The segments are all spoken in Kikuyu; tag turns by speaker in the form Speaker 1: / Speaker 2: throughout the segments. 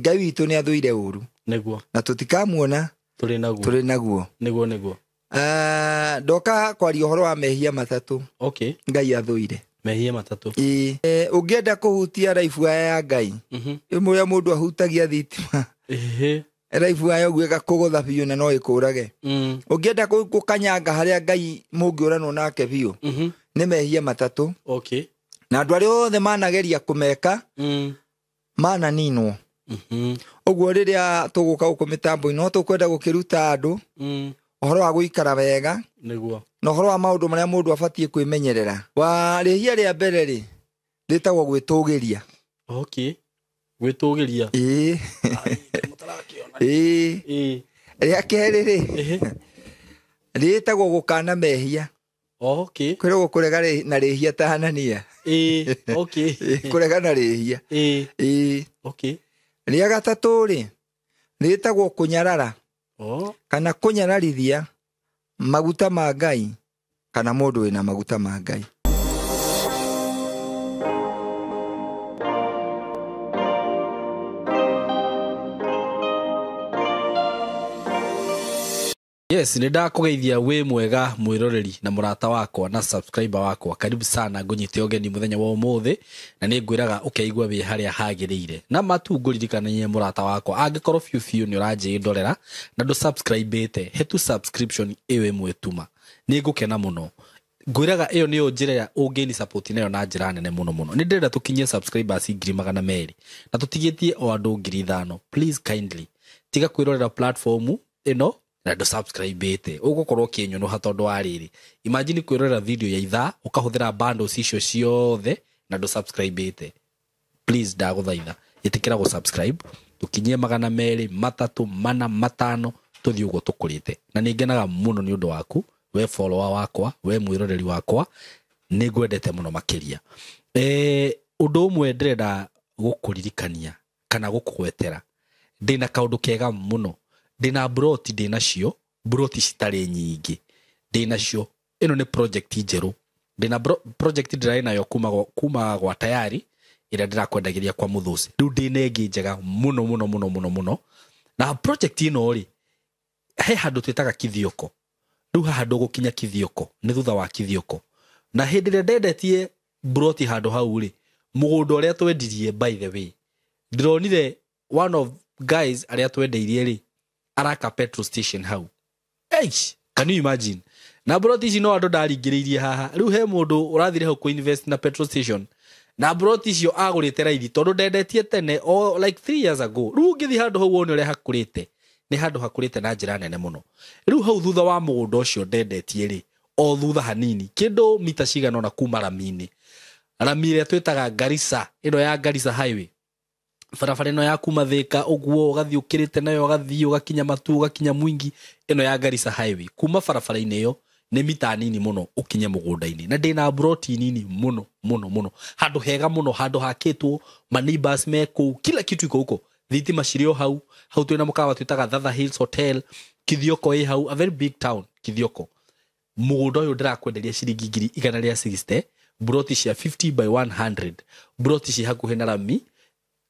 Speaker 1: Ngai witũ nĩ athũire ũru.
Speaker 2: Nĩguo.
Speaker 1: Na tũtikamuona
Speaker 2: tũrĩ naguo.
Speaker 1: Tũrĩ naguo.
Speaker 2: Nĩguo nĩguo.
Speaker 1: Ndoka kwaria ũhoro wa mehia matatũ.
Speaker 2: Okay.
Speaker 1: Ngai athũire.
Speaker 2: Mehia matatũ.
Speaker 1: Ĩĩ. Ũngĩenda kũhutia raibu ya Ngai. Ĩmwe ũrĩa mũndũ ahutagia thitima.
Speaker 2: Ehe.
Speaker 1: Raibu ya ũguo ĩgakũgũtha biũ na no ĩkũrage. Ũngĩenda gũkanyanga harĩa Ngai mũngĩũranwo nake biũ. Nĩ mehia matatũ.
Speaker 2: Okay.
Speaker 1: Na andũ arĩa othe manageria kũmeka mananinwo. Ũguo rĩrĩa tũgũka gũkũ mĩtambo-inĩ no tũkwenda gũkĩruta andũ ũhoro wa gũikara wega.
Speaker 2: Nĩguo.
Speaker 1: Na ũhoro wa maũndũ marĩa mũndũ abatiĩ kwĩmenyerera. Wa rĩhia rĩa mbere rĩ, rĩtagwo gwĩtũgĩria.
Speaker 2: Okay. Gwĩtũgĩria.
Speaker 1: Ĩĩ. Ĩĩ.
Speaker 2: Ĩĩ.
Speaker 1: Rĩa kerĩ rĩ, rĩtagwo gũkana mehia.
Speaker 2: Okay.
Speaker 1: Kwĩrwo kũrega na rĩhia ta Hanania.
Speaker 2: Ĩĩ. Okay.
Speaker 1: Kũrega na rĩhia.
Speaker 2: Ĩĩ.
Speaker 1: Ĩĩ.
Speaker 2: Okay.
Speaker 1: Rĩa gatatũ rĩ, rĩtagwo kũnyarara.
Speaker 2: Oh.
Speaker 1: Kana kũnyararithia maguta ma Ngai kana mũndũ wĩna maguta ma Ngai.
Speaker 2: Yes, nĩ ndakũgeithia wĩ mwega mwĩroreri na mũrata wakwa na subscriber wakwa. Karibu sana ngũnyite ũgeni mũthenya wa ũmũthĩ na nĩ ngwĩraga ũkeigua wĩ harĩa hagĩrĩire. Na matu ngũririkanagie mũrata wakwa angĩkorwo biũ biũ nĩ ũranjĩndorera na ndũ subscribe-ĩte, he tu subscription ĩyo ĩmwe tuma. Nĩ ngũkena mũno. Ngwĩraga ĩyo nĩyo njĩra ya ũngĩni support nayo na njĩra nene mũno mũno. Nĩ ndĩrenda tũkinyie subscribers 200,000 na tũtigĩtie o andũ 5,000. Please kindly tiga kwĩrorera platform ĩno na ndũ subscribe-ĩte. Ũgũkorwo ũkĩnyũnũha tondũ wa rĩrĩ. Imagine kwĩrorera video ya ithaa ũkahũthĩra bundles icio ciothe na ndũ subscribe-ĩte. Please ndagũthaitha ĩtĩkĩra gũ subscribe tũkinyie 200, 300, 400, 500 tũthiĩ ũguo tũkũrĩte. Na nĩ ngenaga mũno nĩ ũndũ waku, we follower wakwa, we mwĩroreri wakwa, nĩ ngwendete mũno makĩria. Ũndũ ũmwe ndĩrenda gũkũririkania kana gũkũgwetera, ndĩna kaũndũ kega mũno. Ndĩna broti, ndĩnacio broti citarĩ nyingĩ, ndĩnacio. Ĩno nĩ project njerũ. Ndĩna project ndĩrarĩ nayo kuma gwa tayari ĩrĩa ndĩrakwendagĩria kwa Mũthũci. Rĩu ndĩna ĩngĩ njega mũno mũno mũno mũno mũno. Na project ĩno rĩ, he handũ twĩtaga Kithioko. Rĩu haha ndũgũkinya Kithioko, nĩ thutha wa Kithioko. Na hĩndĩ ĩrĩa ndendetie broti handũ hau rĩ, mũgũnda ũrĩa twendirie, by the way, ndĩronire one of guys arĩa twendeirie rĩ, araka petrol station hau. Eish, can you imagine? Na broti ici no andũ ndaringĩrĩirie haha. Rĩu he mũndũ ũrathire hau kũ-invest na petrol station. Na broti icio agũrĩte raithi tondũ ndendetie tene o like 3 years ago. Rĩu ũngĩthiĩ handũ hau wone ũrĩa hakũrĩte, nĩ handũ hakũrĩte na njĩra nene mũno. Rĩu hau thutha wa mũgũnda ũcio ndendetie rĩ, o thutha hanini, kĩndũ mita cigana ũna kuma rami-inĩ. Rami ĩrĩa twĩtaga Garissa, ĩno ya Garissa Highway. Barabara ĩno ya kuma Thika ũguo ũgathiĩ ũkĩrĩte nayo ũgathiĩ ũgakinya Matu ũgakinya Mwingi, ĩno ya Garissa Highway. Kuma barabara-inĩ ĩyo nĩ mita nini mũno ũkinye mũgũnda-inĩ. Na ndĩna broti nini mũno mũno mũno, handũ hega mũno, handũ hakĩtwo, ma neighbors me kũu, kila kitu iko huko. Thitima cirĩ o hau. Hau twĩna mũkawa twĩtaga Thatha Hills Hotel. Kithioko ĩ hau, a very big town Kithioko. Mũgũnda ũyũ ndĩrakwenderia ciringi 160,000, broti cia 50 by 100, broti ci hakuhĩ na rami.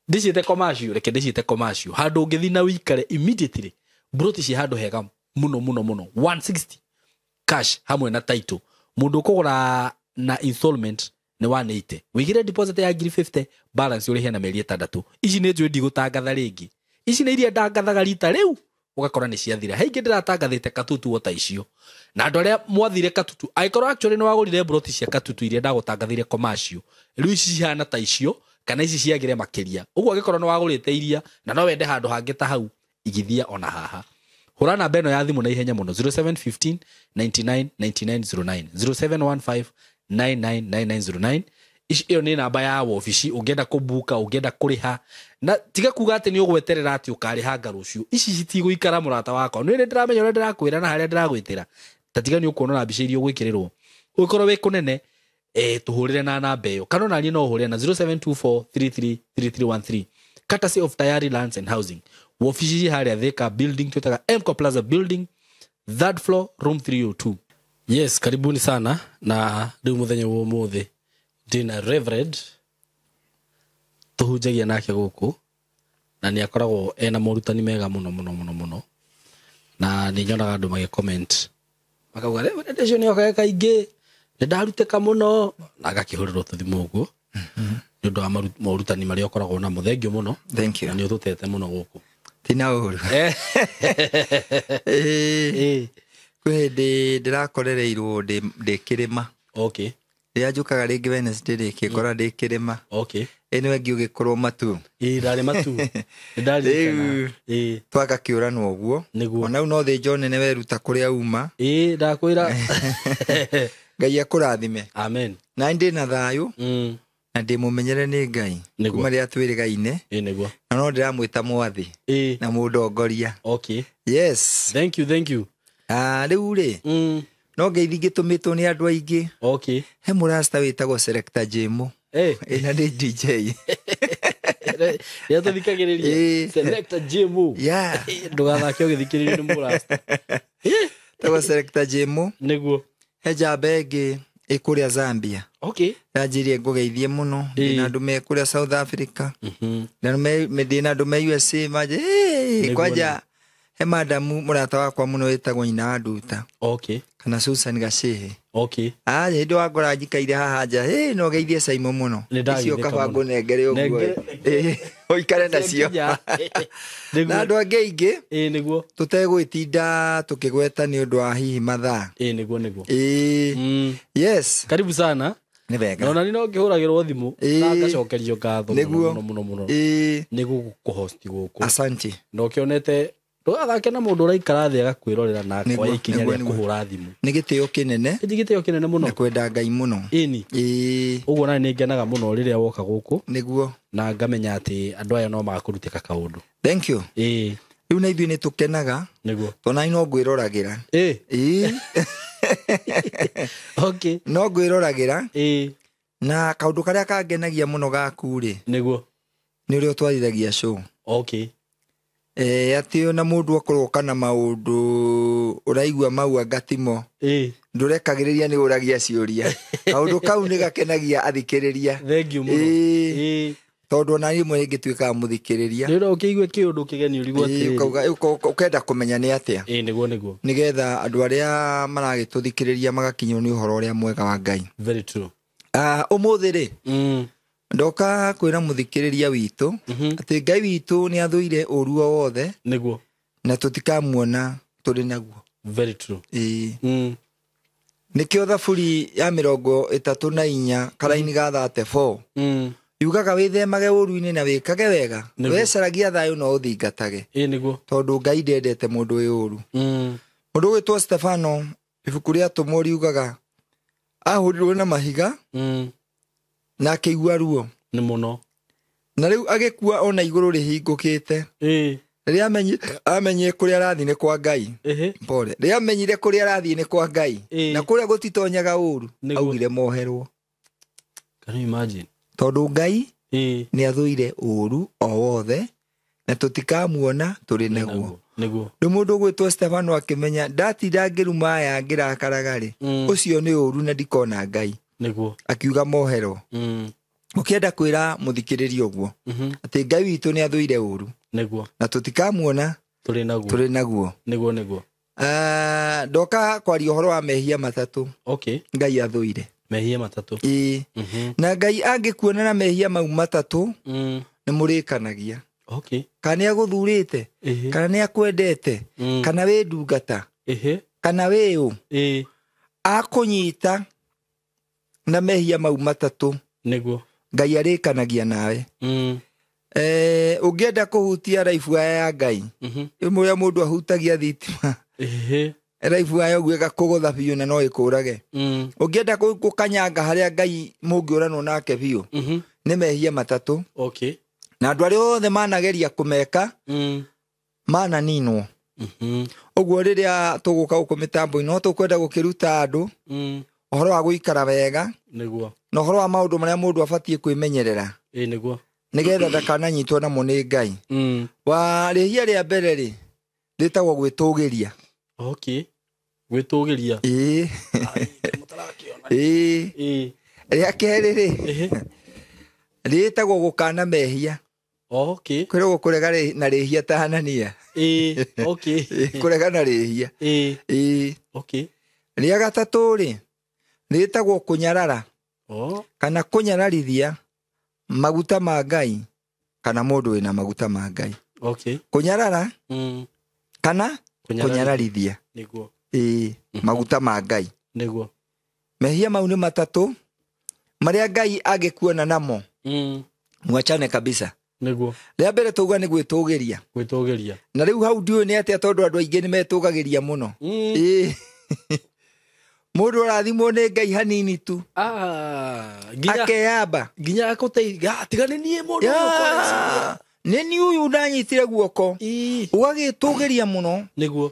Speaker 2: Ndĩciĩte commercial, reke ndĩciĩte commercial. Handũ ũngĩthiĩ na ũikare immediately, broti ci handũ hega mũno mũno mũno, 160 cash hamwe na title. Mũndũ ũkũgũra na installment nĩ 180. Wĩigĩre deposit ya 50,000, balance ũrĩhe na mĩeri 6. Ici nĩ njũĩ ndigũtangatha rĩngĩ. Ici nĩ iria ndangathaga rita rĩu, ũgakora nĩ ciathira. He ingĩ ndĩratangathĩte Katutu o ta icio. Na andũ arĩa mwathire Katutu, angĩkorwo actually nĩ wagũrire broti cia Katutu iria ndagũtangathĩire commercial, rĩu ici cihana ta icio kana ici ciagĩre makĩria. Ũguo angĩkorwo nĩ wagũrĩte iria na no wende handũ hangĩ ta hau, igithia ona haha. Hũra namba ĩno ya thimũ na ihenya mũno, zero seven fifteen ninety nine ninety nine zero nine, zero seven one five nine nine nine nine zero nine. Ici ĩyo nĩ namba ya wabici, ũngĩenda kũbuka, ũngĩenda kũrĩha. Na tiga kuga atĩ nĩ ũgweterera atĩ ũkarĩha nga rũciũ. Ici citigũikara mũrata wakwa. Nĩ nĩ ndĩramenya ũrĩa ndĩrakwĩra na harĩa ndĩragwĩtĩra. Ta tiga nĩ ũkuona na mbica iria ũgwĩkĩrĩrwo. Ũngĩkorwo wĩ kũnene, tũhũrĩre na namba ĩyo. Kana ona niĩ no ũhũrĩre na zero seven two four three three three three one three. Courtesy of Tayari Lands and Housing. Wabici ci harĩa Thika building twĩtaga Emco Plaza building, third floor, room 302. Yes, karibuni sana na rĩu mũthenya wa ũmũthĩ ndĩna Reverend tũhunjagia nake gũkũ Na nĩ akoragwo ena morutani mega mũno mũno mũno mũno. Na nĩ nyonaga andũ magĩ comment makauga Reverend ũcio nĩ okaga kaingĩ, nĩ ndarutĩka mũno, na agakĩhũrĩrwo tũthimũ ũguo nĩ ũndũ wa morutani marĩa ũkoragwo namo. Thank you mũno.
Speaker 1: Thank you.
Speaker 2: Na nĩ ũtũtete mũno gũkũ.
Speaker 1: Tina ũru. Kwĩ hĩndĩ ndĩrakorereirwo ndĩ kĩrĩma.
Speaker 2: Okay.
Speaker 1: Rĩrĩa njũkaga rĩngĩ Wednesday rĩ, kĩngora ndĩ kĩrĩma.
Speaker 2: Okay.
Speaker 1: Ĩ nĩwe ngĩũgĩkorwo matu.
Speaker 2: Ĩ ndarĩ matu. Nĩ ndaririkana. Ĩ.
Speaker 1: Twagakĩũranwo ũguo.
Speaker 2: Nĩguo.
Speaker 1: Ona rĩu no thĩnjo nene weruta kũrĩa uma.
Speaker 2: Ĩ ndakwĩra.
Speaker 1: Ngai akũrathime.
Speaker 2: Amen.
Speaker 1: Na ndĩ na thayũ. Na ndĩ mũmenyere nĩ Ngai.
Speaker 2: Nĩguo.
Speaker 1: Kuma rĩrĩa twĩrĩgaine.
Speaker 2: Ĩ nĩguo.
Speaker 1: Na no ndĩramwĩta mwathi.
Speaker 2: Ĩ.
Speaker 1: Na mũndongoria.
Speaker 2: Okay.
Speaker 1: Yes.
Speaker 2: Thank you, thank you.
Speaker 1: Rĩu rĩ. No ngeithi ngĩtũmĩtwo nĩ andũ aingĩ.
Speaker 2: Okay.
Speaker 1: He mũrasta wĩtagwo Selector Jemo. Ĩ na nĩ DJ.
Speaker 2: Rĩrĩa tũthikagĩrĩria. Selector Jemo.
Speaker 1: Yeah.
Speaker 2: Ndũgathake ũgĩthikĩrĩrio nĩ mũrasta.
Speaker 1: Wĩtagwo Selector Jemo.
Speaker 2: Nĩguo.
Speaker 1: He njamba ĩngĩ ĩ kũrĩa Zambia.
Speaker 2: Okay.
Speaker 1: Yanjirie ngũgeithie mũno. Ndĩna andũ me kũrĩa South Africa. Ndĩna andũ me USA manje. Kwanja he madamu mũrata wakwa mũno wĩtagwo nyina wa Nduta.
Speaker 2: Okay.
Speaker 1: Kana Susan Gacehe.
Speaker 2: Okay.
Speaker 1: Hĩndĩ wangora njikaire haha nja, no geithie Simon mũno. Icio kaba ngũnengere ũguo. Ũikare nacio. Na andũ angĩ aingĩ.
Speaker 2: Nĩguo.
Speaker 1: Tũtegwĩtinda tũkĩgweta nĩ ũndũ wa hihi mathaa.
Speaker 2: Nĩguo nĩguo.
Speaker 1: Yes.
Speaker 2: Karibu sana.
Speaker 1: Nĩ wega.
Speaker 2: Na ona no ngĩhũragĩrwo thimũ na ngacokerio ngatho
Speaker 1: mũno
Speaker 2: mũno mũno. Nĩ gũkũhost gũkũ.
Speaker 1: Asante.
Speaker 2: Na ũkĩonete ndũgathake na mũndũ ũraikara thĩ agakwĩrorera na akoya ikinya rĩa kũhũra thimũ.
Speaker 1: Nĩ gĩtĩo kĩnene.
Speaker 2: Nĩ gĩtĩo kĩnene mũno.
Speaker 1: Na kwenda Ngai mũno.
Speaker 2: Ĩni. Ũguo nani nĩ ngenaga mũno rĩrĩa woka gũkũ.
Speaker 1: Nĩguo.
Speaker 2: Na ngamenya atĩ andũ aya no makũrutĩka kaũndũ.
Speaker 1: Thank you. Rĩu na ithuĩ nĩ tũkenaga.
Speaker 2: Nĩguo.
Speaker 1: Tondũ no ngwĩroragĩra.
Speaker 2: Okay.
Speaker 1: No ngwĩroragĩra. Na kaũndũ karĩa kangenagia mũno gaku rĩ.
Speaker 2: Nĩguo.
Speaker 1: Nĩ ũrĩa ũtwarithagia show.
Speaker 2: Okay.
Speaker 1: Atĩ ona mũndũ akorwo kana maũndũ ũraigua mau angatimo. Ndũrekagĩrĩria nĩ ũragia ciũria. Kaũndũ kau nĩ gakenagia athikĩrĩria.
Speaker 2: Thank you mũno.
Speaker 1: Tondũ ona rĩmwe rĩngĩtuĩkaga mũthikĩrĩria.
Speaker 2: Nĩ ũkĩigue kĩũndũ kĩgeni ũrigwo atĩrĩrĩ.
Speaker 1: Ũkenda kũmenya nĩ atĩa.
Speaker 2: Nĩguo nĩguo.
Speaker 1: Nĩgetha andũ arĩa maragĩtũthikĩrĩria magakinywo nĩ ũhoro ũrĩa mwega wa Ngai.
Speaker 2: Very true.
Speaker 1: Ũmũthĩ rĩ. Ndoka kwĩra mũthikĩrĩria witũ atĩ Ngai witũ nĩ athũire ũru o wothe.
Speaker 2: Nĩguo.
Speaker 1: Na tũtikamuona tũrĩ naguo.
Speaker 2: Very true.
Speaker 1: Nĩkĩo thaburi ya 34 karaini ga 34. Yugaga wĩthemage ũru-inĩ na wĩkage wega. Wecaragia thayũ na ũthingatage.
Speaker 2: Nĩguo.
Speaker 1: Tondũ Ngai ndendete mũndũ wĩ ũru. Mũndũ ũgwĩtwo Stefano ibuku rĩa Atũmwo riugaga ahũrirwo na mahiga. Na akĩigua ruo.
Speaker 2: Nĩ mũno.
Speaker 1: Na rĩu agĩkua ona igũrũ rĩhingũkĩte. Rĩrĩa amenyire kũrĩa arathiĩ nĩ kwa Ngai. Pole. Rĩrĩa amenyire kũrĩa arathiĩ nĩ kwa Ngai. Na kũrĩa gũtitonyaga ũru, augire moherwo.
Speaker 2: Can you imagine?
Speaker 1: Tondũ Ngai nĩ athũire ũru o wothe na tũtikamuona tũrĩ naguo.
Speaker 2: Nĩguo.
Speaker 1: Rĩu mũndũ ũgwĩtwo Stefano akĩmenya ndatinda ngĩruma aya ngĩrakaraga rĩ, ũcio nĩ ũru na ndikona Ngai.
Speaker 2: Nĩguo.
Speaker 1: Akiuga moherwo. Ũkĩenda kwĩra mũthikĩrĩria ũguo atĩ Ngai witũ nĩ athũire ũru.
Speaker 2: Nĩguo.
Speaker 1: Na tũtikamuona
Speaker 2: tũrĩ naguo.
Speaker 1: Tũrĩ naguo.
Speaker 2: Nĩguo nĩguo.
Speaker 1: Ndoka kwaria ũhoro wa mehia matatũ.
Speaker 2: Okay.
Speaker 1: Ngai athũire.
Speaker 2: Mehia matatũ.
Speaker 1: Na Ngai angĩkuona na mehia mau matatũ nĩ mũrĩkanagia.
Speaker 2: Okay.
Speaker 1: Kana nĩ agũthurĩte, kana nĩ akwendete, kana wĩ ndungata, kana wĩ ũ. Akũnyita na mehia mau matatũ.
Speaker 2: Nĩguo.
Speaker 1: Ngai arĩkanagia nawe. Ũngĩenda kũhutia raibu ya Ngai, ĩmwe ũrĩa mũndũ ahutagia thitima. Raibu ya ũguo ĩgakũgũtha biũ na no ĩkũrage. Ũngĩenda gũkanyanga harĩa Ngai mũngĩũranwo nake biũ, nĩ mehia matatũ.
Speaker 2: Okay.
Speaker 1: Na andũ arĩa othe manageria kũmeka, mananinwo. Ũguo rĩrĩa tũgũka gũkũ mĩtambo-inĩ, no tũkwenda gũkĩruta andũ ũhoro wa gũikara wega.
Speaker 2: Nĩguo.
Speaker 1: Na ũhoro wa maũndũ marĩa mũndũ abatiĩ kwĩmenyerera.
Speaker 2: Nĩguo.
Speaker 1: Nĩgetha ndakananyitwo namo nĩ Ngai. Wa rĩhia rĩa mbere rĩ, rĩtagwo gwĩtũgĩria.
Speaker 2: Okay. Gwĩtũgĩria.
Speaker 1: Rĩa kerĩ rĩ, rĩtagwo gũkana mehia.
Speaker 2: Okay.
Speaker 1: Kwĩragwo kũrega na rĩhia ta Hanania.
Speaker 2: Okay.
Speaker 1: Kũrega na rĩhia.
Speaker 2: Okay.
Speaker 1: Rĩa gatatũ rĩ rĩtagwo kũnyarara. Kana kũnyararithia maguta ma Ngai kana mũndũ wĩna maguta ma Ngai.
Speaker 2: Okay.
Speaker 1: Kũnyarara kana kũnyararithia.
Speaker 2: Nĩguo.
Speaker 1: Maguta ma Ngai.
Speaker 2: Nĩguo.
Speaker 1: Mehia mau nĩ matatũ marĩa Ngai angĩkuona namo. Mwachane kabisa.
Speaker 2: Nĩguo.
Speaker 1: Rĩa mbere tauga nĩ gwĩtũgĩria.
Speaker 2: Gwĩtũgĩria.
Speaker 1: Na rĩu hau ndiũĩ nĩ atĩa tondũ andũ aingĩ nĩ metũgagĩria mũno. Mũndũ arathimwo nĩ Ngai hanini tu. Akeyamba.
Speaker 2: Nginya akũteithia. Tiga nĩ niĩ mũndũ ũyũ ũkoretwo.
Speaker 1: Nĩ niĩ ũyũ ndanyitire guoko. Ũgagĩtũgĩria mũno.
Speaker 2: Nĩguo.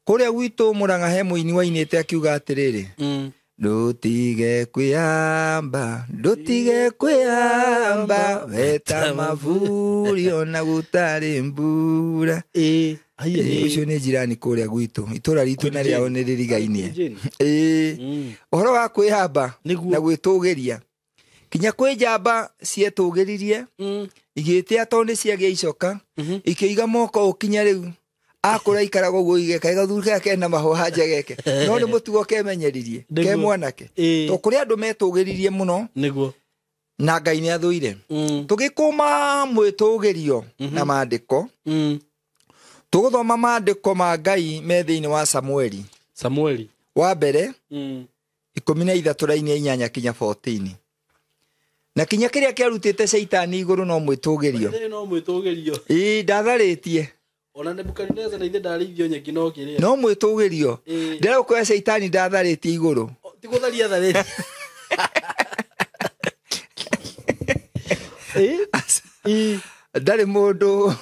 Speaker 1: Kũrĩa gwitũ Mũrang'a he mũini wainĩte akiuga atĩrĩrĩ. Ndũtige kwĩyamba, ndũtige kwĩyamba, weta maburi ona gũtarĩ mbura. Ũcio nĩ jirani kũrĩa gwitũ. Itũra ritũ na rĩao nĩ rĩrigainie. Ũhoro wa kwĩyamba na gwĩtũgĩria. Kinya kwĩ njamba cietũgĩririe, igĩtĩa tondũ nĩ ciagĩa icoka, ikĩiga moko ũkinya rĩu. Akũra ikaraga ũguo igeka gathuri karĩa kena mahũha njegeke. No nĩ mũtugo kemenyeririe, ke mwanake. To kũrĩ andũ metũgĩririe mũno.
Speaker 2: Nĩguo.
Speaker 1: Na Ngai nĩ athũire. Tũgĩkũma mwĩtũgĩrio na maandĩko. Tũgũthoma maandĩko ma Ngai me thĩinĩ wa Samueli.
Speaker 2: Samueli.
Speaker 1: Wa mbere 13 raini ya 8 kinya 14. Na kinya kĩrĩa kĩarutĩte Caitani igũrũ no mwĩtũgĩrio.
Speaker 2: No mwĩtũgĩrio.
Speaker 1: Ndatharĩtie.
Speaker 2: Ona Nebukadneza na ithe ndarĩithio nyeki no kĩrĩa.
Speaker 1: No mwĩtũgĩrio. Ndĩrakwĩra Caitani ndatharĩtie igũrũ.
Speaker 2: Ti gũtharia tharĩtie.
Speaker 1: Ndarĩ mũndũ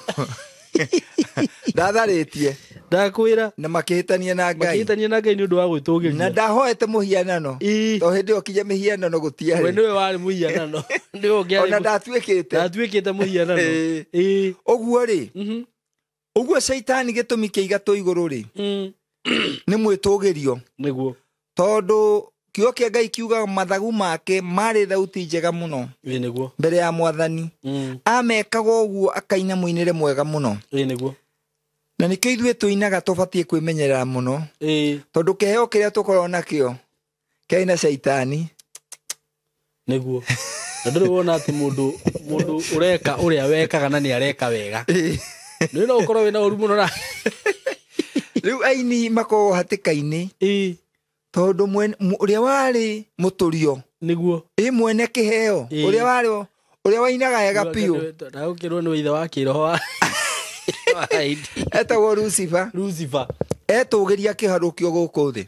Speaker 1: ndatharĩtie.
Speaker 2: Ndakwĩra.
Speaker 1: Na makĩhĩtania na Ngai.
Speaker 2: Makĩhĩtania na Ngai nĩ ũndũ wa gwĩtũgĩria.
Speaker 1: Na ndahoete mũhianano. To hĩndĩ ĩyo kinya mĩhianano gũtiarĩ.
Speaker 2: We nĩwe warĩ mũhianano. Nĩwe ũngĩarĩ.
Speaker 1: Ona ndatuĩkĩte.
Speaker 2: Ndatuĩkĩte mũhianano.
Speaker 1: Ũguo rĩ. Ũguo Caitani gĩtũmi kĩigatũ igũrũ rĩ. Nĩ mwĩtũgĩrio.
Speaker 2: Nĩguo.
Speaker 1: Tondũ kiugo kĩa Ngai kiugaga mathagu make marĩ thauti njega mũno.
Speaker 2: Nĩguo.
Speaker 1: Mbere ya mwathani. Amekaga ũguo akaina mũinĩre mwega mũno.
Speaker 2: Nĩguo.
Speaker 1: Na nĩkĩo ithuĩ tũinaga tũbatiĩ kwĩmenyerera mũno. Tondũ kĩheo kĩrĩa tũkoragwo nakĩo kĩarĩ na Caitani.
Speaker 2: Nĩguo. Na ndũrĩ wona atĩ mũndũ ũreka ũrĩa wekaga na nĩ areka wega. Nĩ no ũkorwo wĩna ũru mũno na
Speaker 1: rĩu aini makoragwo hatĩka-inĩ. Tondũ ũrĩa warĩ mũtũrio.
Speaker 2: Nĩguo.
Speaker 1: Mwene kĩheo. Ũrĩa warĩ ũrĩa wainaga wega biũ.
Speaker 2: Ndagũkĩrwo nĩ ithe wa kĩroho wa
Speaker 1: etagwo Lucifer.
Speaker 2: Lucifer.
Speaker 1: Etũgĩria kĩharũkio gũkũ thĩ.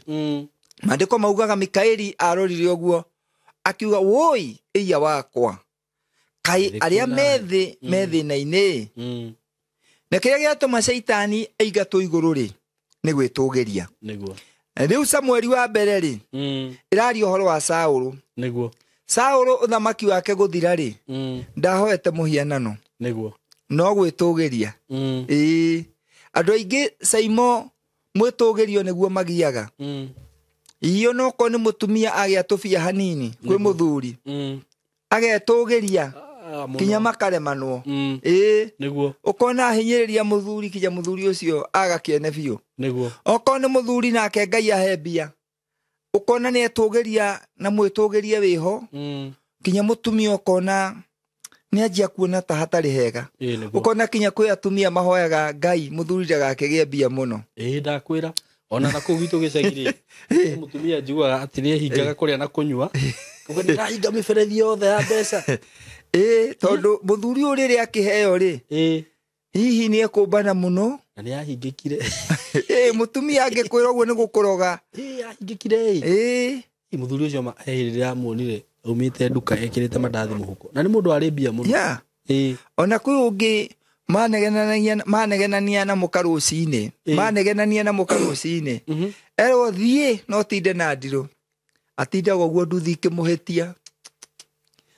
Speaker 1: Maandĩko maugaga Mikaeli arorire ũguo akiuga woi ĩia wakwa. Kai arĩa methĩ methĩna-inĩ. Na kĩrĩa gĩatũma Caitani aingatwo igũrũ rĩ nĩ gwĩtũgĩria.
Speaker 2: Nĩguo.
Speaker 1: Rĩu Samueli wa mbere rĩ ĩraria ũhoro wa Saũlũ.
Speaker 2: Nĩguo.
Speaker 1: Saũlũ ũthamaki wake gũthira rĩ ndahoete mũhianano.
Speaker 2: Nĩguo.
Speaker 1: No gwĩtũgĩria. Andũ aingĩ Saimo mwĩtũgĩrio nĩguo magiaga. Iyo no ko nĩ mũtumia agĩa tũbia hanini kwĩ mũthuri. Agetũgĩria kinya makaremanwo.
Speaker 2: Nĩguo.
Speaker 1: Ũkona ahinyĩrĩria mũthuri kinya mũthuri ũcio aga kĩene biũ.
Speaker 2: Nĩguo.
Speaker 1: Okorwo nĩ mũthuri nake Ngai ahe mbia. Ũkona nĩ etũgĩria na mwĩtũgĩrie wĩho. Kinya mũtumia ũkona nĩ anjia kuona ta hatarĩ hega. Ũkona kinya kwĩ atumia mahoyaga Ngai mũthuri ndagakĩgĩe mbia mũno.
Speaker 2: Ndakwĩra. Ona na kũu gwitũ gĩcagi rĩ mũtumia njiguaga atĩ nĩ ehingaga kũrĩa na kũnyua. Uga ndĩrahinga mĩberethi yothe ya mbeca.
Speaker 1: Tondũ mũthuri ũyũ rĩrĩa akĩheo rĩ hihi nĩ ekũmbana mũno.
Speaker 2: Na nĩ ahingĩkire.
Speaker 1: Mũtumia angĩkwĩra ũguo nĩ gũkũroga.
Speaker 2: Ahingĩkire. Mũthuri ũcio rĩrĩa amuonire aumĩte nduka ekĩrĩte mandathi mũhuko. Na nĩ mũndũ warĩ mbia mũno.
Speaker 1: Ona kwĩ ũngĩ manegenania na mũka rũcinĩ. Manegenania na mũka rũcinĩ. Erwo thiĩ no tinde na ndirũ. Atindaga ũguo nduthi ikĩmũhĩtia.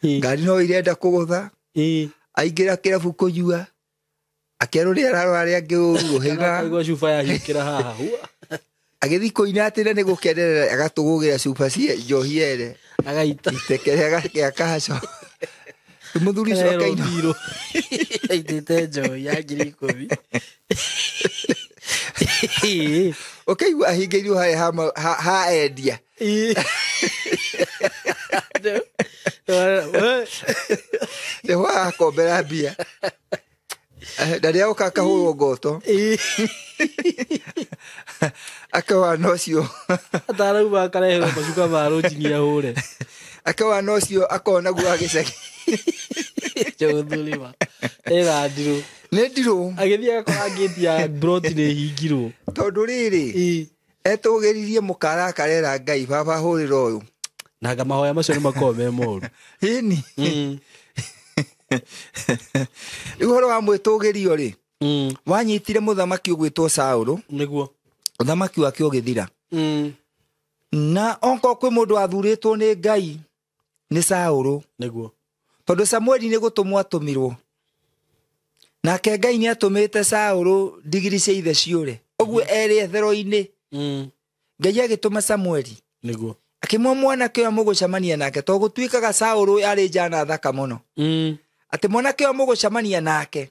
Speaker 1: Ngari no irenda kũgũtha. Aingĩra kĩrabu kũnyua. Akerwo rĩera ararora arĩa angĩ ũru rũhĩga.
Speaker 2: Akaigua cuba yahiũkĩra haha.
Speaker 1: Agĩthiĩ kũina atĩ na nĩ gũkenerera agatũgũgĩra cuba cia njohi ere.
Speaker 2: Agaita.
Speaker 1: Itekere agakĩa kahaco. Mũthuri ũcio akaina.
Speaker 2: Aitĩte njohi ya 10,000.
Speaker 1: Ũkaigua ahingĩirwo harĩa ha endia. Nĩho akombera mbia. Na rĩrĩa oka akahũrwo ngoto. Akawana ũcio.
Speaker 2: Atarauma akareherwo macuka ma rũnjingi ahũre.
Speaker 1: Akawana ũcio akona guo agĩcagi.
Speaker 2: Njũthũrima. Ĩna ndirũ.
Speaker 1: Nĩ ndirũ.
Speaker 2: Agĩthiĩ agakora ngĩti ya broti nĩ hingirwo.
Speaker 1: Tondũ rĩrĩ etũgĩririe mũkara akarera Ngai baba hũrĩra ũyũ.
Speaker 2: Na anga mahoya macio nĩ makoragwo me moru.
Speaker 1: Ĩni. Rĩu ũhoro wa mwĩtũgĩrio rĩ, wanyitire mũthamaki ũgwĩtwo Saũlũ.
Speaker 2: Nĩguo.
Speaker 1: Ũthamaki wake ũgĩthira. Na onko kwĩ mũndũ wathurĩtwo nĩ Ngai nĩ Saũlũ.
Speaker 2: Nĩguo.
Speaker 1: Tondũ Samueli nĩ gũtũmwo atũmirwo. Nake Ngai nĩ atũmĩte Saũlũ ndigiri cia ithe ciũre. Ũguo erĩ ethero-inĩ. Ngai agĩtũma Samueli.
Speaker 2: Nĩguo.
Speaker 1: Akĩmwa mwanake ũyũ mũgũcemania nake to gũtuĩkaga Saũlũ arĩ njana thaka mũno. Atĩ mwanake ũyũ mũgũcemania nake.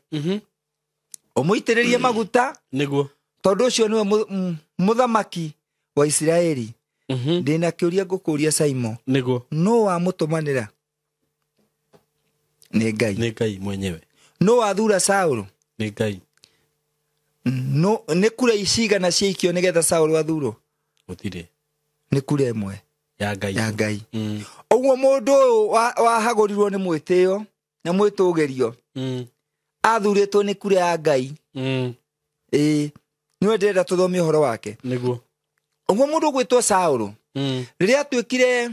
Speaker 1: Ũmũitĩrĩrie maguta.
Speaker 2: Nĩguo.
Speaker 1: Tondũ ũcio nĩwe mũthamaki wa Isiraeli. Ndĩna kĩũria ngũkũria Simon.
Speaker 2: Nĩguo.
Speaker 1: Nũ wamũtũmanĩra? Nĩ Ngai.
Speaker 2: Nĩ Ngai mwenyewe.
Speaker 1: Nũ wathura Saũlũ?
Speaker 2: Nĩ Ngai.
Speaker 1: Nĩ kura cigana ciaikio nĩgetha Saũlũ athurwo?
Speaker 2: Gũtirĩ.
Speaker 1: Nĩ kura ĩmwe.
Speaker 2: Ya Ngai.
Speaker 1: Ya Ngai. Ũguo mũndũ ũyũ wahagũrirwo nĩ mwĩtĩo na mwĩtũgĩrio. Athurĩtwo nĩ kura ya Ngai. Ĩĩ. Nĩwe ndĩrenda tũthome ũhoro wake.
Speaker 2: Nĩguo.
Speaker 1: Ũguo mũndũ ũgwĩtwo Saũlũ. Rĩrĩa atuĩkire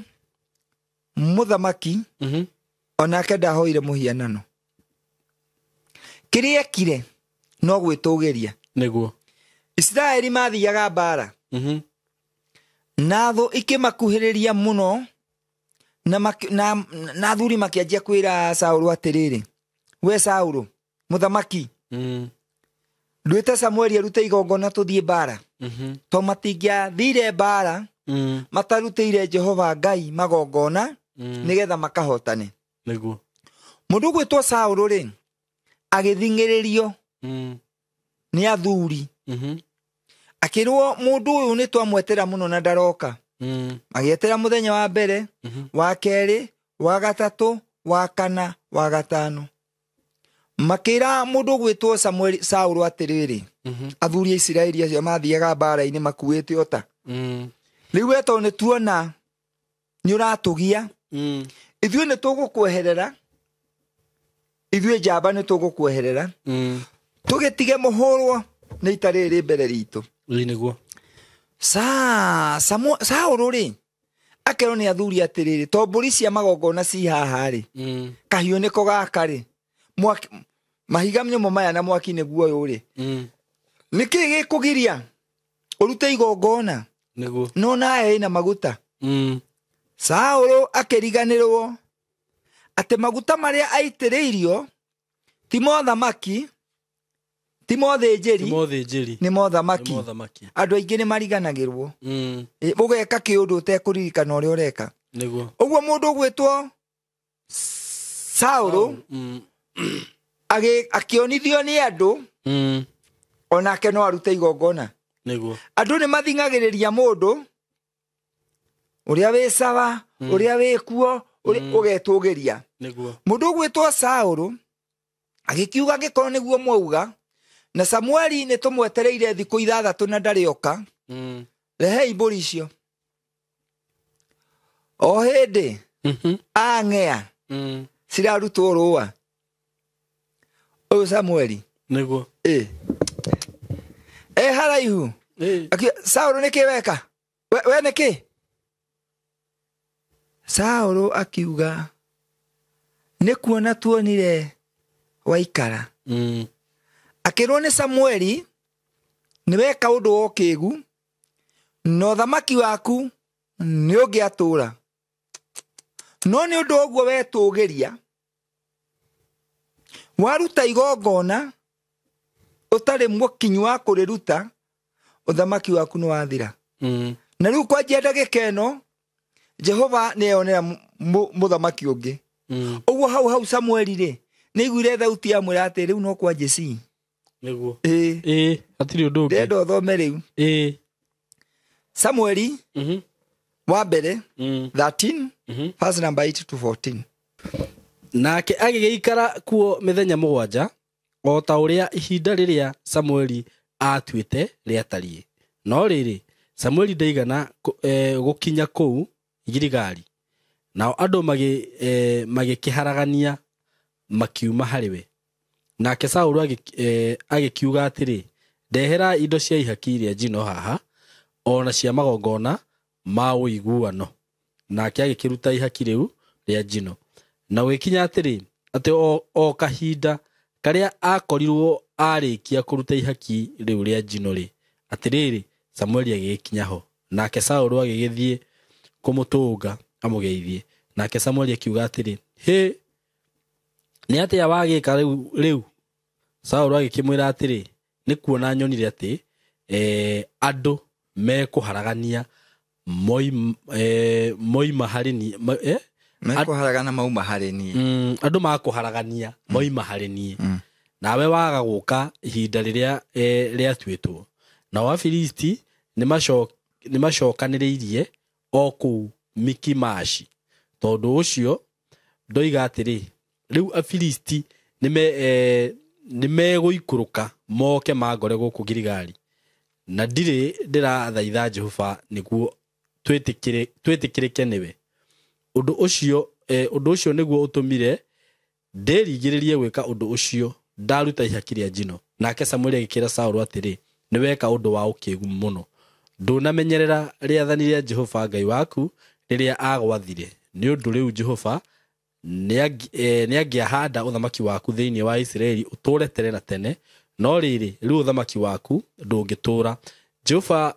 Speaker 1: mũthamaki, onake ndahoire mũhianano. Kĩrĩa ekire no gwĩtũgĩria.
Speaker 2: Nĩguo.
Speaker 1: Isiraeli mathiaga mbara. Na thũ ikĩmakuhĩrĩria mũno na athuri makĩanjia kwĩra Saũlũ atĩrĩrĩ, we Saũlũ mũthamaki, nduĩte Samueli arute igongona tũthiĩ mbara. To matingĩathire mbara matarutĩire Jehova Ngai magongona nĩgetha makahotane.
Speaker 2: Nĩguo.
Speaker 1: Mũndũ ũgwĩtwo Saũlũ rĩ agĩthing'ĩrĩrio nĩ athuri. Akĩrwo mũndũ ũyũ nĩ twamwetera mũno na ndaroka. Agĩetera mũthenya wa mbere, wa kerĩ, wa gatatũ, wa kana, wa gatano. Makĩra mũndũ ũgwĩtwo Samueli Saũlũ atĩrĩrĩ, athuri a Isiraeli acio mathiaga mbara-inĩ makuĩte ũta. Rĩu we tondũ nĩ tuona nĩ ũratũgia, ithuĩ nĩ tũgũkweherera, ithuĩ njamba nĩ tũgũkweherera, tũgĩtige mũhũrwo nĩ ita rĩrĩ mbere ritũ.
Speaker 2: Nĩguo.
Speaker 1: Saũlũ rĩ akerwo nĩ athuri atĩrĩrĩ, to mbũri cia magongona ci haha rĩ, kahiũ nĩko gaka rĩ, mwaki mahiga nyũmũ maya na mwaki nĩguo ũyũ rĩ, nĩkĩ gĩkũgiria ũrute igongona?
Speaker 2: Nĩguo.
Speaker 1: No nawe ĩna maguta. Saũlũ akĩriganĩrwo atĩ maguta marĩa aitĩrĩirio ti mothamaki, ti mothĩnjĩri, nĩ mothamaki. Andũ aingĩ nĩ mariganagĩrwo. Ũgeka kĩũndũ ũtekũririkana ũrĩa ũreka.
Speaker 2: Nĩguo.
Speaker 1: Ũguo mũndũ ũgwĩtwo Saũlũ akĩonithio nĩ andũ, onake no arute igongona.
Speaker 2: Nĩguo.
Speaker 1: Andũ nĩ mathing'agĩrĩria mũndũ ũrĩa wĩ sawa, ũrĩa wĩ kuo, ũgetũgĩria.
Speaker 2: Nĩguo.
Speaker 1: Mũndũ ũgwĩtwo Saũlũ agĩkiuga angĩkorwo nĩguo mwauga, na Samueli nĩ tũmwetereire thikũ 6 na ndarĩ oka, rehei mbũri icio. O hĩndĩ ang'ea cirarutwo rũa. Ũyũ Samueli.
Speaker 2: Nĩguo.
Speaker 1: E haraihu. Saũlũ nĩkĩ weka? We nĩkĩ? Saũlũ akiuga nĩ kuona tuonire waikara. Akĩrwo nĩ Samueli nĩ weka ũndũ wa ũkĩgu, na ũthamaki waku nĩ ũngĩatũra. No nĩ ũndũ ũguo wetũgĩria, waruta igongona ũtarĩ mũkinyu wa kũrĩruta, ũthamaki waku nĩ wathira. Na rĩu kwanjia ndagĩka ĩno Jehova nĩ eyonera mũthamaki ũngĩ. Ũguo hau hau Samueli rĩ nĩaiguire thauti ya mwĩra atĩ rĩu no kwa Jesii.
Speaker 2: Nĩguo.
Speaker 1: Ĩĩ.
Speaker 2: Ĩĩ, hatirĩ ũndũ ũngĩ.
Speaker 1: Ndĩrenda ũthome rĩu.
Speaker 2: Ĩĩ.
Speaker 1: Samueli wa mbere 13 verse number 8 to 14.
Speaker 2: Nake agĩgĩikara kuo mĩthenya 7 o ta ũrĩa ihinda rĩrĩa Samueli aatuĩte rĩatariĩ. No rĩrĩ, Samueli ndaigana gũkinya kũu Giligali. Nao andũ magĩkĩharagania makiuma harĩ we. Nake Saũlũ agĩkiuga atĩrĩ, ndehera indo cia ihaki rĩa njino haha, o na cia magongona ma ũiguano. Nake agĩkĩruta ihaki rĩu rĩa njino. Na gũgĩkinya atĩrĩ, atĩ o kahinda karĩa akorirwo arĩkia kũruta ihaki rĩu rĩa njino rĩ, atĩrĩrĩ, Samueli agĩgĩkinya ho. Nake Saũlũ agĩgĩthiĩ kũmũtũnga amũgeithie. Nake Samueli akiuga atĩrĩ, hĩ, nĩ atĩa wagĩka rĩu? Saũlũ agĩkĩmwĩra atĩrĩ, nĩ kuona nyonire atĩ andũ mekũharagania moima harĩ niĩ.
Speaker 1: Mekũharagana mauma harĩ niĩ.
Speaker 2: Andũ makũharagania moima harĩ niĩ. Nawe waga gũka ihinda rĩrĩa rĩatuĩtwo. Nao Afilisti nĩmacokanĩrĩirie o kũu Mikimashi. Tondũ ũcio ndoiga atĩrĩ, rĩu Afilisti nĩmegũikũrũka moke mangore gũkũ Giligali. Na ndirĩ ndĩrathaitha Jehova nĩguo twĩtĩkĩrĩke nĩwe. Ũndũ ũcio nĩguo ũtũmire ndĩrigĩrĩrie gwĩka ũndũ ũcio ndaruta ihaki rĩa njino. Nake Samueli agĩkĩra Saũlũ atĩrĩ, nĩweka ũndũ wa ũkĩĩgu mũno. Ndũnamenyerera rĩathani rĩa Jehova Ngai waku rĩrĩa agwathire. Nĩ ũndũ rĩu Jehova nĩangĩahanda ũthamaki waku thĩinĩ wa Isiraeli ũtũũre tene na tene. No rĩrĩ, rĩu ũthamaki waku ndũngĩtũũra. Jehova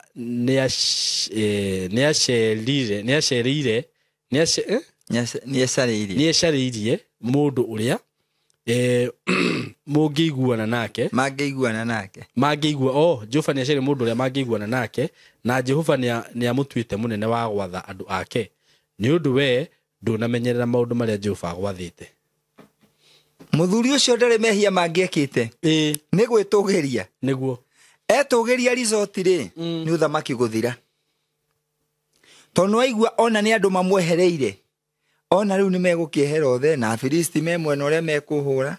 Speaker 2: nĩacarĩirie mũndũ ũrĩa mũngĩiguana nake.
Speaker 1: Mangĩiguana nake.
Speaker 2: Jehova nĩacarĩirie mũndũ ũrĩa mangĩiguana nake, na Jehova nĩamũtuĩte mũnene wa gwatha andũ ake. Nĩ ũndũ we ndũnamenyerera maũndũ marĩa Jehova agwathĩte.
Speaker 1: Mũthuri ũcio ndarĩ mehia mangĩekĩte. Nĩ gwĩtũgĩria.
Speaker 2: Nĩguo.
Speaker 1: Etũgĩria resort rĩ, nĩ ũthamaki gũthira. Tondũ aigua ona nĩ andũ mamwehereire. Ona rĩu nĩmegũkĩehera othe na Afilisti me mwena ũrĩa mekũhũra.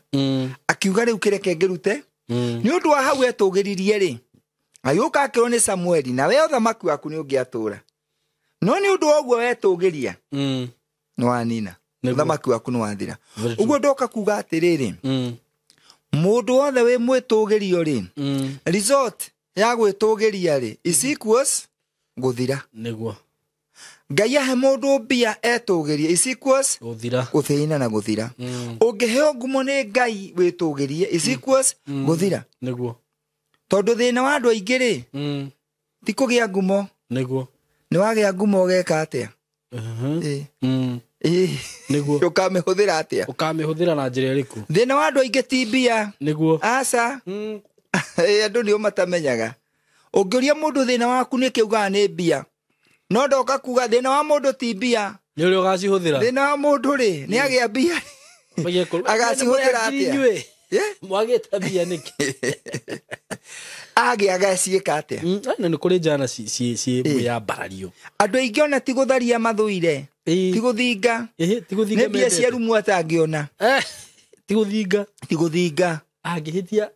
Speaker 1: Akiuga rĩu kĩreke ngĩrute. Nĩ ũndũ wa hau etũgĩririe rĩ, agĩũka akĩrwo nĩ Samueli, na we ũthamaki waku nĩ ũngĩatũũra. No nĩ ũndũ wa ũguo wetũgĩria, nĩ wanina. Ũthamaki waku nĩ wathira. Ũguo ndoka kuga atĩrĩrĩ, mũndũ wothe wĩ mwĩtũgĩrio rĩ, resort ya gwĩtũgĩria rĩ, is equals gũthira.
Speaker 2: Nĩguo.
Speaker 1: Ngai ahe mũndũ mbia etũgĩrie is equals
Speaker 2: gũthira.
Speaker 1: Gũthĩna na gũthira. Ũngĩheo ngumo nĩ Ngai wĩtũgĩrie is equals gũthira.
Speaker 2: Nĩguo.
Speaker 1: Tondũ thĩna wa andũ aingĩ rĩ, ti kũgĩa ngumo.
Speaker 2: Nĩguo.
Speaker 1: Nĩ wagĩa ngumo ũgeka atĩa?
Speaker 2: Nĩguo.
Speaker 1: Ũkamĩhũthĩra atĩa?
Speaker 2: Ũkamĩhũthĩra na njĩra ĩrĩkũ?
Speaker 1: Thĩna wa andũ aingĩ ti mbia.
Speaker 2: Nĩguo.
Speaker 1: Aca. Andũ nĩo matamenyaga. Ũngĩũria mũndũ thĩna waku nĩkĩ ugaga nĩ mbia. No ndoka kuga thĩna wa mũndũ ti mbia.
Speaker 2: Nĩ ũrĩa ũgacihũthĩra.
Speaker 1: Thĩna wa mũndũ rĩ, nĩ agĩa mbia. Agacihũthĩra atĩa?
Speaker 2: Mwagĩte mbia nĩkĩ?
Speaker 1: Agĩa agaciĩka atĩa?
Speaker 2: Na nĩ kũrĩ njana ciĩ mwĩyambarario.
Speaker 1: Andũ aingĩ ona ti gũtharia mathũire. Ti gũthinga.
Speaker 2: Ti gũthinga.
Speaker 1: Nĩ mbia cia rumu atangĩona.
Speaker 2: Ti gũthinga.
Speaker 1: Ti gũthinga.
Speaker 2: Angĩhĩtia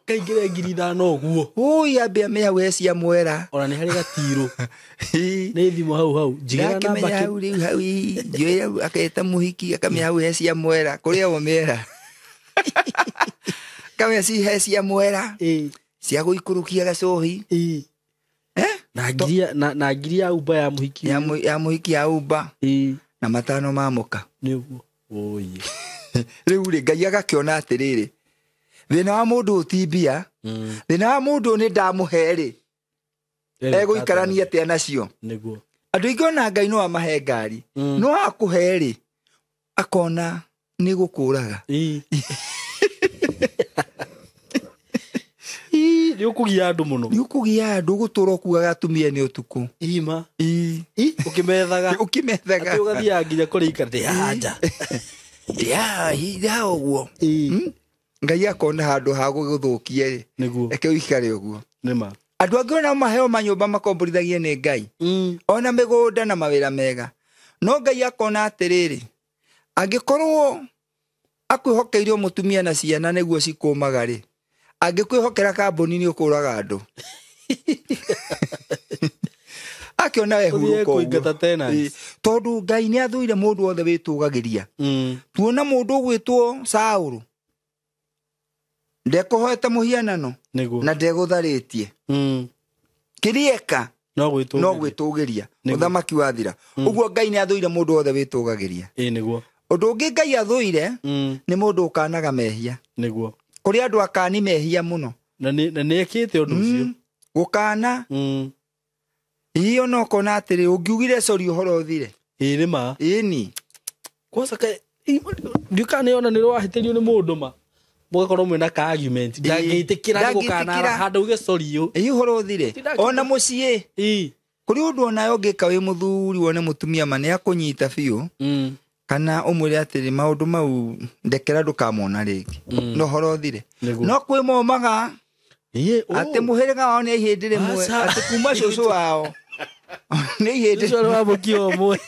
Speaker 2: kaingĩre 5,000 ũguo.
Speaker 1: Ui, ambia mĩhau cia mwera.
Speaker 2: Ona nĩ harĩ gatirũ. Nĩ thimũ hau hau. Njigĩra namba
Speaker 1: hau rĩu hau. Njĩra aketa mũhiki akamĩa hau cia mwera. Kũrĩa o mĩera. Kamĩa ci cia mwera. Cia gũikũrũkia gacohi.
Speaker 2: Na ngiri ya Uber ya mũhiki.
Speaker 1: Ya mũhiki ya Uber. Na 5 ma mũka.
Speaker 2: Nĩguo. Oi.
Speaker 1: Rĩu rĩ Ngai agakĩona atĩrĩrĩ, thĩna wa mũndũ ti mbia, thĩna wa mũndũ nĩ ndamũhe rĩ, egũikarania atĩa nacio?
Speaker 2: Nĩguo.
Speaker 1: Andũ aingĩ ona Ngai no amahe ngari, no akũhe rĩ, akona nĩ gũkũraga.
Speaker 2: Nĩ Nĩ ũkũgia andũ mũno.
Speaker 1: Nĩ ũkũgia andũ, ũgũtũra ũkuaga atumia nĩ ũtukũ.
Speaker 2: Ima.
Speaker 1: Ĩ.
Speaker 2: Ũkĩmethaga.
Speaker 1: Ũkĩmethaga.
Speaker 2: Atĩ ũgathiaga nginya kũrĩa ikara ndĩ haha nja.
Speaker 1: Ndĩ haha ũguo. Ngai akona handũ ha gũgũthũkie rĩ.
Speaker 2: Nĩguo.
Speaker 1: Reke ũikare ũguo.
Speaker 2: Nĩma.
Speaker 1: Andũ angĩ ona maheo manyũmba makomborithagie nĩ Ngai. Ona mĩgũnda na mawĩra mega. No Ngai akona atĩrĩrĩ, angĩkorwo akwĩhokeire mũtumia na ciana nĩguo cikũmaga rĩ, angĩkwĩhokera kambuni nĩ ũkũraga andũ. Akĩona we hurũka ũguo. Tondũ Ngai nĩ athũire mũndũ wothe wĩtũgagĩria. Tuona mũndũ ũgwĩtwo Saũlũ, ndekũhoete mũhianano na ndegũtharĩtie. Kĩrĩa eka
Speaker 2: no
Speaker 1: gwĩtũgĩria, ũthamaki wathira. Ũguo Ngai nĩ athũire mũndũ wothe wĩtũgagĩria.
Speaker 2: Nĩguo.
Speaker 1: Ũndũ ũngĩ Ngai athũire nĩ mũndũ ũkanaga mehia.
Speaker 2: Nĩguo.
Speaker 1: Kũrĩ andũ akani mehia mũno.
Speaker 2: Na nĩ ekĩte ũndũ ũcio.
Speaker 1: Gũkana. Ĩĩ ona ũkona atĩrĩ, ũngiugire sorry ũhoro ũthire.
Speaker 2: Ĩĩ nĩ ma.
Speaker 1: Ĩni.
Speaker 2: Kwanza ndiũkana ona nĩ wahĩtĩrio nĩ mũndũ ma. Mũgakorwo mwĩna ka argument. Ndangĩtĩkĩra gũkana handũ uge sorry ũ.
Speaker 1: Ĩĩ ũhoro ũthire. Ona mũciĩ.
Speaker 2: Ĩĩ.
Speaker 1: Kũrĩ ũndũ onawe ũngĩka wĩ mũthuri wone mũtumia ma nĩ akũnyita biũ. Kana ũmwĩre atĩrĩ maũndũ mau ndekera ndũkamona rĩngĩ. No ũhoro ũthire. No kwĩ momaga atĩ mũhĩrĩga wao nĩ ihĩndĩ rĩmwe, atĩ kuma cũcũ wao nĩ ihĩndĩ.
Speaker 2: Cũcũ wa mũkio ũmwe.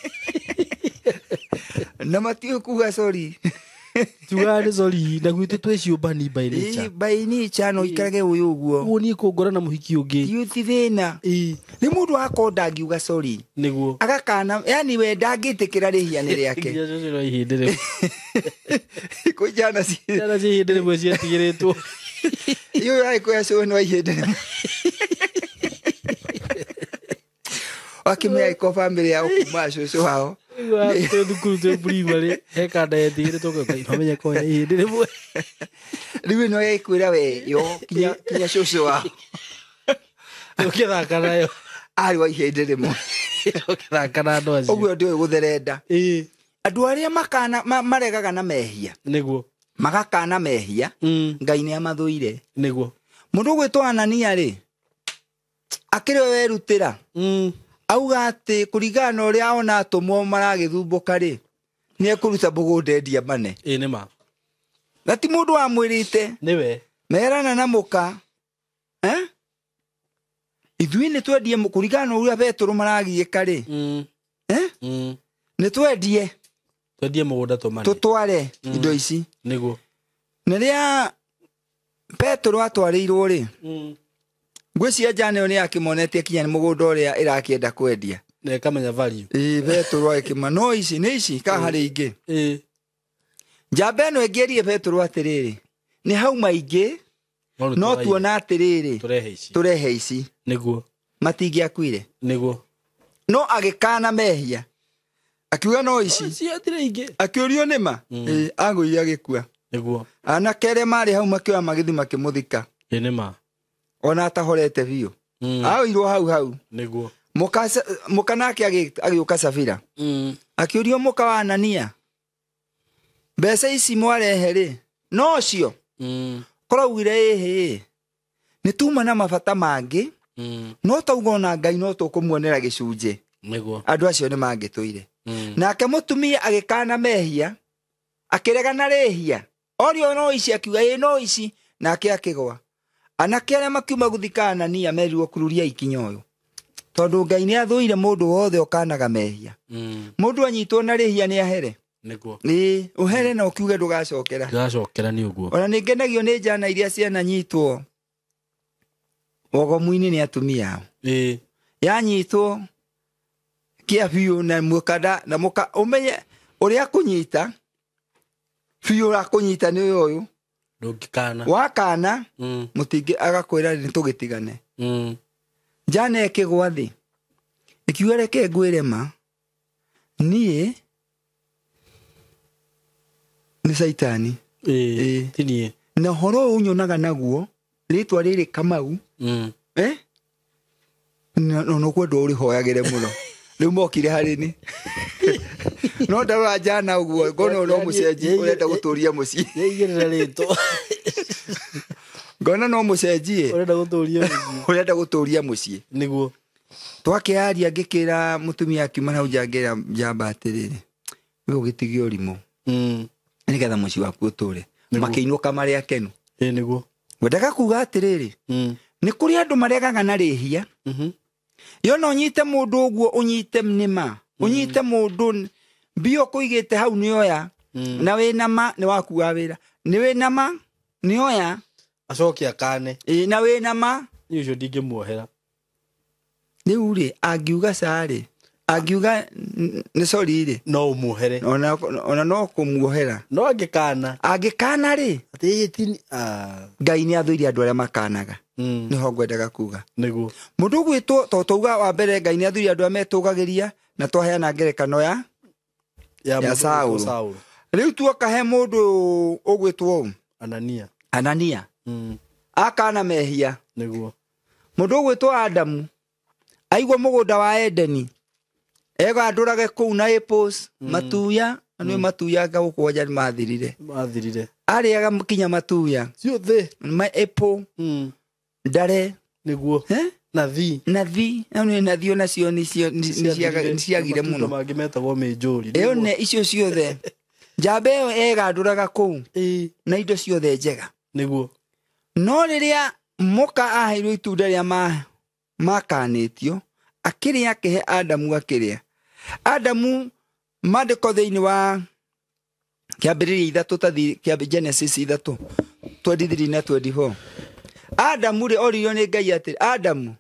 Speaker 1: Na matiũĩ kuga sorry.
Speaker 2: Tugaga nĩ sorry, na gwitũ twĩ ciũmbani by nature.
Speaker 1: By nature no ikarage ũyũ ũguo.
Speaker 2: Ũguo niĩ kũngora na mũhiki ũngĩ.
Speaker 1: Ti thĩna. Nĩ mũndũ wakorwo ndangiuga sorry.
Speaker 2: Nĩguo.
Speaker 1: Agakana, yani we ndangĩtĩkĩra rĩhia nĩ rĩake.
Speaker 2: Nginya cũcũ no ihĩndĩ rĩmwe.
Speaker 1: Kwĩ ciana
Speaker 2: Ciana cia ihĩndĩ rĩmwe ciatigĩrĩtwo.
Speaker 1: Iyo yarĩ kwĩ cũcũ no ihĩndĩ rĩmwe. Wakĩmenya ĩko bamĩrĩ yao kuma cũcũ wao.
Speaker 2: Twĩ thukuru twĩ primary, he kanda yetigĩrĩtwo Ngai mamenye ko ya ihĩndĩ rĩmwe.
Speaker 1: Rĩu ĩno ĩkwĩra we yo kinya cũcũ wao.
Speaker 2: Ũkĩthaka nayo.
Speaker 1: Arĩ wa ihĩndĩ rĩmwe.
Speaker 2: Ũkĩthaka na andũ acio.
Speaker 1: Ũguo ndĩũĩ gũtherenda. Andũ arĩa makana maregaga na mehia.
Speaker 2: Nĩguo.
Speaker 1: Magakana mehia. Ngai nĩ amathũire.
Speaker 2: Nĩguo.
Speaker 1: Mũndũ ũgwĩtwo Anania rĩ, akĩrĩ we werutĩra. Auga atĩ kũringana na ũrĩa ona atũmwo maragĩthumbũka rĩ, nĩ ekũruta mũgũnda endia mane.
Speaker 2: Ĩĩ nĩ ma.
Speaker 1: Na ti mũndũ wamwĩrĩte.
Speaker 2: Nĩwe.
Speaker 1: Merana na mũka. Ithuĩ nĩ twendie kũringana na ũrĩa Petero maragiĩka rĩ. Nĩ twendie.
Speaker 2: Twendie mũgũnda tũmane.
Speaker 1: Tũtware indo ici.
Speaker 2: Nĩguo.
Speaker 1: Na rĩrĩa Petero atwarĩirwo rĩ, ngwĩciria njana ĩyo nĩ yakĩmonetie kinya nĩ mũgũnda ũrĩa ĩrakĩenda kwendia.
Speaker 2: Na ĩkamenya value.
Speaker 1: Ĩĩ Petero agĩkĩma no ici nĩ ici ka harĩ ingĩ. Njamba ĩno ĩngĩerie Petero atĩrĩrĩ, nĩ hauma ingĩ no tuona atĩrĩrĩ tũrehe ici.
Speaker 2: Nĩguo.
Speaker 1: Matingĩakuire.
Speaker 2: Nĩguo.
Speaker 1: No agĩkana mehia. Akiuga no ici. Akĩũrio nĩ ma. Ĩĩ agũire agĩkua.
Speaker 2: Nĩguo.
Speaker 1: Anake arĩa marĩ hau makĩoya magĩthiĩ makĩmũthika.
Speaker 2: Ĩĩ nĩ ma.
Speaker 1: Ona atahorete biũ. Aoirwo hau hau.
Speaker 2: Nĩguo.
Speaker 1: Mũka nake agĩũka Safira. Akĩũrio mũka wa Anania, mbeca ici mwarehe rĩ, no cio. Koraugire ĩhĩ, nĩ tuma na mabata mangĩ, no tauga ona Ngai no tũkũmuonera gĩcunjĩ.
Speaker 2: Nĩguo.
Speaker 1: Andũ acio nĩ mangĩtũire. Nake mũtumia agĩkana mehia, akĩregana rĩhia. Orio no ici akiuga ĩĩ no ici, nake akĩgwa. Anake arĩa makiuma gũthika Anania merirwo kururia ikinya ũyũ. Tondũ Ngai nĩ athũire mũndũ wothe ũkanaga mehia. Mũndũ anyitwo na rĩhia nĩ ahere.
Speaker 2: Nĩguo.
Speaker 1: Ĩĩ, ũhere na ũkiuge ndũgacokera.
Speaker 2: Ndũgacokera nĩ ũguo.
Speaker 1: Ona nĩ ngenagio nĩ njana iria ciananyitwo wogomu-inĩ nĩ atumia ao.
Speaker 2: Ĩĩ.
Speaker 1: Yanyitwo kĩa biũ na mũkanda na mũka ũmenye ũrĩa kũnyita biũ ũrakũnyita nĩ ũyũ.
Speaker 2: Ndũngĩkana.
Speaker 1: Wakana mũtingĩ agakwĩra nĩ tũgĩtigane. Njana ĩkĩgwa thĩ. Ĩkiuga reke ngwĩre ma, niĩ nĩ Caitani.
Speaker 2: Ĩĩ, ti niĩ.
Speaker 1: Na ũhoro ũyũ nyonaga naguo rĩtwa rĩrĩ Kamau. Na no kwendwo ũrĩhoyagĩre mũno. Rĩu mokire harĩ ni. No ndarora njana ũguo ngona no mũcenji ũrenda gũtũria mũciĩ.
Speaker 2: Nĩaigĩrĩra rĩtwa.
Speaker 1: Ngona no mũcenjie.
Speaker 2: Ũrenda gũtũria mũciĩ.
Speaker 1: Ũrenda gũtũria mũciĩ.
Speaker 2: Nĩguo.
Speaker 1: Twakĩaria ngĩkĩra mũtumia akiuma hau nja ngĩra njamba atĩrĩrĩ, we ũgĩtige ũrimũ. Nĩgetha mũciĩ waku ũtũre. Makĩinũka marĩ akenu.
Speaker 2: Ĩĩ nĩguo.
Speaker 1: Ngwendaga kuga atĩrĩrĩ, nĩ kũrĩ andũ maregaga na rĩhia. Yo no ũnyite mũndũ ũguo ũnyite nĩma. Ũnyite mũndũ mbia ũkũigĩte hau nĩoya. Na wĩna ma nĩ waku wa wĩra. Nĩ wĩna ma nĩoya.
Speaker 2: Acoke akane.
Speaker 1: Ĩĩ na wĩna ma.
Speaker 2: Niĩ ũcio ndingĩmuohera.
Speaker 1: Rĩu rĩ angiuga ca rĩ, angiuga nĩ sorry rĩ,
Speaker 2: no ũmuohere.
Speaker 1: Ona no kũmuohera.
Speaker 2: No angĩkana.
Speaker 1: Angĩkana rĩ,
Speaker 2: atĩ ĩĩ ti
Speaker 1: Ngai nĩ athũire andũ arĩa makanaga. Nĩho ngwendaga kuga.
Speaker 2: Nĩguo.
Speaker 1: Mũndũ ũgwĩtwo to tauga wa mbere Ngai nĩ athũire andũ arĩa metũgagĩria na twaheana ngerekano ya Saũlũ. Rĩu tuoka he mũndũ ũgwĩtwo
Speaker 2: Anania.
Speaker 1: Anania. Akana mehia.
Speaker 2: Nĩguo.
Speaker 1: Mũndũ ũgwĩtwo Adamu aigua mũgũnda wa Edeni egandũrage kũu na apples, matuya, nĩ matuya nga gũkũ wanja nĩmathirire.
Speaker 2: Mathirire.
Speaker 1: Arĩaga kinya matuya.
Speaker 2: Ciothe.
Speaker 1: Ma apple. Ndare.
Speaker 2: Nĩguo. Nathi.
Speaker 1: Nathi, nĩ nathi onacio nĩciagire mũno.
Speaker 2: Matunda mangĩ metagwo mĩnjũri.
Speaker 1: Ĩyo nĩ icio ciothe. Njamba ĩyo egandũraga kũu na indo ciothe njega.
Speaker 2: Nĩguo.
Speaker 1: No rĩrĩa mũka aheirwo itunda rĩa makanĩtio, akĩrĩa akĩhe Adamu akĩrĩa. Adamu maandĩko thĩinĩ wa kĩambĩrĩria ithatũ ta Genesis 3 23 na 24. Adamu rĩ oririo nĩ Ngai atĩrĩ, Adamu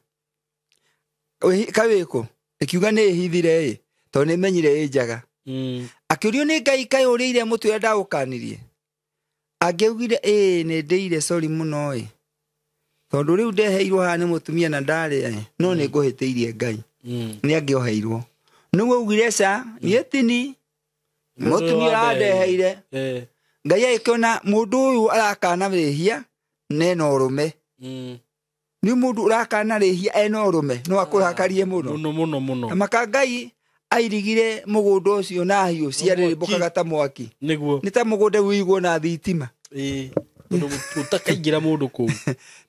Speaker 1: kawĩkũ? Ĩkiuga nĩ ĩhithire ĩ, tondũ nĩ menyire ĩ njaga. Akĩũrio nĩ Ngai kaĩ ũrĩire mũtĩ ũrĩa ndaũkanirie? Angĩaugire ĩĩ nĩ ndĩire sorry mũno ĩ, tondũ rĩu ndeheirwo haha nĩ mũtumia na ndarĩa ĩ, no nĩ ngũhĩtĩirie Ngai. Nĩ angĩoheirwo. Nĩguo augire ca, niĩ tini mũtumia ũrandeheire. Ngai agĩkĩona mũndũ ũyũ arakana rĩhia na ena ũrũme. Nĩ mũndũ ũrakana rĩhia ena ũrũme, no akũrakarie mũno.
Speaker 2: Mũno mũno mũno.
Speaker 1: Na maka Ngai airigire mũgũnda ũcio na hiũ ciarĩrĩmbũkaga ta mwaki.
Speaker 2: Nĩguo.
Speaker 1: Nĩ ta mũgũnda ũigwo na thitima.
Speaker 2: Ĩĩ. Ũndũ ũtakaingĩra mũndũ kũu.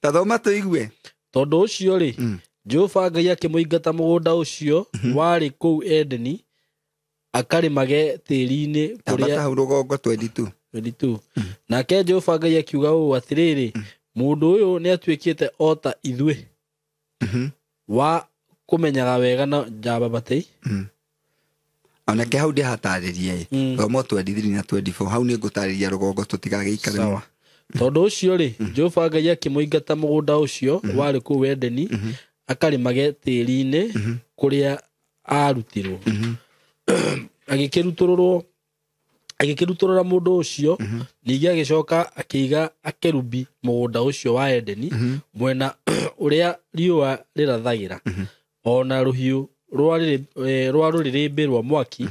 Speaker 1: Ta thoma tũigue.
Speaker 2: Tondũ ũcio rĩ, Jehova Ngai akĩmũingata mũgũnda ũcio warĩ kũu Edeni akarĩmage tĩĩri-inĩ
Speaker 1: kũrĩa hau rũgongo 22.
Speaker 2: 22. Nake Jehova Ngai akiuga ũũ atĩrĩrĩ, mũndũ ũyũ nĩatuĩkĩte o ta ithuĩ wa kũmenyaga wega na njamba batĩ.
Speaker 1: Onake hau ndĩhatarĩrie ĩ. Thoma 23 na 24 hau nĩngũtarĩria rũgongo tũtigagĩikare mũno.
Speaker 2: Tondũ ũcio rĩ, Jehova Ngai akĩmũingata mũgũnda ũcio warĩ kũu Edeni akarĩmage tĩĩri-inĩ kũrĩa arutirwo. Agĩkĩrutũrũra mũndũ ũcio, ningĩ agĩcoka akĩiga akerubi mũgũnda ũcio wa Edeni mwena ũrĩa riũa rĩrathagĩra, ona rũhiũ rwa rũrĩrĩmbĩ rwa mwaki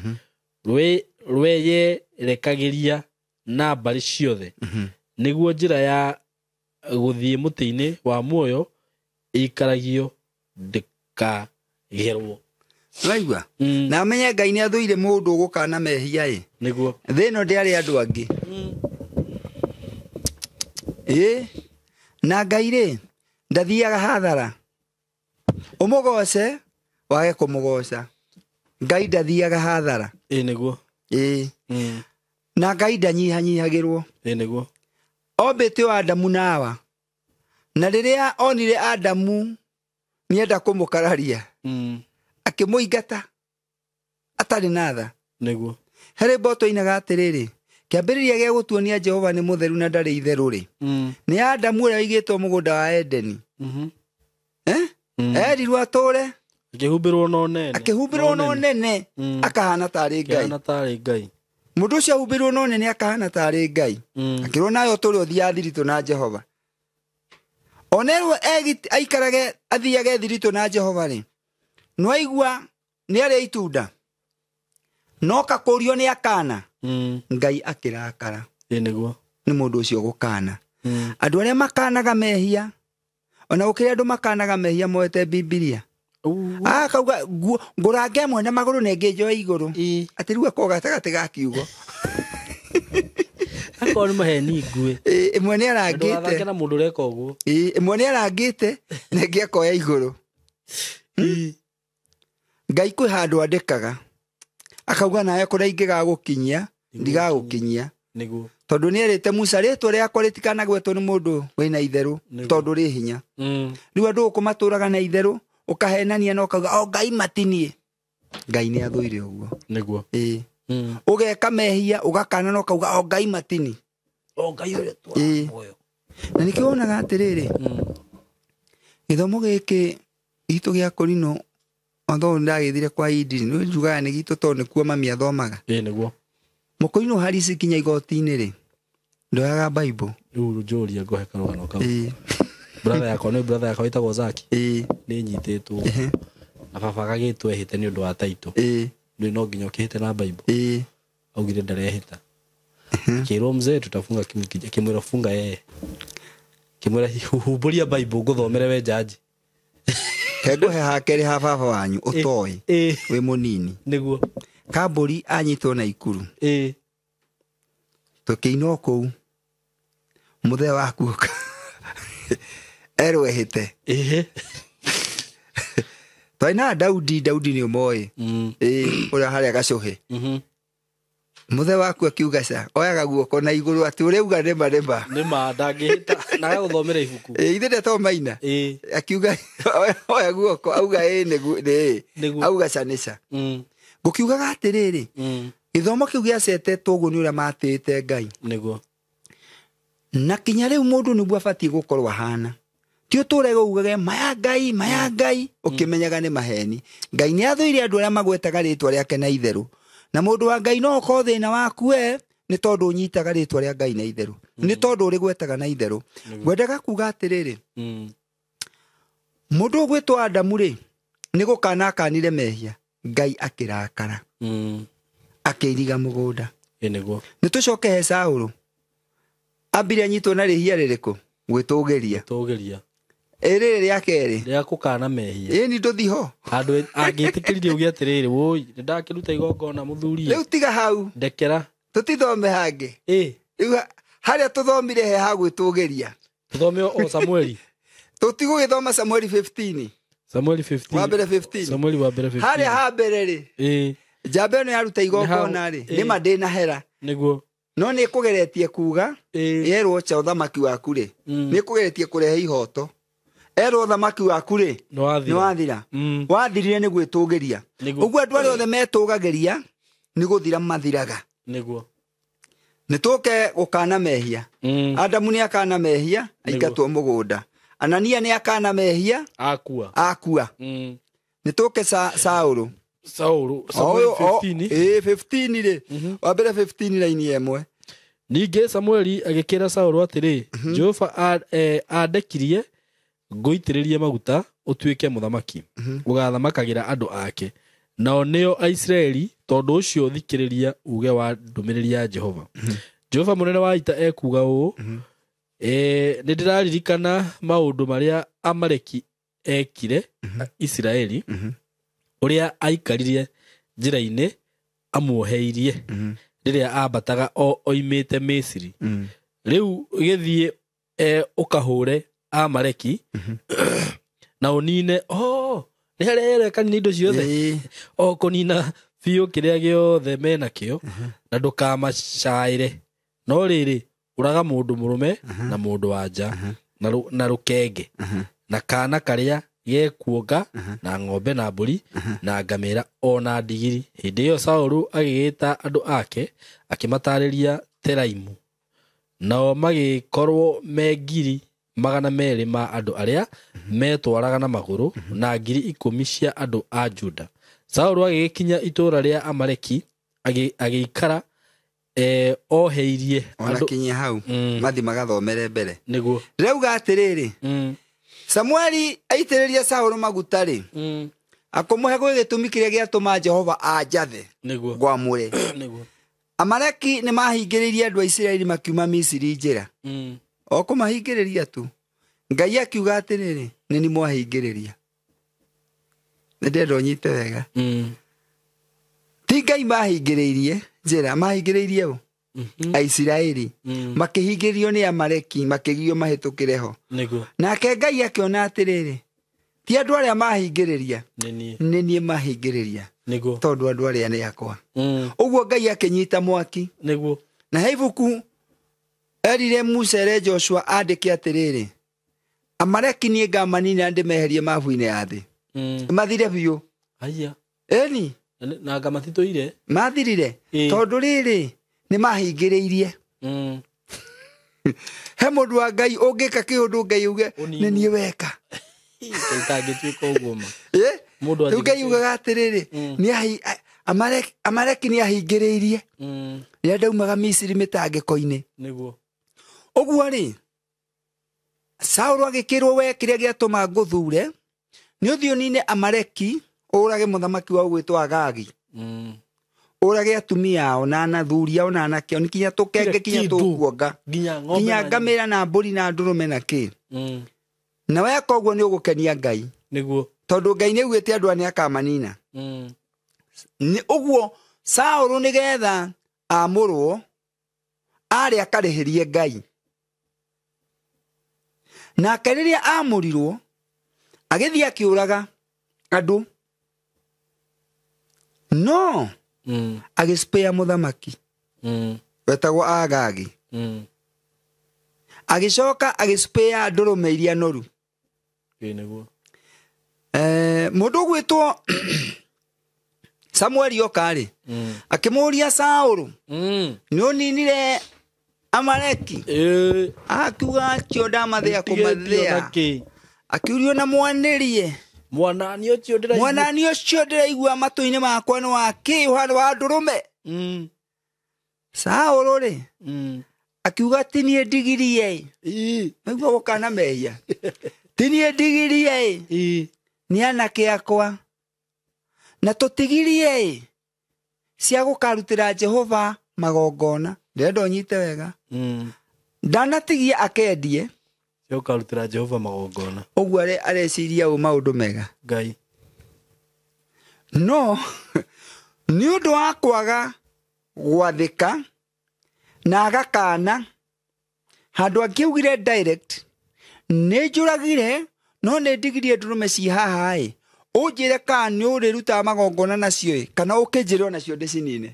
Speaker 2: rweyerekagĩria na mbarĩ ciothe, nĩguo njĩra ya gũthiĩ mũtĩ-inĩ wa muoyo ĩikaragio ndĩkagerwo.
Speaker 1: Waigua? Na amenye Ngai nĩ athũire mũndũ ũgũkana mehia ĩ.
Speaker 2: Nĩguo.
Speaker 1: Thĩ ĩno ndĩarĩ andũ angĩ. Ĩ na Ngai rĩ ndathiaga hathara. Ũmũgoce wage kũmũgoca. Ngai ndathiaga hathara.
Speaker 2: Ĩ nĩguo.
Speaker 1: Ĩ. Na Ngai ndanyihanyihagĩrwo.
Speaker 2: Ĩ nĩguo.
Speaker 1: Ombĩte o Adamu na Hawa. Na rĩrĩa onire Adamu nĩenda kũmũkararia, akĩmũingata atarĩ na tha.
Speaker 2: Nĩguo.
Speaker 1: Harĩ mboto inaga atĩrĩrĩ, kĩambĩrĩria gĩa gũtuonia Jehova nĩ mũtheru na ndarĩ itherũ rĩ, nĩ Adamu ũrĩa ũigĩtwo mũgũnda wa Edeni. Erirwo atũre,
Speaker 2: akĩhumbĩrwo na ũnene.
Speaker 1: Akĩhumbĩrwo na ũnene, akahana tarĩ Ngai.
Speaker 2: Akahana tarĩ Ngai.
Speaker 1: Mũndũ ũcio ahumbĩrwo na ũnene akahana tarĩ Ngai. Akĩrwo nawe ũtũre ũthiaga thiritũ na Jehova. Onerwo aikarage athiage thiritũ na Jehova rĩ, no aigua nĩ arĩa itunda, no kakũrio nĩ akana, Ngai akĩrakara.
Speaker 2: Ĩ nĩguo.
Speaker 1: Nĩ mũndũ ũcio gũkana. Andũ arĩa makanaga mehia, ona gũkĩrĩ andũ makanaga mehia moete Bibilia. Akauga ngũrange ĩmwe na magũrũ na ĩngĩ njoe igũrũ. Atĩ rĩu akorwo gatagatĩ ga kiugo.
Speaker 2: Akorwo nĩ maheni ngue.
Speaker 1: Ĩmwe nĩ arangĩte.
Speaker 2: Ndũgathake na mũndũ ũreka ũguo.
Speaker 1: Ĩmwe nĩ arangĩte na ĩngĩ akoya igũrũ. Ngai kwĩ handũ andĩkaga akauga nawe kũrĩa ingĩgagũkinyia ndigagũkinyia.
Speaker 2: Nĩguo.
Speaker 1: Tondũ nĩ erĩte Musa rĩtwa rĩakwa rĩtikanagwetwo nĩ mũndũ wĩna itherũ tondũ rĩ hinya. Rĩu andũ gũkũ matũraga na itherũ ũkahenania na ũkauga o Ngai matinie. Ngai nĩ athũire ũguo.
Speaker 2: Nĩguo.
Speaker 1: Ũgeka mehia ũgakana na ũkauga o Ngai matini.
Speaker 2: O Ngai ũrĩa tũraga muoyo.
Speaker 1: Na nĩkĩo wonaga atĩrĩrĩ gĩthomo gĩkĩ gitũ gĩa Korino although ndagĩthire kwa Idi nĩ njugaga nĩ gitũ tondũ nĩkuo mami athomaga.
Speaker 2: Nĩguo.
Speaker 1: Mũkorino Harisi kinya igoti-inĩ rĩ ndoyaga Bible.
Speaker 2: Rĩu njũria ngũhe karũgano kau. Brother yakwa nĩ brother yakwa wĩtagwo Zaki. Nĩ nyitĩtwo. Na baba agagĩtwo ehĩte nĩ ũndũ wa taito. Nĩ no nginya ũkĩhĩte na Bible. Augire ndarehĩta. Akĩrwo mzee tutafunga kĩmwĩra funga yeye. Kĩmwĩra humbũria Bible ngũthomere we jaji.
Speaker 1: Kengũhe hakerĩ ha baba wanyu ũtoĩ wĩ mũnini.
Speaker 2: Nĩguo.
Speaker 1: Kambũri anyitwo na ikuru. Tũkĩinwo kũu. Mũthee waku erwo ehĩte. Twarĩ na Daudi, Daudi nĩ ũmoĩ. Ũrĩa harĩa gacũhĩ. Mũthee waku akiuga ca oyaga guoko na igũrũ atĩ ũrauga nĩma nĩma.
Speaker 2: Nĩma ndangĩhĩta na agagũthomera ibuku.
Speaker 1: Ithe ndetagwo Maina. Akiuga oya guoko auga ĩ nĩ auga ca nĩ ca. Ngũkiugaga atĩrĩrĩ gĩthomo kĩu gĩacetetwo ũguo nĩ ũrĩa matĩĩte Ngai.
Speaker 2: Nĩguo.
Speaker 1: Na kinya rĩu mũndũ nĩguo abatiĩ gũkorwo ahana. Ti ũtũre ugage maya Ngai maya Ngai ũkĩmenyaga nĩ maheni. Ngai nĩ athũire andũ arĩa magwetaga rĩtwa rĩake na itherũ. Na mũndũ wa Ngai no ũkorwo thĩna waku we nĩ tondũ ũnyitaga rĩtwa rĩa Ngai na itherũ. Nĩ tondũ ũrĩgwetaga na itherũ. Ngwendaga kuga atĩrĩrĩ mũndũ ũgwĩtwo Adamu rĩ nĩ gũkana akanire mehia Ngai akĩrakara. Akĩiriga mũgũnda.
Speaker 2: Nĩguo.
Speaker 1: Nĩ tũcoke he Saũlũ. Ambire anyitwo na rĩhia rĩrĩkũ? Gwĩtũgĩria.
Speaker 2: Gwĩtũgĩria.
Speaker 1: Ĩrĩrĩ rĩa kerĩ.
Speaker 2: Rĩa kũkana mehia.
Speaker 1: Ĩni ndũthi ho.
Speaker 2: Handũ angĩtĩkĩririe uge atĩrĩrĩ woi nĩ ndakĩruta igongona mũthuri.
Speaker 1: Rĩu tiga hau.
Speaker 2: Ndekera.
Speaker 1: Tũtithome hangĩ. Rĩu harĩa tũthomire he ha gwĩtũgĩria.
Speaker 2: Tũthome o Samueli.
Speaker 1: Tũtigũgĩthoma Samueli 15.
Speaker 2: Samueli 15.
Speaker 1: Wa mbere 15.
Speaker 2: Samueli wa mbere 15.
Speaker 1: Harĩa ha mbere rĩ. Njamba ĩno yaruta igongona rĩ nĩma ndĩna hera.
Speaker 2: Nĩguo.
Speaker 1: No nĩ kũgeretie kuga yerwo cha ũthamaki waku rĩ nĩ kũgeretie kũrehe ihoto. Erwo ũthamaki waku rĩ nĩ wathira. Wathirire nĩ gwĩtũgĩria. Ũguo andũ arĩa othe metũgagĩria nĩ gũthira mathiraga.
Speaker 2: Nĩguo.
Speaker 1: Nĩ tũke gũkana mehia. Adamu nĩ akana mehia aingatwo mũgũnda. Anania nĩ akana mehia
Speaker 2: akua.
Speaker 1: Akua. Nĩ tũke Saũlũ.
Speaker 2: Saũlũ Samueli 15.
Speaker 1: 15 rĩ. Wa mbere 15 raini ĩmwe.
Speaker 2: Ningĩ Samueli agĩkĩra Saũlũ atĩrĩ, Jehova andekirie ngũitĩrĩrie maguta ũtuĩke mũthamaki ũgathamakagĩra andũ ake nao nĩo Aisiraeli, tondũ ũcio thikĩrĩria uge wa ndũmĩrĩri ya Jehova. Jehova mũnene wa ita ekuuga ũũ, nĩ ndĩraririkana maũndũ marĩa Amaleki ekire Isiraeli, ũrĩa aikaririe njĩra-inĩ amuoheirie rĩrĩa ambataga o oimĩte Misiri. Rĩu gĩthiĩ ũkahũre Amaleki na ũnine nĩ harĩa yerekanire indo ciothe o kũnina biũ kĩrĩa gĩothe menakĩo na ndũkamacaĩre, no rĩrĩ ũraga mũndũ mũrũme na mũndũ wa nja na rũkenge na kana karĩa gekuonga na ng'ombe na mbũri na ngamĩra o na ndigiri. Hĩndĩ ĩyo Saũlũ agĩgĩta andũ ake akĩmatarĩria Teraimu, nao magĩkorwo me 200,000 ma andũ arĩa metwaraga na magũrũ na 10,000 cia andũ a Juda. Saũlũ agĩgĩkinya itũũra rĩa Amaleki agĩikara oheirie
Speaker 1: ona kinya hau mathi magathomere mbere.
Speaker 2: Nĩguo.
Speaker 1: Ndĩrauga atĩrĩrĩ Samueli aitĩrĩria Saũlũ maguta rĩ akũmũhe gwĩ gĩtũmi kĩrĩa gĩatũma Jehova anjathe ngwamũre.
Speaker 2: Nĩguo.
Speaker 1: Amaleki nĩ mahingĩrĩirie andũ a Isiraeli makiuma Misiri njĩra. O kũmahingĩrĩria tu. Ngai akiuga atĩrĩrĩ nĩ ni mwahingĩrĩria. Nĩ ndĩrenda ũnyite wega. Ti Ngai mahingĩrĩirie njĩra, mahingĩrĩirie ũ? Aisiraeli makĩhingĩrio nĩ Amaleki makĩgirio mahĩtũkĩre ho. Nake Ngai akĩona atĩrĩrĩ, ti andũ arĩa mahingĩrĩria, nĩ niĩ mahingĩrĩria, tondũ andũ arĩa nĩ akwa. Ũguo Ngai akĩnyita mwaki. Na he ibuku erire Musa ere Joshua andĩke atĩrĩrĩ, Amaleki niĩ ngamanina ndĩmeherie mabu-inĩ ya thĩ. Mathire biũ. Ĩni.
Speaker 2: Na ngamatitũire.
Speaker 1: Mathirire. Tondũ rĩrĩ nĩ mahingĩrĩirie. He mũndũ wa Ngai ũngĩka kĩũndũ Ngai uge nĩ niĩ weka. Rĩu Ngai ugaga atĩrĩrĩ, Amaleki nĩ ahingĩrĩirie. Rĩrĩa ndaumaga Misiri mĩtangĩko-inĩ. Ũguo rĩ, Saũlũ agĩkĩrwo we kĩrĩa gĩatũma ngũthure nĩ ũthiĩ ũnine Amaleki ũrage mũthamaki wao gwĩtwo Agagi. Ũrage atumia ao na athuri ao na anake ao, nginya tũkenge kinya tũkuonga, nginya ngamĩra na mbũri na ndũrũme na kĩ. Na weka ũguo nĩ ũgũkenia Ngai. Tondũ Ngai nĩ augĩte andũ aya nĩ akamanina. Nĩ ũguo Saũlũ nĩgetha amũrwo arĩ akarĩhĩrie Ngai. Nake rĩrĩa amũrirwo agĩthiĩ akĩũraga andũ, no agĩspea mũthamaki wetagwo Agagi. Agĩcoka agĩspea ndũrũme iria noru. Mũndũ ũgwĩtwo Samueli oka rĩ, akĩmũũria Saũlũ, nĩ ũninire Amaleki? Akiuga acio ndamathĩa kũmathĩa. Akiurio na mwanĩrie.
Speaker 2: Mwanani ũcio ndĩraigua.
Speaker 1: Mwanani ũcio ndĩraigua matũ-inĩ makwa nĩ wa kĩ ũhoro wa ndũrũme? Saũlũ rĩ, akiuga ti niĩ ndigirie. Nĩguo gũkana mehia. Ti niĩ ndigirie. Nĩ anake akwa. Na tũtigirie cia gũkarutĩra Jehova magongona. Ndĩrenda ũnyite wega. Ndanatigia akendie.
Speaker 2: Cia gũkarutĩra Jehova magongona.
Speaker 1: Ũguo areciria ũ maũndũ mega.
Speaker 2: Ngai.
Speaker 1: No nĩ ũndũ wa kwaga gwathĩka na agakana handũ angĩaugire direct nĩ njũragire no nĩ ndigirie ndũrũme ci haha ĩ, ũnjĩre kana nĩ ũrĩrutaga magongona nacio ĩ, kana ũkĩnjĩre onacio ndĩcinine.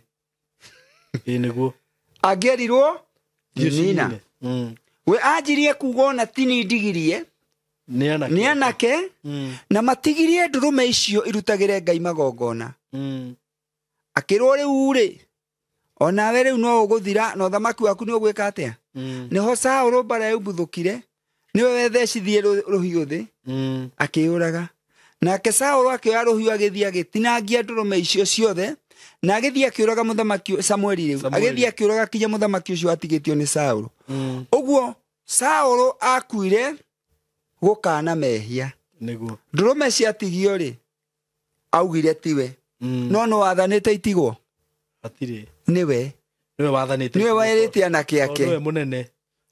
Speaker 2: Nĩguo.
Speaker 1: Angĩerirwo nina. We anjirie kuga ona ti niĩ ndigirie, nĩ anake, na matigirie ndũrũme icio irutagĩre Ngai magongona. Akĩrwo rĩu rĩ, onawe rĩu no ũgũthira na ũthamaki waku nĩ ũgwĩka atĩa? Nĩho Saũlũ mbara yaumbuthũkire, nĩwe wethecithie rũhiũ thĩ, akĩũraga. Nake Saũlũ akĩoya rũhiũ agĩthiĩ agĩtinangia ndũrũme icio ciothe, na agĩthiĩ akĩũraga mũthamaki Samueli rĩu. Agĩthiĩ akĩũraga kinya mũthamaki ũcio atigĩtio nĩ Saũlũ. Ũguo Saũlũ akuire gũkana mehia. Ndũrũme ciatigio rĩ, augire tiwe. No nĩ wathanĩte itigwo? Nĩwe.
Speaker 2: Nĩwe wathanĩte.
Speaker 1: Nĩwe werĩte anake ake.
Speaker 2: Nĩwe mũnene.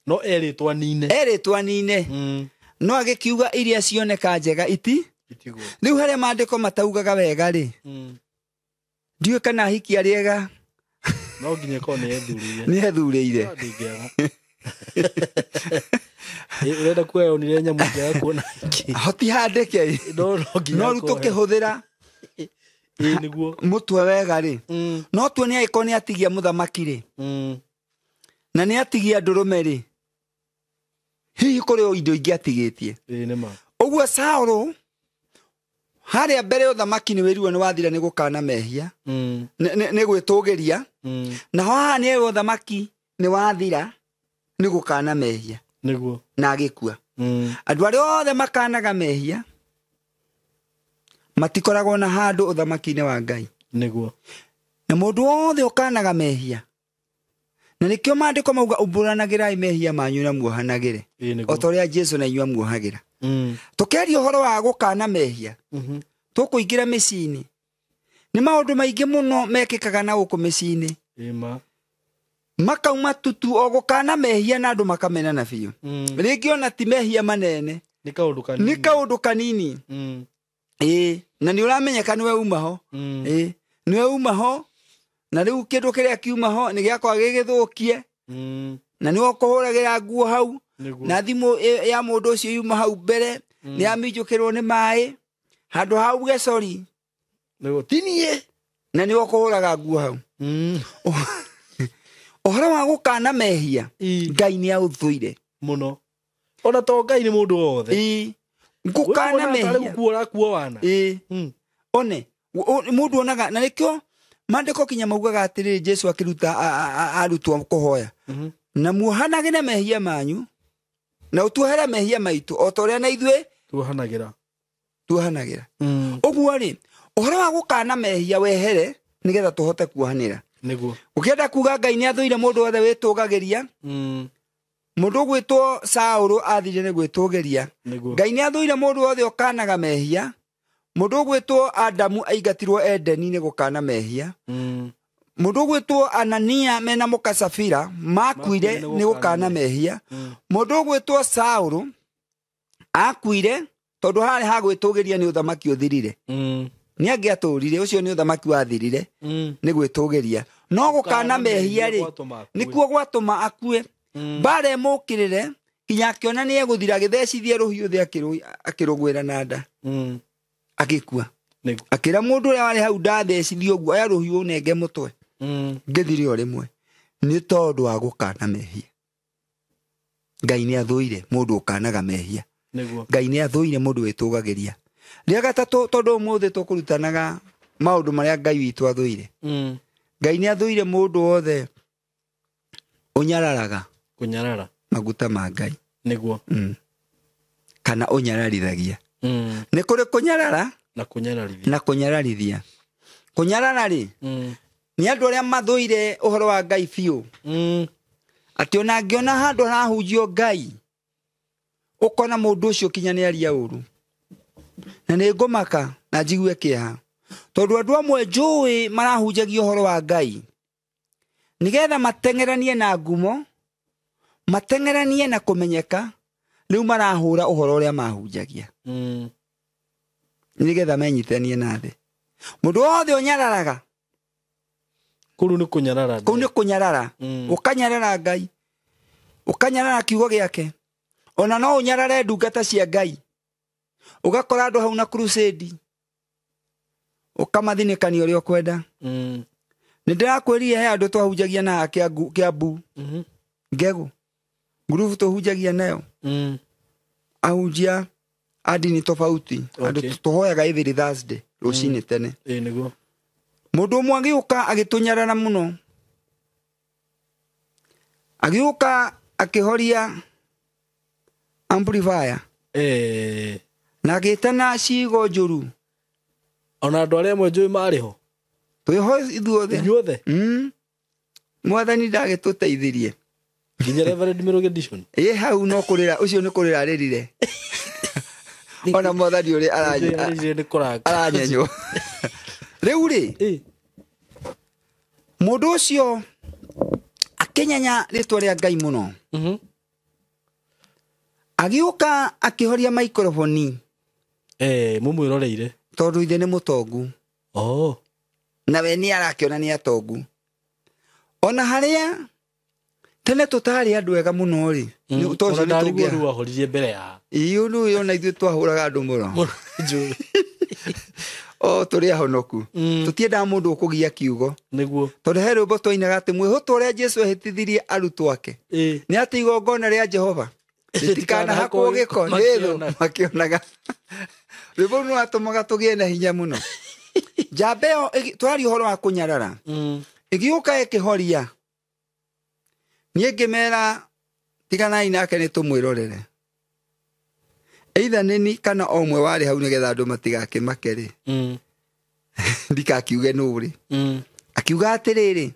Speaker 2: No erĩtwo anine.
Speaker 1: Erĩtwo anine. No agĩkiuga iria cioneka njega iti
Speaker 2: itigwo.
Speaker 1: Rĩu harĩa maandĩko mataugaga wega rĩ, ndiũĩ kana hiki arĩega.
Speaker 2: No nginya ĩkorwo nĩ ethurĩire.
Speaker 1: Nĩ ethurĩire.
Speaker 2: Ũrenda kuoya onire nyamũ njega kuona hiki.
Speaker 1: Hatihandĩke.
Speaker 2: No, no nginya
Speaker 1: No rĩu
Speaker 2: akorwo.
Speaker 1: tũkĩhũthĩra
Speaker 2: Nĩguo.
Speaker 1: mũtwe wega rĩ. No tuone angĩkorwo nĩ atigia mũthamaki rĩ. Na nĩ atigia ndũrũme rĩ. Hihi kũrĩ o indo ingĩ atigĩtie.
Speaker 2: Nĩ ma.
Speaker 1: Ũguo Saũlũ harĩa mbere ũthamaki nĩ wĩrirwo nĩ wathira nĩ gũkana mehia. Nĩ gwĩtũgĩria. Na haha nĩ ũthamaki nĩ wathira nĩ gũkana mehia. Na agĩkua. Andũ arĩa othe makanaga mehia matikoragwo na handũ ũthamaki-inĩ wa Ngai. Na mũndũ wothe ũkanaga mehia, na nĩkĩo maandĩko mauga umbũranagĩrai mehia manyu na muohanagĩre. O ta ũrĩa Jesũ na inyuĩ amuohagĩra. Tũkĩaria ũhoro wa gũkana mehia, tũkũingĩra mĩciĩ-inĩ. Nĩ maũndũ maingĩ mũno mekĩkaga na gũkũ mĩciĩ-inĩ. Makauma tutu o gũkana mehia na andũ makamenana biũ. Rĩngĩ ona ti mehia manene.
Speaker 2: Nĩ kaũndũ kanini.
Speaker 1: Nĩ kaũndũ kanini. Na nĩ ũramenyeka nĩwe uma ho. Nĩwe uma ho. Na rĩu kĩndũ kĩrĩa kiuma ho nĩ gĩakwa gĩgĩthũkie. Na nĩwe ũkũhũragĩra nguo hau. Na thimũ ya mũndũ ũcio yuma hau mbere nĩ yaminjũkĩrwo nĩ maĩ. Handũ ha uge sorry.
Speaker 2: Nĩguo ti niĩ.
Speaker 1: Na nĩwe ũkũhũraga nguo hau. Ũhoro wa gũkana mehia Ngai nĩ aũthũire
Speaker 2: mũno. Ona to Ngai nĩ mũndũ wothe.
Speaker 1: Gũkana mehia.
Speaker 2: Gũkuo ũrakuo wana.
Speaker 1: One mũndũ onaga na nĩkĩo maandĩko kinya maugaga atĩrĩrĩ Jesu akĩruta arutwo kũhoya. Na muohanage na mehia manyu na ũtuohere mehia maitũ o ta ũrĩa na ithuĩ
Speaker 2: tuohanagĩra.
Speaker 1: Tuohanagĩra. Ũguo rĩ ũhoro wa gũkana mehia wehere nĩgetha tũhote kuohanĩra.
Speaker 2: Nĩguo.
Speaker 1: Ũkĩenda kuga Ngai nĩ athũire mũndũ wothe wĩtũgagĩria. Mũndũ ũgwĩtwo Saũlũ athire nĩ gwĩtũgĩria. Ngai nĩ athũire mũndũ wothe ũkanaga mehia. Mũndũ ũgwĩtwo Adamu aingatirwo Edeni nĩ gũkana mehia. Mũndũ ũgwĩtwo Anania mena mũka Safira makuire nĩ gũkana mehia. Mũndũ ũgwĩtwo Saũlũ akuire tondũ harĩ ha gwĩtũgĩria nĩ ũthamaki ũthirire. Nĩ angĩatũrire ũcio nĩ ũthamaki wathirire nĩ gwĩtũgĩria. No gũkana mehia rĩ nĩkuo gwatũma akue. Mbara ĩmũkĩrĩre kinya akĩona nĩ egũthira agĩthecithia rũhiũ thĩ akĩrũgwĩra na nda. Agĩkua. Akĩra mũndũ ũrĩa warĩ hau ndathecithio ũguo aya rũhiũ ũnenge mũtwe. Ngĩthire o rĩmwe. Nĩ tondũ wa gũkana mehia. Ngai nĩ athũire mũndũ ũkanaga mehia. Ngai nĩ athũire mũndũ wĩtũgagĩria. Rĩa gatatũ tondũ ũmũthĩ tũkũrutanaga maũndũ marĩa Ngai witũ athũire. Ngai nĩ athũire mũndũ wothe ũnyararaga.
Speaker 2: Kũnyarara.
Speaker 1: Maguta ma Ngai.
Speaker 2: Nĩguo.
Speaker 1: Kana ũnyararithagia. Nĩ kũrĩ kũnyarara
Speaker 2: na kũnyararithia.
Speaker 1: Na kũnyararithia. Kũnyarara rĩ nĩ andũ arĩa mathũire ũhoro wa Ngai biũ. Atĩ ona angĩona handũ harahunjio Ngai ũkona mũndũ ũcio kinya nĩ aria ũru. Na nĩ ngũmaka na njigue kĩeha. Tondũ andũ amwe njũĩ marahunjagia ũhoro wa Ngai nĩgetha mateng'eranie na ngumo, mateng'eranie na kũmenyeka, rĩu marahũra ũhoro ũrĩa mahunjagia. Nĩgetha menyitanie na thĩ. Mũndũ wothe ũnyararaga.
Speaker 2: Kũu nĩ kũnyarara.
Speaker 1: Kũu nĩ kũnyarara. Ũkanyarara Ngai. Ũkanyarara kiugo gĩake. Ona no ũnyarare ndungata cia Ngai. Ũgakora andũ hau na crusade. Ũkamathinĩkania ũrĩa ũkwenda. Nĩ ndĩrakwĩrire he andũ twahunjagia na Kĩambu. Ngegũ. Ngurubu tũhunjagia nayo. Ahunjia a ndini tofauti. Andũ tũhoyaga every Thursday rũcinĩ tene.
Speaker 2: Nĩguo.
Speaker 1: Mũndũ ũmwe agĩũka agĩtũnyarara mũno. Agĩũka akĩhoria amplifier. Na agĩtana ciugo njũru.
Speaker 2: Ona andũ arĩa amwe njũĩ marĩ ho.
Speaker 1: Twĩho ithuothe.
Speaker 2: Inyuothe?
Speaker 1: Mwathani ndagĩtũteithirie.
Speaker 2: Nginya Reverend Mirugi Dishon.
Speaker 1: Ĩ hau no kũrĩra, ũcio nĩ kũrĩra arĩrire. Ona mwathani ũrĩa aranyenywo. Rĩu rĩ, mũndũ ũcio akĩnyenya rĩtwa rĩa Ngai mũno. Agĩũka akĩhoria microphone.
Speaker 2: Mũmwĩroreire.
Speaker 1: Tondũ ithe nĩ mũtongu. Na we nĩ arakĩona nĩ atongu. Ona harĩa tene tũtarĩ andũ ega mũno rĩ.
Speaker 2: Ona ndarigwo rĩu wahoririe mbere ya.
Speaker 1: Ĩĩ ũyũ ona ithuĩ twahũraga andũ mũno. O tũrĩ ahonoku. Tũtiendaga mũndũ ũkũgia kiugo.
Speaker 2: Nĩguo.
Speaker 1: Tondũ he rwĩmbo twainaga atĩ mwĩhũtwo ũrĩa Jesũ ehĩtithirie arutwo ake. Nĩ atĩ igongona rĩa Jehova rĩtikanahakwo gĩko nĩ thũ makĩonaga. Rwĩmbo rũu nĩrwatũmaga tũgĩe na hinya mũno. Njamba ĩyo twaria ũhoro wa kũnyarara. Ĩgĩũka ĩkĩhoria. Niĩ ngĩmera tiganai nake nĩ tũmwĩrorere. Either nĩ ni kana o ũmwe warĩ hau nĩgetha andũ matigakĩmake rĩ. Ndikakiuge nũ rĩ. Akiuga atĩrĩrĩ.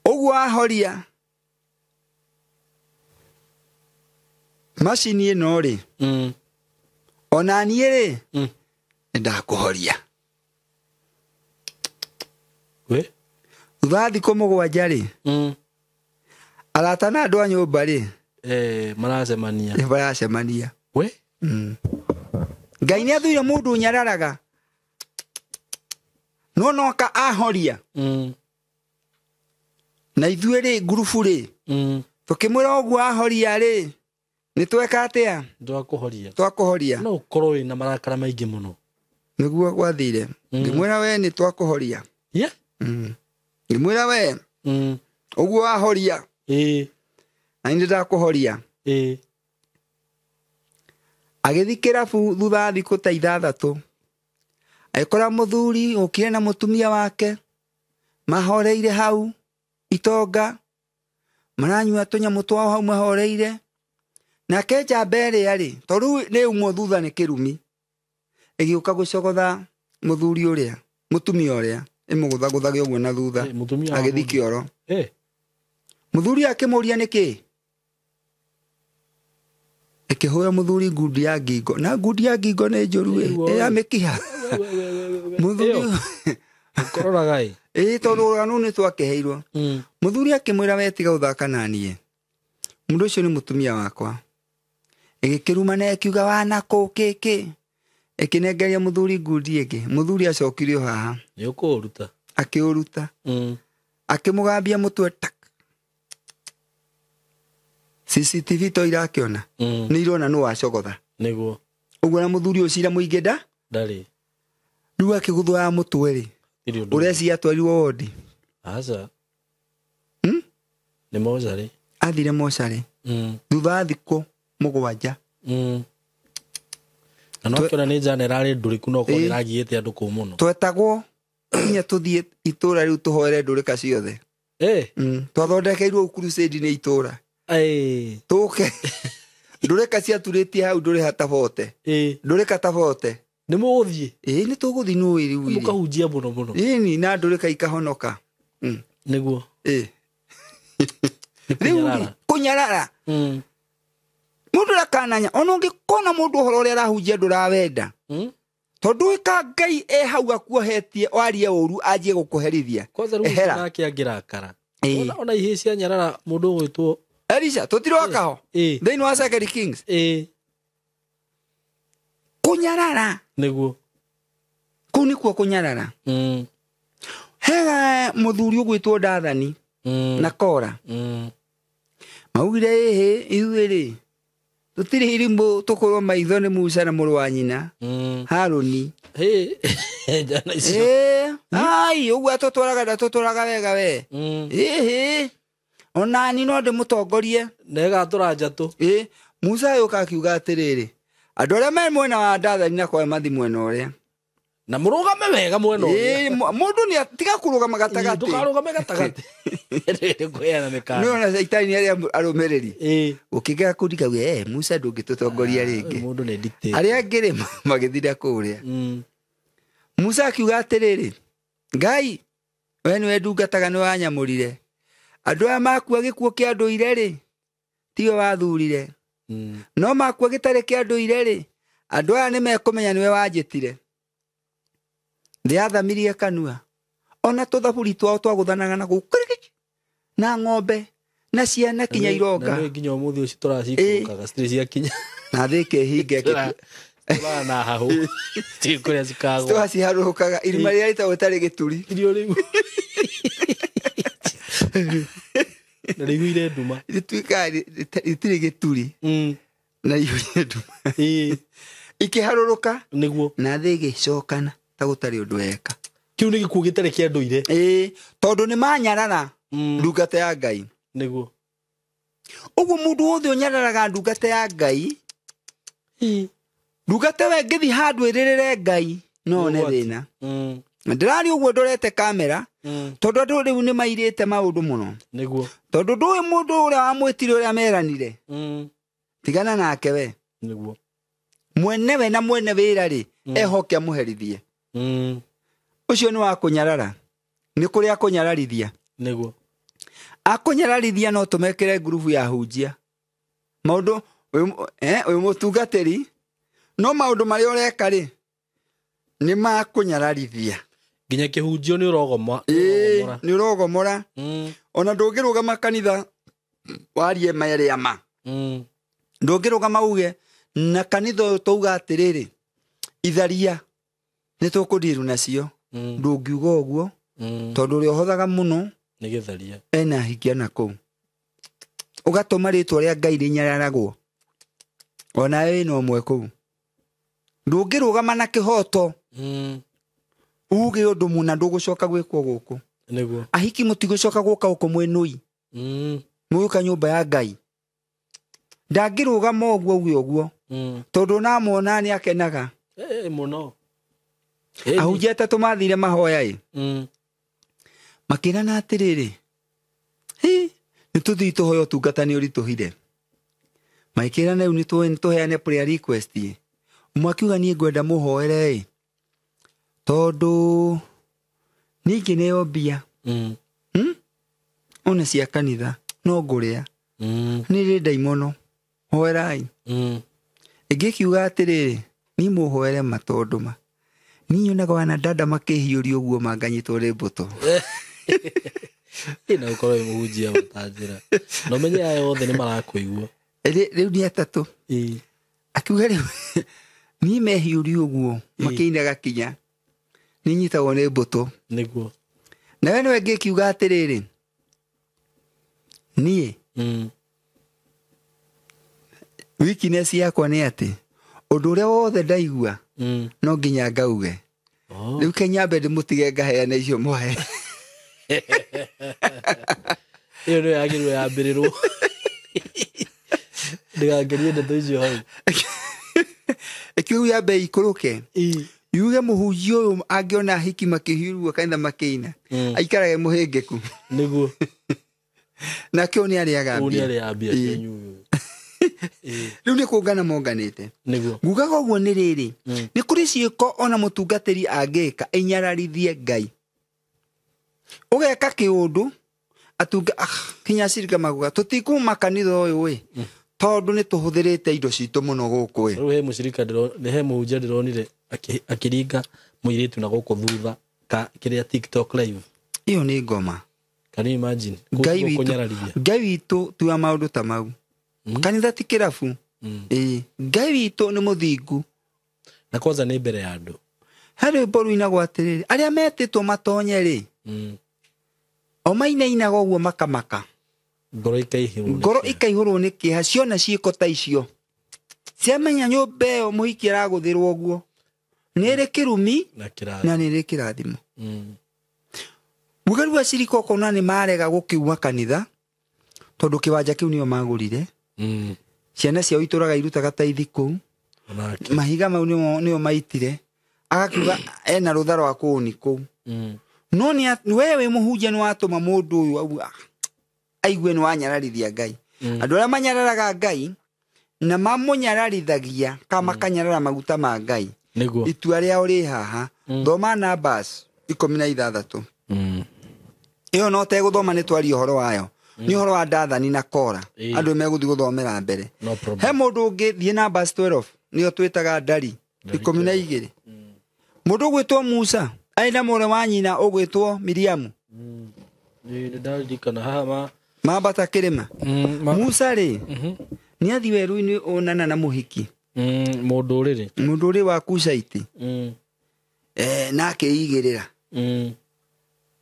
Speaker 1: Ũguo ahoria macini ĩno rĩ. Ona niĩ rĩ nĩndakũhoria.
Speaker 2: We?
Speaker 1: Thutha wa thikũ mũgwanja rĩ. Arata na andũ a nyũmba rĩ.
Speaker 2: Maracemania.
Speaker 1: Maracemania.
Speaker 2: We?
Speaker 1: Ngai nĩ athũire mũndũ ũnyararaga. No noka ahoria. Na ithuĩ rĩ ngurubu rĩ. Tukĩmwĩra ũguo ahoria rĩ nĩ tweka atĩa? Twakũhoria.
Speaker 2: No ũkorwo wĩna marakara maingĩ mũno.
Speaker 1: Nĩguo gwathire. Ngĩmwĩra we nĩ twakũhoria.
Speaker 2: Yeah.
Speaker 1: Ngĩmwĩra we. Ũguo ahoria. Na nĩ ndakũhoria. Agĩthiĩ kĩrabu thutha wa thikũ ta 6. Agĩkora mũthuri ũkire na mũtumia wake mahoreire hau itonga maranyua tũnyamũ twao hau mahoreire. Nake njamba ĩrĩa rĩ tondũ nĩ umwo thutha nĩ kĩrumi ĩgĩũka gũcogotha mũthuri ũrĩa mũtumia ũrĩa ĩmũgũthagũthage ũguo na thutha agĩthiĩ kĩoro. Mũthuri akĩmũria nĩkĩ ĩkĩhũra mũthuri ngundi ya ngingo na ngundi ya ngingo nĩ njũru ĩ ya mĩkiha. Mũthuri
Speaker 2: ũkororaga ĩ
Speaker 1: ĩ tondũ rũgano nĩ twakĩheirwo. Mũthuri akĩmwĩra we tiga gũthaka na niĩ mũndũ ũcio nĩ mũtumia wakwa. Ĩgĩkĩruma na ĩkiuga wana kũ kĩkĩ ĩkĩnengeria mũthuri ngundi ĩngĩ. Mũthuri acokire o haha
Speaker 2: nĩ ũkũũruta
Speaker 1: akĩũruta akĩmũgambia mũtwe tak. CCTV to irakĩona nĩ irona nũ wacogotha
Speaker 2: nĩguo
Speaker 1: ũguo na mũthuri ũcio mũingĩ nda
Speaker 2: ndarĩ
Speaker 1: rĩu akĩgũthwo mũtwe rĩ ũrĩa ciatwarirwo wodi.
Speaker 2: Aca nĩ mocarĩ
Speaker 1: athire mocarĩ thutha wa thikũ 7.
Speaker 2: Na no kĩona nĩ njana ĩrarĩ ndũrĩku no korwo ĩragiĩte andũ kũu mũno.
Speaker 1: Twetagwo nginya tũthiĩ itũra rĩu tũhoere ndũrĩka ciothe. Twathondekeirwo crusade nĩ itũra. Tũke ndũrĩka ciaturĩtie hau ndũrĩha ta bote. Ndũrĩka ta bote.
Speaker 2: Nĩ mũgũthiĩ?
Speaker 1: Ĩ nĩ tũgũthiĩ nũ ĩ rĩu.
Speaker 2: Mũkahunjia mũno mũno.
Speaker 1: Ĩni na ndũrĩka ikahonoka.
Speaker 2: Nĩguo.
Speaker 1: Rĩu kũnyarara. Mũndũ ndakananya ona ũngĩkona mũndũ ũhoro ũrĩa arahunjia ndũrawenda. Tondũ ĩka Ngai e hau akuohetie warie ũru anjie gũkũherithia.
Speaker 2: Kwanza rĩu nake angĩrakara. Ona ihĩĩ cia nyarara mũndũ ũgwĩtwo
Speaker 1: Elisha tũtiroka ho thĩinĩ wa Second Kings. Kũnyarara.
Speaker 2: Nĩguo.
Speaker 1: Kũu nĩkuo kũnyarara. Hega mũthuri ũgwĩtwo Dathani na Kora. Maugire ĩhĩ ithuĩ rĩ tũtirĩ irimũ tũkorwo maitho nĩ Musa na mũrũ wa nyina Harũni.
Speaker 2: Njana icio.
Speaker 1: Ai ũguo atũtwaraga ndatũtwaraga wega we. Ĩhĩ ona ni no ndĩmũtongorie
Speaker 2: na ĩgatũra njatũ.
Speaker 1: Musa yũka akiuga atĩrĩrĩ andũ arĩa me mwena wa Dathani na Kora mathi mwena ũrĩa
Speaker 2: na mũrũgame wega mwena ũrĩa.
Speaker 1: Mũndũ nĩ tiga kũrũgama gatagatĩ.
Speaker 2: Ndũkarũgame gatagatĩ. Nĩ kũheana mĩkana.
Speaker 1: Nĩ ona Shaitani arĩa arũmĩrĩri. Ũkĩgera kũndi kauga Musa ndũngĩtũtongoria rĩngĩ.
Speaker 2: Mũndũ nĩ dictator.
Speaker 1: Arĩa angĩ rĩ magĩthira kũrĩa. Musa akiuga atĩrĩrĩ Ngai we nĩwe ndungataga nĩ wanyamũrire. Andũ aya makua gĩkuũ kĩa ndũire rĩ tiwe wathurire. No makua gĩtarĩ kĩa ndũire rĩ andũ aya nĩmekũmenya nĩwe wanjĩtire. Ndĩathamirie kanua ona tũthaburi twao twagũthanaga na gũkũ na ng'ombe na ciana kinya ironga.
Speaker 2: Na nginya ũmũthĩ ũcio tũracikũrũkaga citirĩ ciakinya.
Speaker 1: Na thĩ ĩkĩhinga
Speaker 2: tũrana na hahũ citirĩ kũrĩa cikagwa.
Speaker 1: Tũgaciharũrũkaga irima rĩrĩa rĩtagwo rĩtarĩ gĩturi.
Speaker 2: Irio rĩu. Na rĩihũire nduma.
Speaker 1: Rĩtuĩkaga rĩtirĩ gĩturi. Na rĩihũire nduma. Ikĩharũrũka.
Speaker 2: Nĩguo.
Speaker 1: Na thĩ ĩgĩcokana ta gũtarĩ ũndũ weka.
Speaker 2: Kĩu nĩ gĩkuũ gĩtarĩ kĩa ndũire.
Speaker 1: Tondũ nĩ manyarara ndungata ya Ngai.
Speaker 2: Nĩguo.
Speaker 1: Ũguo mũndũ wothe ũnyararaga ndungata ya Ngai. Ndungata we ngĩthiĩ handũ ĩrĩrĩre Ngai no one thĩna. Ndĩraria ũguo ndorete kamera tondũ andũ rĩu nĩ mairĩte maũndũ mũno.
Speaker 2: Nĩguo.
Speaker 1: Tondũ ndũĩ mũndũ ũrĩa wamwĩtire ũrĩa meranire. Tigana nake we.
Speaker 2: Nĩguo.
Speaker 1: Mwenewe na mwene wĩra rĩ ehoke amũherithie. Ũcio nĩ wa kũnyarara. Nĩ kũrĩa akũnyararithia.
Speaker 2: Nĩguo.
Speaker 1: Akũnyararithia no tũmekĩre ngurubu ya hunjia. Maũndũ ũyũ mũtungatĩri no maũndũ marĩa ũreka rĩ nĩ makũnyararithia.
Speaker 2: Nginya kĩhunjio nĩ ũrogomora.
Speaker 1: Nĩ ũrogomora. Ona ndũngĩrũgama kanitha warie marĩa ma. Ndũngĩrũgama uge na kanitha ũyũ tauga atĩrĩrĩ itharia nĩ tũkũndiru nacio. Ndũngiuga ũguo tondũ ũrĩa ũhothaga mũno
Speaker 2: nĩ gĩtharia
Speaker 1: ena ahikia na kũu. Ũgatũma rĩtwa rĩa Ngai rĩnyararagwo. Onawe wĩna ũmwe kũu. Ndũngĩrũgama na kĩhoto uge ũndũ mũna ndũgũcoka gwĩkwo gũkũ.
Speaker 2: Nĩguo.
Speaker 1: Ahiki mũtigũcoka gũka gũkũ mwĩnũi. Mũgũka nyũmba ya Ngai. Ndangĩrũgama ũguo uge ũguo. Tondũ namwona nĩ akenaga.
Speaker 2: Mũno.
Speaker 1: Ahunjia atatũ mathire mahoya ĩ. Makĩrana atĩrĩrĩ, hi, nĩ tũthiĩ tũhoe ũtungata nĩ ũritũhire. Makĩrana rĩu nĩ tũheane prayer request ĩ. Ũmwe akiuga niĩ ngwenda mũhoere ĩ. Tondũ niĩ ngĩneo mbia. Ona cia kanitha no ngũrĩa. Nĩ rĩ ndaimono. Hoerai. Ĩngĩ ĩkiuga atĩrĩrĩ, niĩ mũhoere ma tondũ ma. Niĩ nyonaga wana dada makĩhiũria ũguo manganyitwo nĩ mbũtũ.
Speaker 2: Ĩ na ũkorwo wĩ mũhunjia matanjĩra. Na ũmenye aya othe nĩ marakũigua.
Speaker 1: Rĩu nĩ atatũ. Akiuga rĩu niĩ mehiũria ũguo makĩinaga kinya nĩ nyitagwo nĩ mbũtũ.
Speaker 2: Nĩguo.
Speaker 1: Nawe nĩwe ngĩkiuga atĩrĩrĩ, niĩ weakness yakwa nĩ atĩ ũndũ ũrĩa wothe ndaigua no nginya ngauge. Rĩu kenyambe ndĩmũtige ngaheane icio mwahe.
Speaker 2: Ĩyo nĩyo yagĩrĩirwo yambĩrĩrwo. Ndĩgakerie ndeto icio hau.
Speaker 1: Ĩkiuga yambe ikũrũke. Yuge mũhunjia ũyũ angĩona ahiki makĩhiũrwo kanitha makĩina, aikarage mũhĩngĩku.
Speaker 2: Nĩguo.
Speaker 1: Nake ũyũ nĩarĩaga
Speaker 2: Ũyũ
Speaker 1: mbia.
Speaker 2: nĩarĩaga mbia cianyu ũyũ.
Speaker 1: Rĩu nĩ kũngana monganĩte.
Speaker 2: Nĩguo.
Speaker 1: Ngugaga ũguo nĩ rĩrĩ, nĩ kũrĩ ciĩko ona mũtungatĩri angĩka ĩnyararithie Ngai. Ũgeka kĩũndũ, atunga, kinya cirika maguga, tũtikuma kanitha ũyũ ĩ, tondũ nĩ tũhũthĩrĩte indo citũ mũno gũkũ ĩ.
Speaker 2: Rĩu he mũcirika ndĩro-, he mũhunjia ndĩronire akĩringa mũirĩtu na gũkũ thutha ka kĩrĩa TikTok live.
Speaker 1: Ĩyo nĩ ngoma.
Speaker 2: Can you imagine?
Speaker 1: Ngai
Speaker 2: Gũkũ
Speaker 1: witũ,
Speaker 2: kũnyararithia.
Speaker 1: Ngai witũ tuya maũndũ ta mau. Kanitha ti kĩrabu. Ngai witũ nĩ mũthingu.
Speaker 2: Na kwanza nĩ mbere ya andũ.
Speaker 1: Harĩ rwĩmbo rũinagwo atĩrĩrĩ, arĩa metĩtwo matonye rĩ, o mainainaga ũguo makamaka.
Speaker 2: Ngoro ikaihũrwo nĩ
Speaker 1: Ngoro
Speaker 2: kĩeha.
Speaker 1: ikaihũrwo nĩ kĩeha, ciona ciĩko ta icio. Ciamenya nyũmba ĩyo mũhiki aragũthĩrwo ũguo. Nĩ ĩrĩ kĩrumi
Speaker 2: Na kĩrathimo.
Speaker 1: na nĩ ĩrĩ kĩrathimo. Mũgeru wa cirika ũkona nĩ marega gũkiuma kanitha tondũ kĩwanja kĩu nĩo magũrire. Ciana ciao itũraga irutaga taithi kũu.
Speaker 2: Onake.
Speaker 1: Mahiga mau nĩo maitire. Agakiuga ena rũtha rwa kũũni kũu. No nĩ we wĩ mũhunjia nĩ watũma mũndũ ũyũ aigue nĩ wanyararithia Ngai. Andũ arĩa manyararaga Ngai na mamũnyararithagia kana makanyarara maguta ma Ngai.
Speaker 2: Nĩguo.
Speaker 1: Itua rĩao rĩ haha. Thoma Numbers 16. Ĩyo no tegũthoma nĩ twarie ũhoro wayo. Nĩ ũhoro wa Dathani na Kora. Andũ megũthiĩ gũthomera mbere.
Speaker 2: No problem.
Speaker 1: He mũndũ ũngĩ thiĩ Numbers 12 nĩyo twĩtaga Ndari
Speaker 2: Ndari
Speaker 1: 12. Mũndũ ũgwĩtwo Musa arĩ na mwarĩ wa nyina ũgwĩtwo Miriamu.
Speaker 2: Nĩ ndaririkana haha ma
Speaker 1: Mambata kĩrĩma. Musa rĩ, nĩ athiĩ werũ-inĩ onana na mũhiki.
Speaker 2: Mũndũ ũrĩrĩ.
Speaker 1: Mũndũ ũrĩ wa Kusaiti. Na akĩigĩrĩra.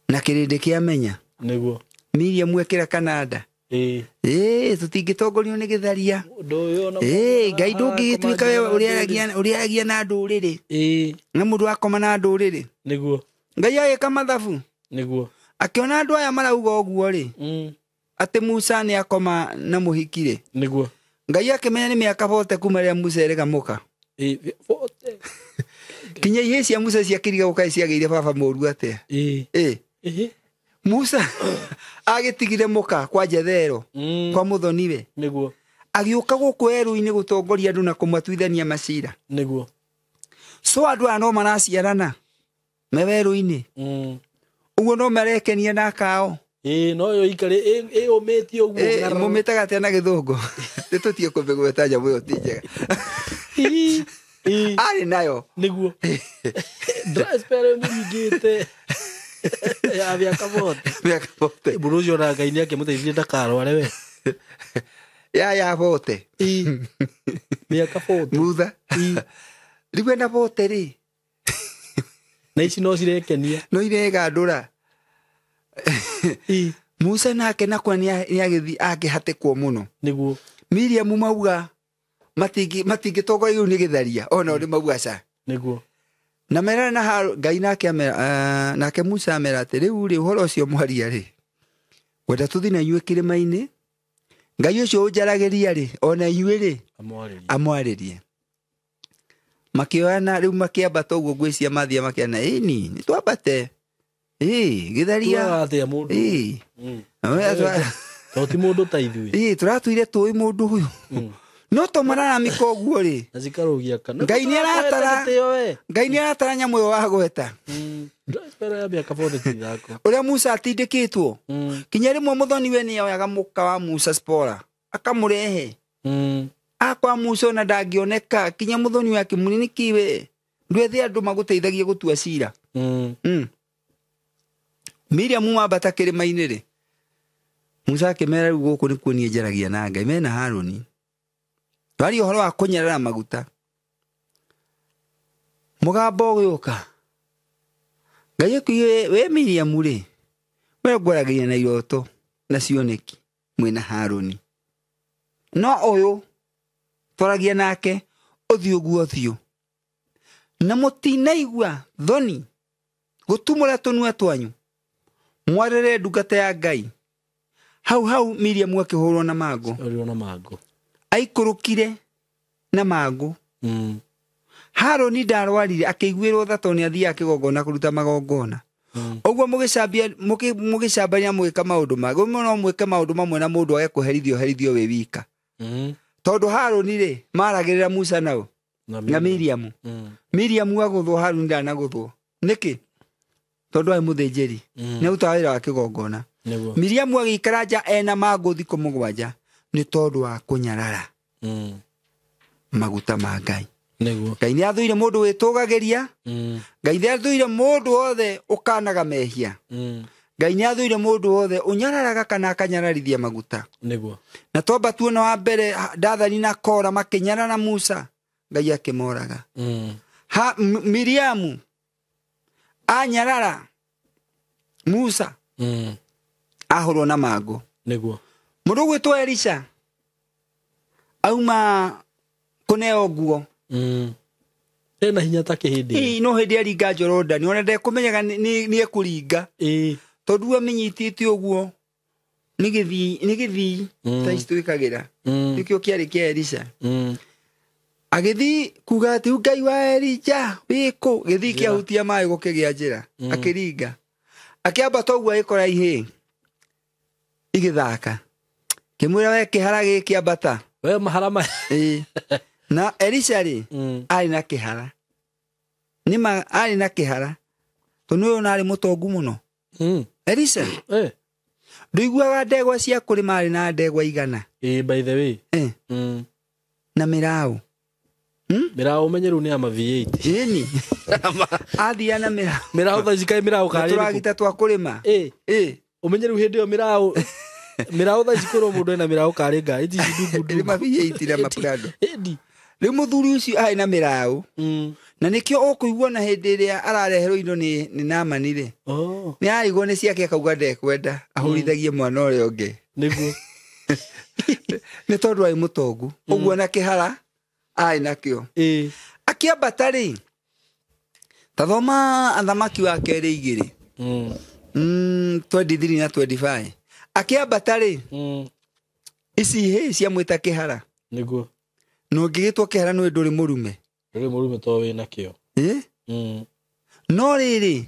Speaker 1: Na kĩrĩndĩ kĩamenya.
Speaker 2: Nĩguo.
Speaker 1: Miriam ekĩra Kanada. Tũtingĩtongorio nĩ gĩtharia.
Speaker 2: Ũndũ ũyũ ona mũndũ
Speaker 1: Ngai ndũngĩgĩtuĩka we ũrĩaragia na ndũrĩrĩ. Na mũndũ akoma na ndũrĩrĩ.
Speaker 2: Nĩguo.
Speaker 1: Ngai agĩka mathabu.
Speaker 2: Nĩguo.
Speaker 1: Akĩona andũ aya marauga ũguo rĩ. Atĩ Musa nĩ akoma na mũhiki rĩ.
Speaker 2: Nĩguo.
Speaker 1: Ngai akĩmenya nĩ mĩaka bote kuma rĩrĩa Musa erĩga mũka.
Speaker 2: Bote.
Speaker 1: Kinya ihĩĩ cia Musa ciakĩriga gũkaĩ ciagĩire baba mũru atĩa. Musa agĩtigire mũka kwa Jethero, kwa mũthoniwe.
Speaker 2: Nĩguo.
Speaker 1: Agĩũka gũkũ werũ-inĩ gũtongoria andũ na kũmatuithania macira.
Speaker 2: Nĩguo.
Speaker 1: So andũ aya no maraciarana me werũ-inĩ. Ũguo no marekenia na akao.
Speaker 2: No yo ikare, ũmĩtie ũguo.
Speaker 1: Mũmĩtaga atĩa na gĩthũngũ? Nĩ tũtige kũmĩgweta nyamũ ĩyo ti njega. Arĩ nayo.
Speaker 2: Nĩguo. Dry spell ĩmũringĩte. Ya mĩaka bote.
Speaker 1: Mĩaka bote.
Speaker 2: Mũndũ ũcio ona Ngai nĩakĩmũteithirie ndakarware we.
Speaker 1: Ya bote.
Speaker 2: Mĩaka bote.
Speaker 1: Mutha. Rĩu ena bote rĩ.
Speaker 2: Na ici no cirekenia.
Speaker 1: No iregandũra. Musa nake nakwa nĩ agĩthi akĩhatĩkwo mũno.
Speaker 2: Nĩguo.
Speaker 1: Miriam mauga matingĩtongoria rĩu nĩ gĩtharia ona nĩ mauga ca.
Speaker 2: Nĩguo.
Speaker 1: Na merana na Ngai nake amera nake Musa amera atĩ rĩu rĩ ũhoro ũcio mwaria rĩ wenda tũthiĩ na inyuĩ kĩrĩma-inĩ, Ngai ũcio ũnjaragĩria rĩ ona inyuĩ rĩ
Speaker 2: amwarĩrie.
Speaker 1: Amwarĩrie. Makĩoyana rĩu makĩambata ũguo ngwĩcia mathia makĩana ĩni nĩ twambate ĩ gĩtharia.
Speaker 2: Tugaga atĩa mũndũ?
Speaker 1: Ĩ.
Speaker 2: To ti mũndũ ta ithuĩ.
Speaker 1: Ĩ tũratũire tũĩ mũndũ ũyũ no to mararamika ũguo rĩ.
Speaker 2: Na cikarũgia kana.
Speaker 1: Ngai nĩ aratara.
Speaker 2: Gĩtĩo we.
Speaker 1: Ngai nĩ aratara nyamũ ĩyo wagweta.
Speaker 2: Mbere ya mĩaka 40 ti ithako.
Speaker 1: Ũrĩa Musa atindĩkĩtwo kinya rĩmwe mũthoni we nĩoyaga mũka wa Musa Spora akamũrehe akwa Musa ona ndangĩoneka kinya mũthoni we akĩmũria nĩkĩ we ndwethe andũ magũteithagia gũtua cira. Miriam wambata kĩrĩma-inĩ rĩ Musa akĩmera rĩu gũkũ nĩkuo niĩ njaragia na Ngai mena Harũni twaria ũhoro wa kũnyarara maguta mũgambo ũgĩũka Ngai akiuga we Miriam rĩ we ngwaragĩria na iroto na cioneki mwĩna Harũni no ũyũ twaragia nake ũthiũ guo ũthiũ na mũtinaigua thoni gũtumũra tũnua twanyu mwarĩre ndungata ya Ngai. Hau hau Miriam akĩhũrwo na mangũ.
Speaker 2: Ũrĩo na mangũ.
Speaker 1: Aikũrũkire na mangũ. Harũni ndarwarire akĩiguĩrwo tha tondũ nĩathiaga kĩgongona kũruta magongona. Ũguo mũgĩcambia mũgĩcambania mũgĩka maũndũ mangĩ no mwĩke maũndũ mamwe na mũndũ age kũherithio herithio wĩ wika. Tondũ Harũni rĩ maragĩrĩra Musa nao na Miriam. Miriam agũthwo Harũni ndanagũthwo nĩkĩ tondũ arĩ mũthĩnjĩri nĩarutaga wĩra wa kĩgongona.
Speaker 2: Nĩguo.
Speaker 1: Miriam agĩikara nja ena mangũ thikũ 7 nĩ tondũ wa kũnyarara maguta ma Ngai.
Speaker 2: Nĩguo.
Speaker 1: Ngai nĩ athũire mũndũ wĩtũgagĩria. Ngai nĩ athũire mũndũ wothe ũkanaga mehia. Ngai nĩ athũire mũndũ wothe ũnyararaga kana akanyararithia maguta.
Speaker 2: Nĩguo.
Speaker 1: Na twamba tuona wa mbere Dathani na Kora makĩnyarara Musa Ngai akĩmoraga. Ha Miriamu anyarara Musa ahũrwo na mangũ.
Speaker 2: Nĩguo.
Speaker 1: Mũndũ ũgwĩtwo Elisha auma kũneo nguo.
Speaker 2: Ena hinya ta kĩhĩndĩ.
Speaker 1: Ĩ no hĩndĩ aringa Jorodani ona ndekũmenyaga nĩ ekũringa. Tondũ amenyitĩte ũguo nĩ gĩthii ta ici twĩkagĩra. Nĩkĩo kĩarĩ kĩa Elisha. Agĩthiĩ kuga atĩ Ngai wa Elija wĩkũ gĩthii kĩahutia maĩ gũkĩgĩa njĩra. Akĩringa akĩambata ũguo agĩkora ihĩĩ igĩthaka kĩmwĩra we kĩhara gĩkĩ ambata.
Speaker 2: We mahara maya.
Speaker 1: Ĩ na Elisha rĩ arĩ na kĩhara nĩma arĩ na kĩhara tondũ ũyũ narĩ mũtongu mũno. Elisha ndũiguaga ndegwa cia kũrĩma arĩ na ndegwa 100.
Speaker 2: Ĩ by the way.
Speaker 1: Na mĩraũ.
Speaker 2: Mĩraũ ũmenye rĩu nĩ ama V8.
Speaker 1: Ĩni. Athia na mĩraũ.
Speaker 2: Mĩraũ thaa ici kaĩ mĩraũ karĩ ĩrĩkũ?
Speaker 1: Tũragita twa kũrĩma.
Speaker 2: Ĩ. Ũmenye rĩu hĩndĩ ĩyo mĩraũ mĩraũ thaa ici kwĩrwo mũndũ ena mĩraũ karĩ ngari ici ndungu ndungu.
Speaker 1: Ĩrĩ ma V8 na maprado.
Speaker 2: Ĩndi.
Speaker 1: Rĩu mũthuri ũcio arĩ na mĩraũ. Na nĩkĩo ũkũigua na hĩndĩ ĩrĩa arareherwo indo nĩ Naamani rĩ. Nĩ arigwo nĩ ciake akauga ndekwenda ahũrithagie mwana ũrĩa ũngĩ.
Speaker 2: Nĩguo.
Speaker 1: Nĩ tondũ arĩ mũtongu. Ũguo na kĩhara arĩ nakĩo. Akĩambata rĩ ta thoma athamaki wa kerĩ 2. 23 na 25. Akĩambata rĩ ici ihĩĩ ciamwĩta kĩhara.
Speaker 2: Nĩguo.
Speaker 1: Na ũngĩgĩtwo kĩhara nĩ ndũrĩ mũrume.
Speaker 2: Ndũrĩ mũrume to wĩ nakĩo.
Speaker 1: No rĩrĩ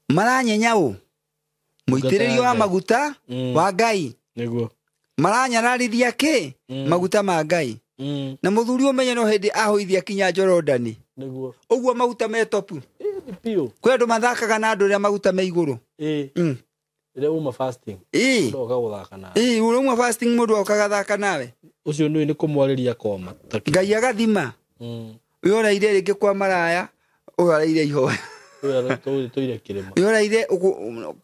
Speaker 1: maranyenya ũ mũitĩrĩrio wa maguta wa Ngai.
Speaker 2: Nĩguo.
Speaker 1: Maranyararithia kĩ maguta ma Ngai. Na mũthuri ũmenye no hĩndĩ ahũithia kinya Jorodani.
Speaker 2: Nĩguo.
Speaker 1: Ũguo maguta me topu.
Speaker 2: Piũ.
Speaker 1: Kwĩ andũ mathakaga na andũ rĩrĩa maguta me igũrũ.
Speaker 2: Rĩrĩa uma fasting. Mũndũ oka gũthaka nawe.
Speaker 1: Ĩ ũrauma fasting mũndũ oka gathaka nawe.
Speaker 2: Ũcio nĩũĩ nĩ kũmwarĩria koma.
Speaker 1: Ngai agathima. Ũyũ ũraire rĩngĩ kwa maraya, ũyũ araire ihoya.
Speaker 2: Ũyũ tũire kĩrĩma.
Speaker 1: Ũyũ ũraire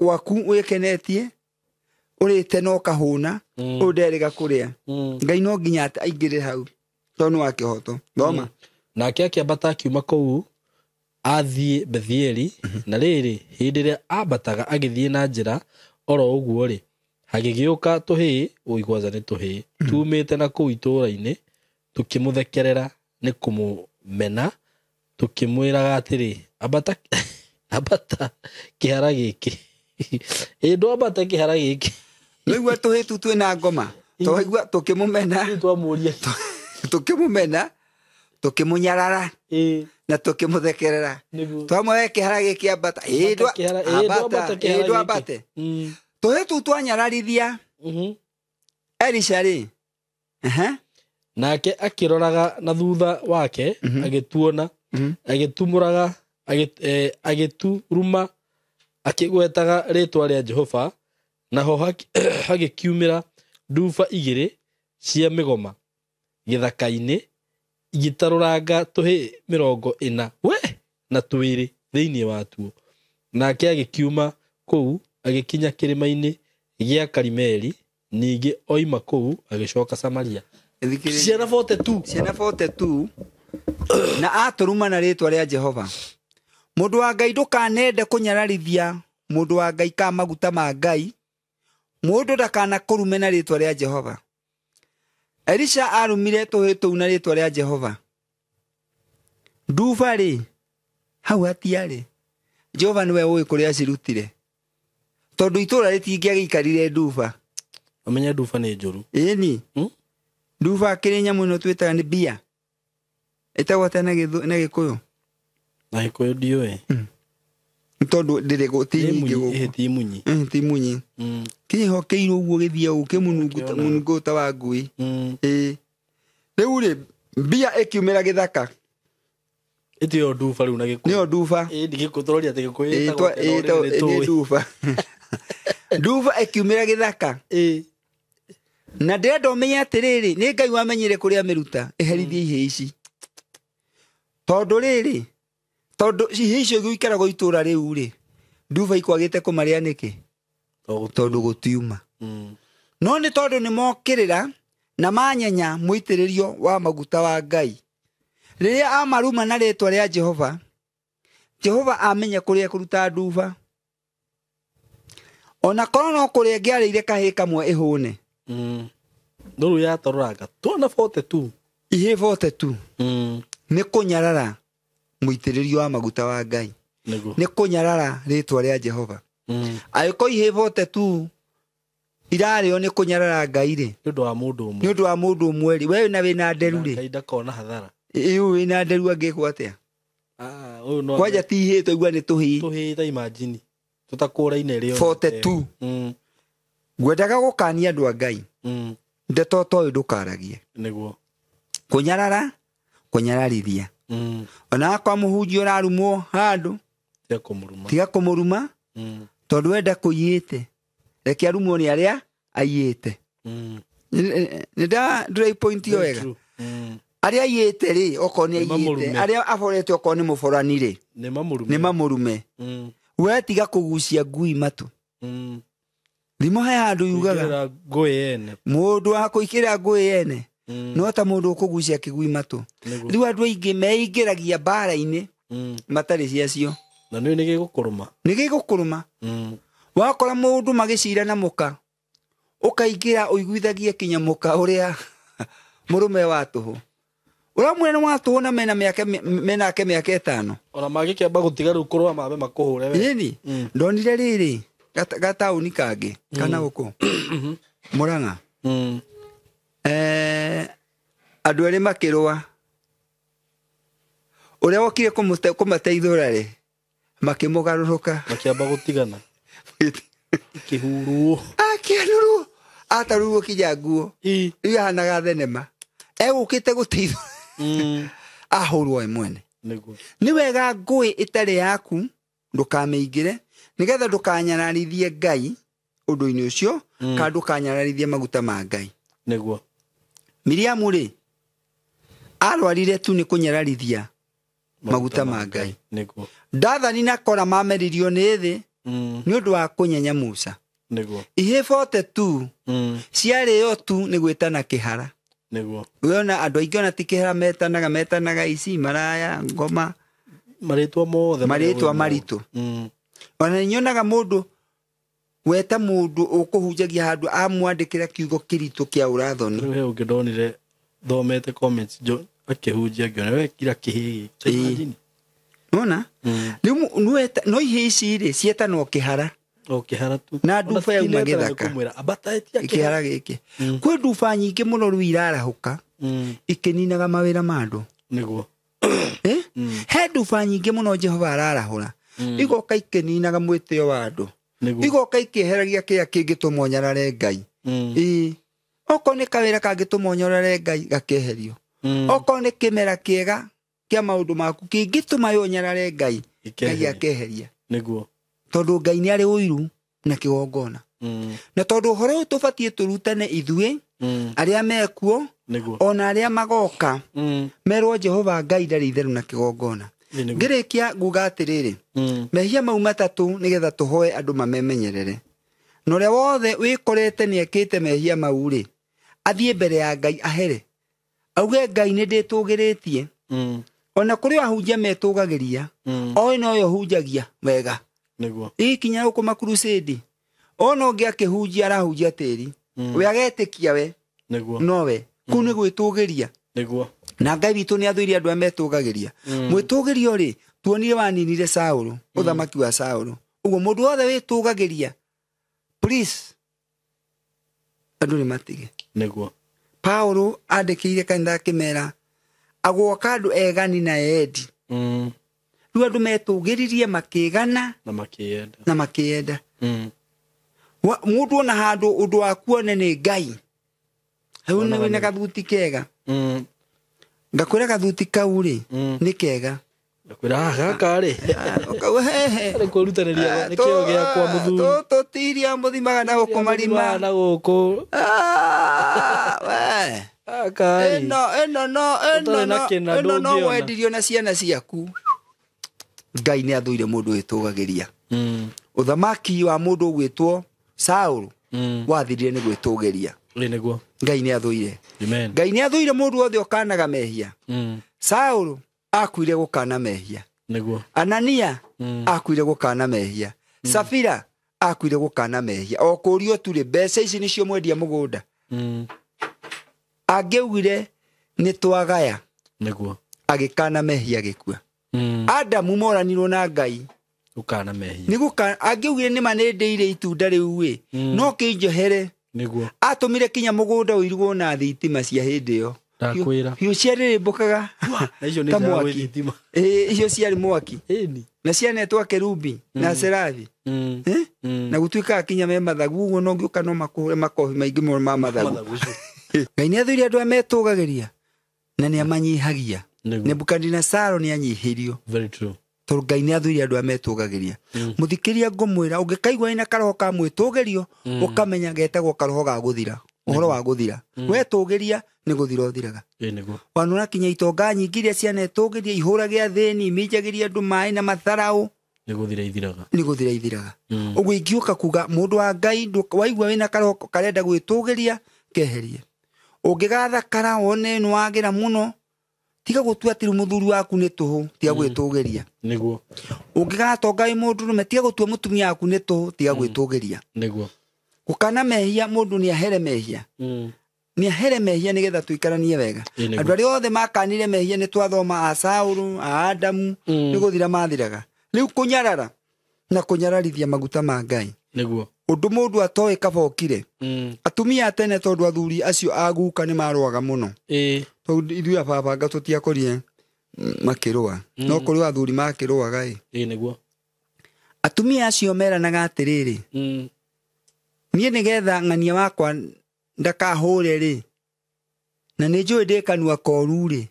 Speaker 1: gwaku wĩkenetie, ũrĩte na ũkahũna, ũyũ nderĩga kũrĩa. Ngai no nginya aingĩre hau tondũ nĩ wa kĩhoto. Thoma.
Speaker 2: Nake akĩambata akiuma kũu Athiĩ Bethieli na rĩrĩ hĩndĩ ĩrĩa ambataga agĩthiĩ na njĩra oro ũguo rĩ hagĩgĩũka tũhĩĩ ũigwaza nĩ tũhĩĩ tumĩte na kũu itũũra-inĩ tũkĩmũthekerera nĩ kũmũmena tũkĩmwĩraga atĩrĩ ambata ambata kĩhara gĩkĩ ĩ ndwambata kĩhara gĩkĩ
Speaker 1: Nĩguo tũhĩĩ tu twĩna ngoma twaigua tũkĩmũmena
Speaker 2: twamũria
Speaker 1: tũkĩmũmena tũkĩmũnyarara na tũkĩmũthekerera twamwe kĩhara gĩkĩ ambata ĩ ndwambate tũhĩĩ tu twanyararithia Elisha rĩ
Speaker 2: nake akĩroraga na thutha wake agĩtuona agĩtumũraga agĩturuma akĩgwetaga rĩtwa rĩa Jehova naho hagĩkiumĩra nduba igĩrĩ cia mĩgoma gĩthaka-inĩ igĩtarũranga tũhĩĩ 40 we na twĩrĩ thĩinĩ watuo nake agĩkiuma kũu agĩkinya kĩrĩma-inĩ gĩa Karimeli ningĩ oima kũu agĩcoka Samaria ciana 42
Speaker 1: ciana 42 na atũruma na rĩtwa rĩa Jehova. Mũndũ wa Ngai ndũkanende kũnyararithia mũndũ wa Ngai ka maguta ma Ngai mũndũ ndakana kũrume na rĩtwa rĩa Jehova. Elisha arumire tũhĩĩ tũu na rĩtwa rĩa Jehova. Nduba rĩ hau hatiarĩ Jehova nĩwe ũĩ kũrĩa acirutire tondũ itũũra rĩtingĩagĩikarire nduba.
Speaker 2: Ũmenye nduba nĩ njũru.
Speaker 1: Ĩni nduba kĩrĩ nyamũ ĩno twĩtaga nĩ mbia ĩtagwo atĩa na Gĩkũyũ?
Speaker 2: Na Gĩkũyũ ndiũĩ.
Speaker 1: Tondũ ndĩrĩ ti nyingĩ gũkũ.
Speaker 2: Ti munyi.
Speaker 1: Ti munyi. Kĩhokeirwo ũguo gĩthiĩ ũguo kĩmũnungo ta wa ngui. Ĩĩ. Rĩu rĩ mbia ĩkiumĩra gĩthaka.
Speaker 2: Ĩtĩo nduba rĩu na Gĩkũyũ.
Speaker 1: Nĩyo nduba.
Speaker 2: Ĩ ndigĩkũ tũroria atĩ Gĩkũyũ ĩtagwo
Speaker 1: nĩ nduba. Nduba ĩkiumĩra gĩthaka.
Speaker 2: Ĩ.
Speaker 1: Na ndĩrenda ũmenye atĩrĩrĩ nĩ Ngai wamenyire kũrĩa mĩruta ĩherithie ihĩĩ ici. Tondũ rĩrĩ tondũ ihĩĩ icio gũikaragwo itũũra rĩu rĩ nduba ikwagĩte kũmarĩa nĩkĩ? Tondũ gũtiuma. No nĩ tondũ nĩ mokĩrĩra na manyenya mũitĩrĩrio wa maguta wa Ngai. Rĩrĩa amaruma na rĩtwa rĩa Jehova, Jehova amenya kũrĩa kũruta nduba. Ona korwo no kũrĩa ĩngĩarĩire kahĩĩ kamwe ĩhũne.
Speaker 2: No rĩu yatarũranga twana 42
Speaker 1: ihĩĩ 42 nĩ kũnyarara mũitĩrĩrio wa maguta wa Ngai. Nĩ kũnyarara rĩtwa rĩa Jehova. Angĩkorwo ihĩĩ 42 irarĩo nĩ kũnyarara Ngai rĩ
Speaker 2: nĩ ũndũ wa mũndũ ũmwe.
Speaker 1: Nĩ ũndũ wa mũndũ ũmwe rĩ we na wĩna nderu rĩ
Speaker 2: Ngai ndakona hathara.
Speaker 1: Ĩ wĩna nderu angĩkwo atĩa? Kwanja ti ihĩĩ twaigua nĩ tũhĩĩ.
Speaker 2: Tũhĩĩ ta imagine tũtakũraine rĩo
Speaker 1: 42. Ngwendaga gũkania andũ a Ngai. Ndeto ta ũyũ ndũkaragie.
Speaker 2: Nĩguo.
Speaker 1: Kũnyarara kũnyararithia. Ona akwa mũhunjia ũrarumwo handũ
Speaker 2: tiga
Speaker 1: kũmũruma tondũ wenda kũiyĩte reke arumwo nĩ arĩa aiyĩte. Nĩ ndra point ĩyo wega. Arĩa aiyĩte rĩ okorwo nĩ aiyĩte arĩa aborete okorwo nĩ mũborani rĩ nĩ mamũrume. We tiga kũgucia ngui matũ. Thimo he handũ yugaga mũndũ wa kũikĩra ngũĩ yene no ta mũndũ ũkũgucia kĩgui matũ. Rĩu andũ aingĩ meingĩragia mbara-inĩ matarĩ ciacio.
Speaker 2: Na nĩ gĩgũkũrũma.
Speaker 1: Nĩ gĩgũkũrũma. Wakora mũndũ magĩcira na mũka ũkaingĩra ũiguithagie kinya mũka ũrĩa mũrũme wa tũhũ. Ũramwĩra nĩ wa tũhũ na mena menake mĩaka 5.
Speaker 2: Ona magĩkĩamba gũtiga rĩu kũrũa mambe makũhũre we.
Speaker 1: Ĩni ndonire rĩrĩ gataũni kangĩ kana gũkũ Murang'a. Andũ erĩ makĩrũa ũrĩa wokire kũmateithũra rĩ makĩmũgarũrũka
Speaker 2: makĩamba gũtigana ikĩhurwo
Speaker 1: akĩanũrwo atarurwo kinya nguo rĩu ahanaga thenema egũkĩte gũteithũra ahũrwo we mwene. Nĩ wega ngũĩ ĩtarĩ yaku ndũkamĩingĩre nĩgetha ndũkanyararithie Ngai ũndũ-inĩ ũcio kana ndũkanyararithie maguta ma Ngai.
Speaker 2: Nĩguo.
Speaker 1: Miriamu rĩ arwarire tu nĩ kũnyararithia maguta ma Ngai.
Speaker 2: Nĩguo.
Speaker 1: Dathani na Kora mameririo nĩ thĩ nĩ ũndũ wa kũnyenya Musa.
Speaker 2: Nĩguo.
Speaker 1: Ihĩĩ 42 ciarĩo tu nĩ gwĩtana kĩhara.
Speaker 2: Nĩguo.
Speaker 1: Wona andũ aingĩ ona ti kĩhara metanaga ici maraya ngoma
Speaker 2: Marĩtwa mothe.
Speaker 1: Marĩtwa maritũ. Ona nyonaga mũndũ weta mũndũ ũkũhunjagia handũ amwandĩkĩra kiugo kĩritũ kĩa ũrathoni.
Speaker 2: Rĩu he ũngĩ ndonire thomete comments jo akĩhunjia ngĩona we kira kĩhĩ gĩkĩ.
Speaker 1: Nona? Rĩu no ihĩ ici rĩ ciĩtanwo kĩhara.
Speaker 2: O kĩhara tu.
Speaker 1: Na nduba yauma gĩthaka. Kĩhara gĩkĩ. Kwĩ nduba nyingĩ mũno rĩu irarahũka. Ikĩninaga mawĩra ma andũ.
Speaker 2: Nĩguo.
Speaker 1: He nduba nyingĩ mũno Jehova ararahũra. Igoka ikĩninaga mwĩtĩo wa andũ. Igoka ikĩeheragia kĩrĩa kĩngĩtũma ũnyarare Ngai. Okorwo nĩ kawĩra kangĩtũma ũnyarare Ngai gakeherio. Okorwo nĩ kĩmera kĩega kĩa maũndũ maku kĩngĩtũma ũnyarare Ngai, Ngai akeheria.
Speaker 2: Nĩguo.
Speaker 1: Tondũ Ngai nĩ arĩ ũiru na kĩgongona. Na tondũ ũhoro ũyũ tũbatiĩ tũrutane ithuĩ arĩa mekuo ona arĩa magoka merwo Jehova Ngai ndarĩ itherũ na kĩgongona. Ngĩrĩkia nguga atĩrĩrĩ, mehia mau matatũ nĩgetha tũhoe andũ mamemenyerere. Na ũrĩa wothe wĩkorete nĩekĩte mehia mau rĩ, athiĩ mbere ya Ngai ahere. Auge Ngai nĩ ndĩtũgĩrĩtie. Ona kũrĩ ahunjia metũgagĩria, oĩ noyo hunjagia wega.
Speaker 2: Nĩguo.
Speaker 1: Ikinya gũkũ makurusĩndi. Ona ũngĩ akĩhunjia arahunjia tĩri. We agetĩkia we.
Speaker 2: Nĩguo.
Speaker 1: Nowe. Kũu nĩ gwĩtũgĩria.
Speaker 2: Nĩguo.
Speaker 1: Na Ngai witũ nĩ athũire andũ arĩa metũgagĩria. Mwĩtũgĩrio rĩ, tuonire waninire Saũlũ, ũthamaki wa Saũlũ. Ũguo mũndũ wothe wĩtũgagĩria, please, andũ nĩ matige.
Speaker 2: Nĩguo.
Speaker 1: Paulo andĩkĩire kanitha akĩmera agwoka andũ egani na endi. Rĩu andũ metũgĩririe makĩgana
Speaker 2: na makĩenda.
Speaker 1: Na makĩenda. Mũndũ ona handũ ũndũ waku one nĩ Ngai. Hau nĩ wĩna gathuti kega. Ngakwĩra gathuti kau rĩ nĩ kega.
Speaker 2: Ngakwĩra gaka rĩ.
Speaker 1: Ũkauga hehe.
Speaker 2: Arĩ kwĩrutanĩria nĩ kĩo gĩakwa mũthuri.
Speaker 1: Tũtũ tiria mũthimaga na gũkũ marima.
Speaker 2: Na gũkũ.
Speaker 1: We.
Speaker 2: Gaka rĩ.
Speaker 1: Ĩno no wendirio na ciana ciaku. Ngai nĩ athũire mũndũ wĩtũgagĩria. Ũthamaki wa mũndũ ũgwĩtwo Saũlũ wathirire nĩ gwĩtũgĩria.
Speaker 2: Nĩguo.
Speaker 1: Ngai nĩ athũire.
Speaker 2: Amen.
Speaker 1: Ngai nĩ athũire mũndũ wothe ũkanaga mehia. Saũlũ akuire gũkana mehia.
Speaker 2: Nĩguo.
Speaker 1: Anania akuire gũkana mehia. Safira akuire gũkana mehia. O kũrio tu rĩ, mbeca ici nĩcio mwendia mũgũnda. Angĩaugire nĩ twagaya.
Speaker 2: Nĩguo.
Speaker 1: Agĩkana mehia agĩkua. Adamu moranirwo na Ngai.
Speaker 2: Gũkana mehia.
Speaker 1: Nĩ gũkana, angĩaugire nĩ ma nĩ ndĩire itunda rĩu ĩ, no kĩnjohere.
Speaker 2: Nĩguo.
Speaker 1: Atũmire kinya mũgũnda ũirigwo na thitima cia hĩndĩ ĩyo.
Speaker 2: Ndakwĩra.
Speaker 1: Hiũ ciarĩrĩmbũkaga.
Speaker 2: Na icio nĩ
Speaker 1: ta
Speaker 2: cia
Speaker 1: mwaki.
Speaker 2: thitima.
Speaker 1: Icio ciarĩ mwaki.
Speaker 2: Ĩni.
Speaker 1: Na cianetwo kerubi na serafi. Na gũtuĩkaga kinya me mathagu ũguo no ngĩũka no makũhũre makobi maingĩ mũno ma mathagu. Ngai nĩ athũire andũ arĩa metũgagĩria na nĩ amanyihagia. Nebukadinezaro nĩ anyihirio.
Speaker 2: Very true.
Speaker 1: Tondũ Ngai nĩ athũire andũ arĩa metũgagĩria. Mũthikĩria ngũmwĩra ũngĩkaigua wĩna karoho ka mwĩtũgĩrio, ũkamenya getagwo karoho ga gũthira. Ũhoro wa gũthira. Wetũgĩria nĩ gũthira ũthiraga.
Speaker 2: Nĩguo.
Speaker 1: Wanona kinya itonga nyingĩ iria cianetũgĩria ihũrage athĩni, iminjagĩria andũ maĩ na matharaũ.
Speaker 2: Nĩ gũthira ithiraga.
Speaker 1: Nĩ gũthira ithiraga. Ũguo ingĩũka kuga mũndũ wa Ngai waigua wĩna karoho karenda gwĩtũgĩria, keherie. Ũngĩgathakara wone nĩ wagĩra mũno, tiga gũtua atĩ mũthuri waku nĩ tũhũ, tiga gwĩtũgĩria.
Speaker 2: Nĩguo.
Speaker 1: Ũngĩgatonga wĩ mũndũrũme, tiga gũtua mũtumia waku nĩ tũhũ, tiga gwĩtũgĩria.
Speaker 2: Nĩguo.
Speaker 1: Gũkana mehia, mũndũ nĩ ahere mehia. Nĩ ahere mehia nĩgetha tũikaranie wega. Andũ arĩa othe makanire mehia nĩ twathoma a Saũlũ, a Adamu, nĩ gũthira mathiraga. Rĩu kũnyarara na kũnyararithia maguta ma Ngai.
Speaker 2: Nĩguo.
Speaker 1: Ũndũ mũndũ atoĩ kaba okire. Atumia a tene tondũ athuri acio a guka nĩ marũaga mũno. Tondũ ithuĩ a baba anga tũtiakorire makĩrũa. No kũrĩ athuri makĩrũaga ĩ.
Speaker 2: Nĩguo.
Speaker 1: Atumia acio meranaga atĩrĩrĩ. Niĩ nĩgetha ng'ania wakwa ndakahũre rĩ, na nĩ njũĩ ndĩ kanua koru rĩ,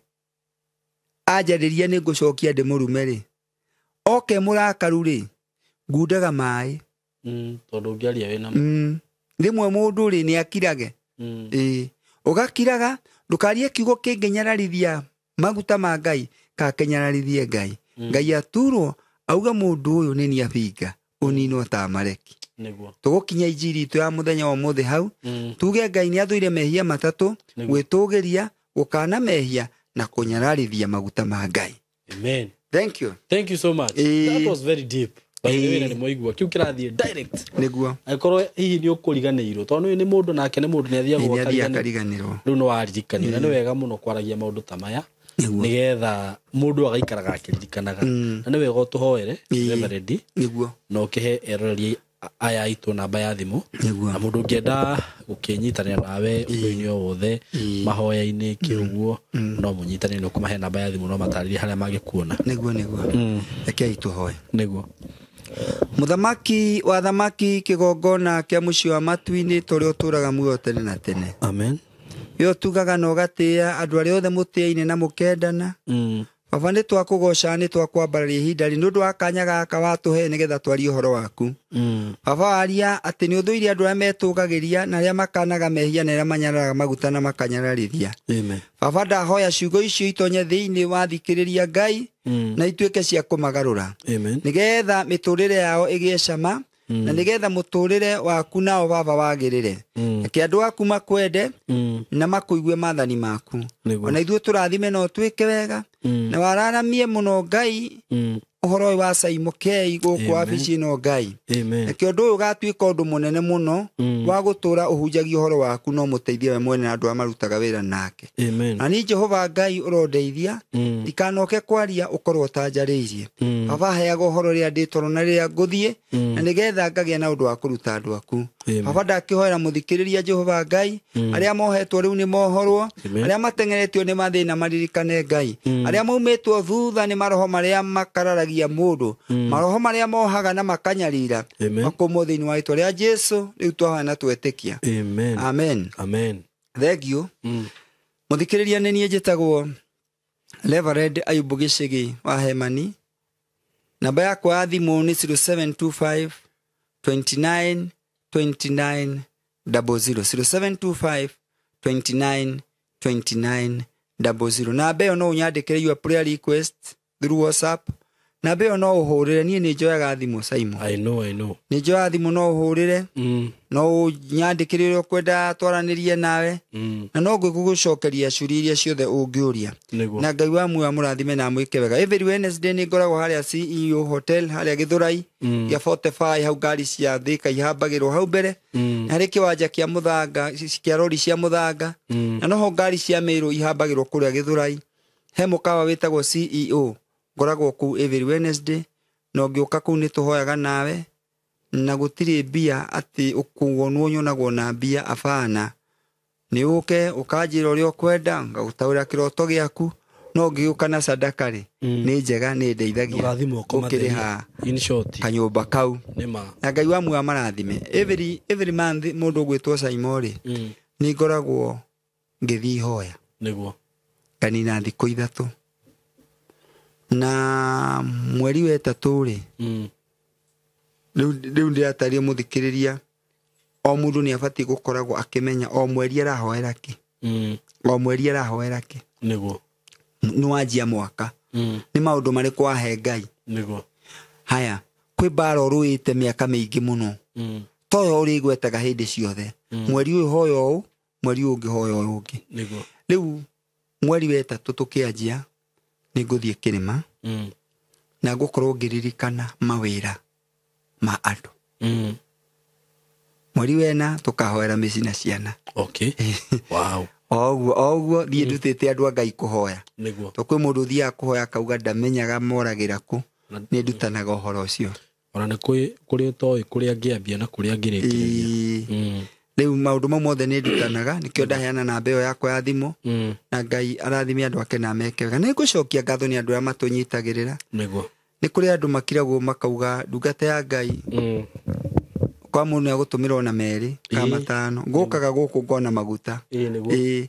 Speaker 1: anjarĩria nĩ ngũcokia ndĩmũrume rĩ, oke mũrakaru rĩ, ngundaga maĩ.
Speaker 2: Tondũ ũngĩaria wĩna
Speaker 1: Rĩmwe mũndũ rĩ nĩ akirage. Ũgakiraga, ndũkarie kiugo kĩngĩnyararithia maguta ma Ngai, ka kĩnyararithie Ngai. Ngai aturwo auga mũndũ ũyũ nĩ niĩ abinga, ũninwo ta Amaleki.
Speaker 2: Nĩguo.
Speaker 1: Tũgũkinya injiri itũ ya mũthenya wa ũmũthĩ hau, tuge Ngai nĩ athũire mehia matatũ, gwĩtũgĩria, gũkana mehia na kũnyararithia maguta ma Ngai.
Speaker 2: Amen.
Speaker 1: Thank you.
Speaker 2: Thank you so much. That was very deep. By the way, nĩ mwaigua kiu kĩrathiĩ direct.
Speaker 1: Nĩguo.
Speaker 2: Angĩkorwo hihi nĩ ũkũriganĩirwo, tondũ nĩ mũndũ nake nĩ mũndũ nĩ athiaga
Speaker 1: akariganĩrwo.
Speaker 2: Rĩu nĩ waririkanio, na nĩ wega mũno kwaragia maũndũ ta maya nĩgetha mũndũ agaikaraga akĩririkanaga. Na nĩ wega ũtũhoere Reverend,
Speaker 1: nĩguo,
Speaker 2: na ũkĩhe eroreri aya aitũ namba ya thimũ, na mũndũ ũngĩenda gũkĩnyitanĩra nawe ũndũ-inĩ o wothe, mahoya-inĩ kĩũguo, no mũnyitanĩre na ũkũmahe namba ya thimũ, no matarĩrie harĩa mangĩkuona.
Speaker 1: Nĩguo, nĩguo. Rekei tũhoe.
Speaker 2: Nĩguo.
Speaker 1: Mũthamaki wa thamaki, kĩgongona kĩa mũciĩ wa matu-inĩ, tũrĩa ũtũraga muoyo tene na tene.
Speaker 2: Amen.
Speaker 1: We ũtugaga na ũgatĩĩa andũ arĩa othe mũtĩaine na mũkendana. Baba, nĩ twakũgoca, nĩ twakwambararia ihinda rĩ nĩ ũndũ wa kanya gaka watũhe nĩgetha twarie ũhoro waku. Baba, waria atĩ nĩ ũthũire andũ arĩa metũgagĩria na arĩa makanaga mehia na arĩa manyararaga maguta na makanyararithia.
Speaker 2: Amen.
Speaker 1: Baba, ndahoya ciugo icio itonye thĩinĩ wa thikĩrĩria Ngai na ituĩke cia kũmagarũra.
Speaker 2: Amen.
Speaker 1: Nĩgetha mĩtũrĩre yao ĩgĩe cama, na nĩgetha mũtũrĩre waku nao baba wagĩrĩre. Reke andũ aku makwende na makũigue maathani maku. Ona ithuĩ tũrathime na ũtwĩke wega, na wararamie mũno Ngai ũhoro ũyũ wa Saimo K gũkũ wabici ĩno Ngai. Reke ũndũ ũyũ ũgatuĩka ũndũ mũnene mũno wa gũtũra ũhunjagia ũhoro waku na ũmũteithie we mwene na andũ arĩa marutaga wĩra nake. Na niĩ Jehova Ngai ũrondeithia, ndikanoke kwaria ũkorwo ũtanjarĩirie. Baba, heaga ũhoro rĩrĩa ndĩ toro na rĩrĩa ngũthiĩ, na nĩgetha ngagĩa na ũndũ wa kũruta andũ aku. Baba, ndakĩhoera mũthikĩrĩria Jehova Ngai, arĩa mohetwo rĩu nĩ mohorwo, arĩa mateng'eretio nĩ mathĩna maririkane Ngai, arĩa maumĩtwo thutha nĩ maroho marĩa makararagia mũndũ, maroho marĩa mohaga na makanyarira, makũmwo thĩinĩ wa rĩĩtwa rĩa Jesũ rĩu twahoya na twetĩkia.
Speaker 2: Amen.
Speaker 1: Amen.
Speaker 2: Amen.
Speaker 1: Thank you. Mũthikĩrĩria, nĩ niĩ njĩtagwo Reverend Ayubu Gĩchĩgĩ wa Hemani. Namba yakwa ya thimũ nĩ 0725 29 29 00, 0725 29 29 00. Namba ĩyo no ũnyandĩkĩre your prayer request through WhatsApp. Namba ĩyo no ũhũrĩre, niĩ nĩ njoyaga thimũ Saimo.
Speaker 2: I know, I know.
Speaker 1: Nĩ njoyaga thimũ, no ũhũrĩre, no ũnyandĩkĩre ũrĩa ũkwenda twaranĩrie nawe, na no ngũgũcokeria ciũria iria ciothe ũngĩũria. Na Ngai wa muoyo amũrathime na amwĩke wega. Every Wednesday nĩ ngoragwo harĩa CEO Hotel harĩa Gĩthũrai gĩa 45, hau ngari cia Thika ihambagĩrwo hau mbere, na harĩ kĩwanja kĩa mũthanga kĩa rori cia mũthanga, na noho ngari cia Meru ihambagĩrwo kũrĩa Gĩthũrai. He mũkawa wĩtagwo CEO, ngoragwo kũu every Wednesday, na ũngĩũka kũu nĩ tũhoyaga nawe, na gũtirĩ mbia atĩ ũkuonwo nyonagwo na mbia, abana. Nĩ ũke ũkanjĩra ũrĩa ũkwenda, ngagũtaũra kĩroto gĩaku, no ũngĩũka na sadaka rĩ, nĩ njega, nĩ ndeithagia ũkĩrĩha kanyũmba kau. Na Ngai wa muoyo amarathime. Every month mũndũ ũgwĩtwo Saimo rĩ, nĩ ngoragwo ngĩthiĩ ihoya.
Speaker 2: Nĩguo.
Speaker 1: Nganina thikũ ithatũ. Na mweri wa ĩtatũ rĩ, rĩu ndĩrataria mũthikĩrĩria, o mũndũ nĩ abatiĩ gũkoragwo akĩmenya o mweri arahoera kĩ. O mweri arahoera kĩ.
Speaker 2: Nĩguo.
Speaker 1: Nĩ wanjia mwaka. Nĩ maũndũ marĩkũ wahe Ngai.
Speaker 2: Nĩguo.
Speaker 1: Haya, kwĩ mbara ũrũĩte mĩaka mĩingĩ mũno. Toyo ũrĩgwetaga hĩndĩ ciothe. Mweri ũyũ hoya ũũ, mweri ũyũ ũngĩ hoya ũyũ ũngĩ.
Speaker 2: Nĩguo.
Speaker 1: Rĩu mweri wa ĩtatũ tũkĩanjia, nĩ ngũthiĩ kĩrĩma, na ngũkorwo ngĩririkana mawĩra ma andũ. Mweri wena tũkahoera mĩciĩ na ciana.
Speaker 2: Okay. Wow.
Speaker 1: O ũguo thiĩ ndutĩte andũ a Ngai kũhoya.
Speaker 2: Nĩguo.
Speaker 1: To kwĩ mũndũ ũthiaga kũhoya akauga ndamenyaga moragĩra kũ, nĩ ndutanaga ũhoro ũcio.
Speaker 2: Ona nĩ kũrĩ ũtoĩ kũrĩa angĩambia na kũrĩa angĩrĩkĩrĩria.
Speaker 1: Rĩu maũndũ mau mothe nĩ ndutanaga, nĩkĩo ndaheana namba ĩyo yakwa ya thimũ, na Ngai arathime andũ ake na ameke wega. Nĩ ngũcokia ngatho nĩ andũ arĩa matũnyitagĩrĩra.
Speaker 2: Nĩguo.
Speaker 1: Nĩ kũrĩ andũ makiragwo makauga ndungata ya Ngai kwa mũndũ nĩ agũtũmĩra ona merĩ kana matano, ngũkaga gũkũ ngona maguta.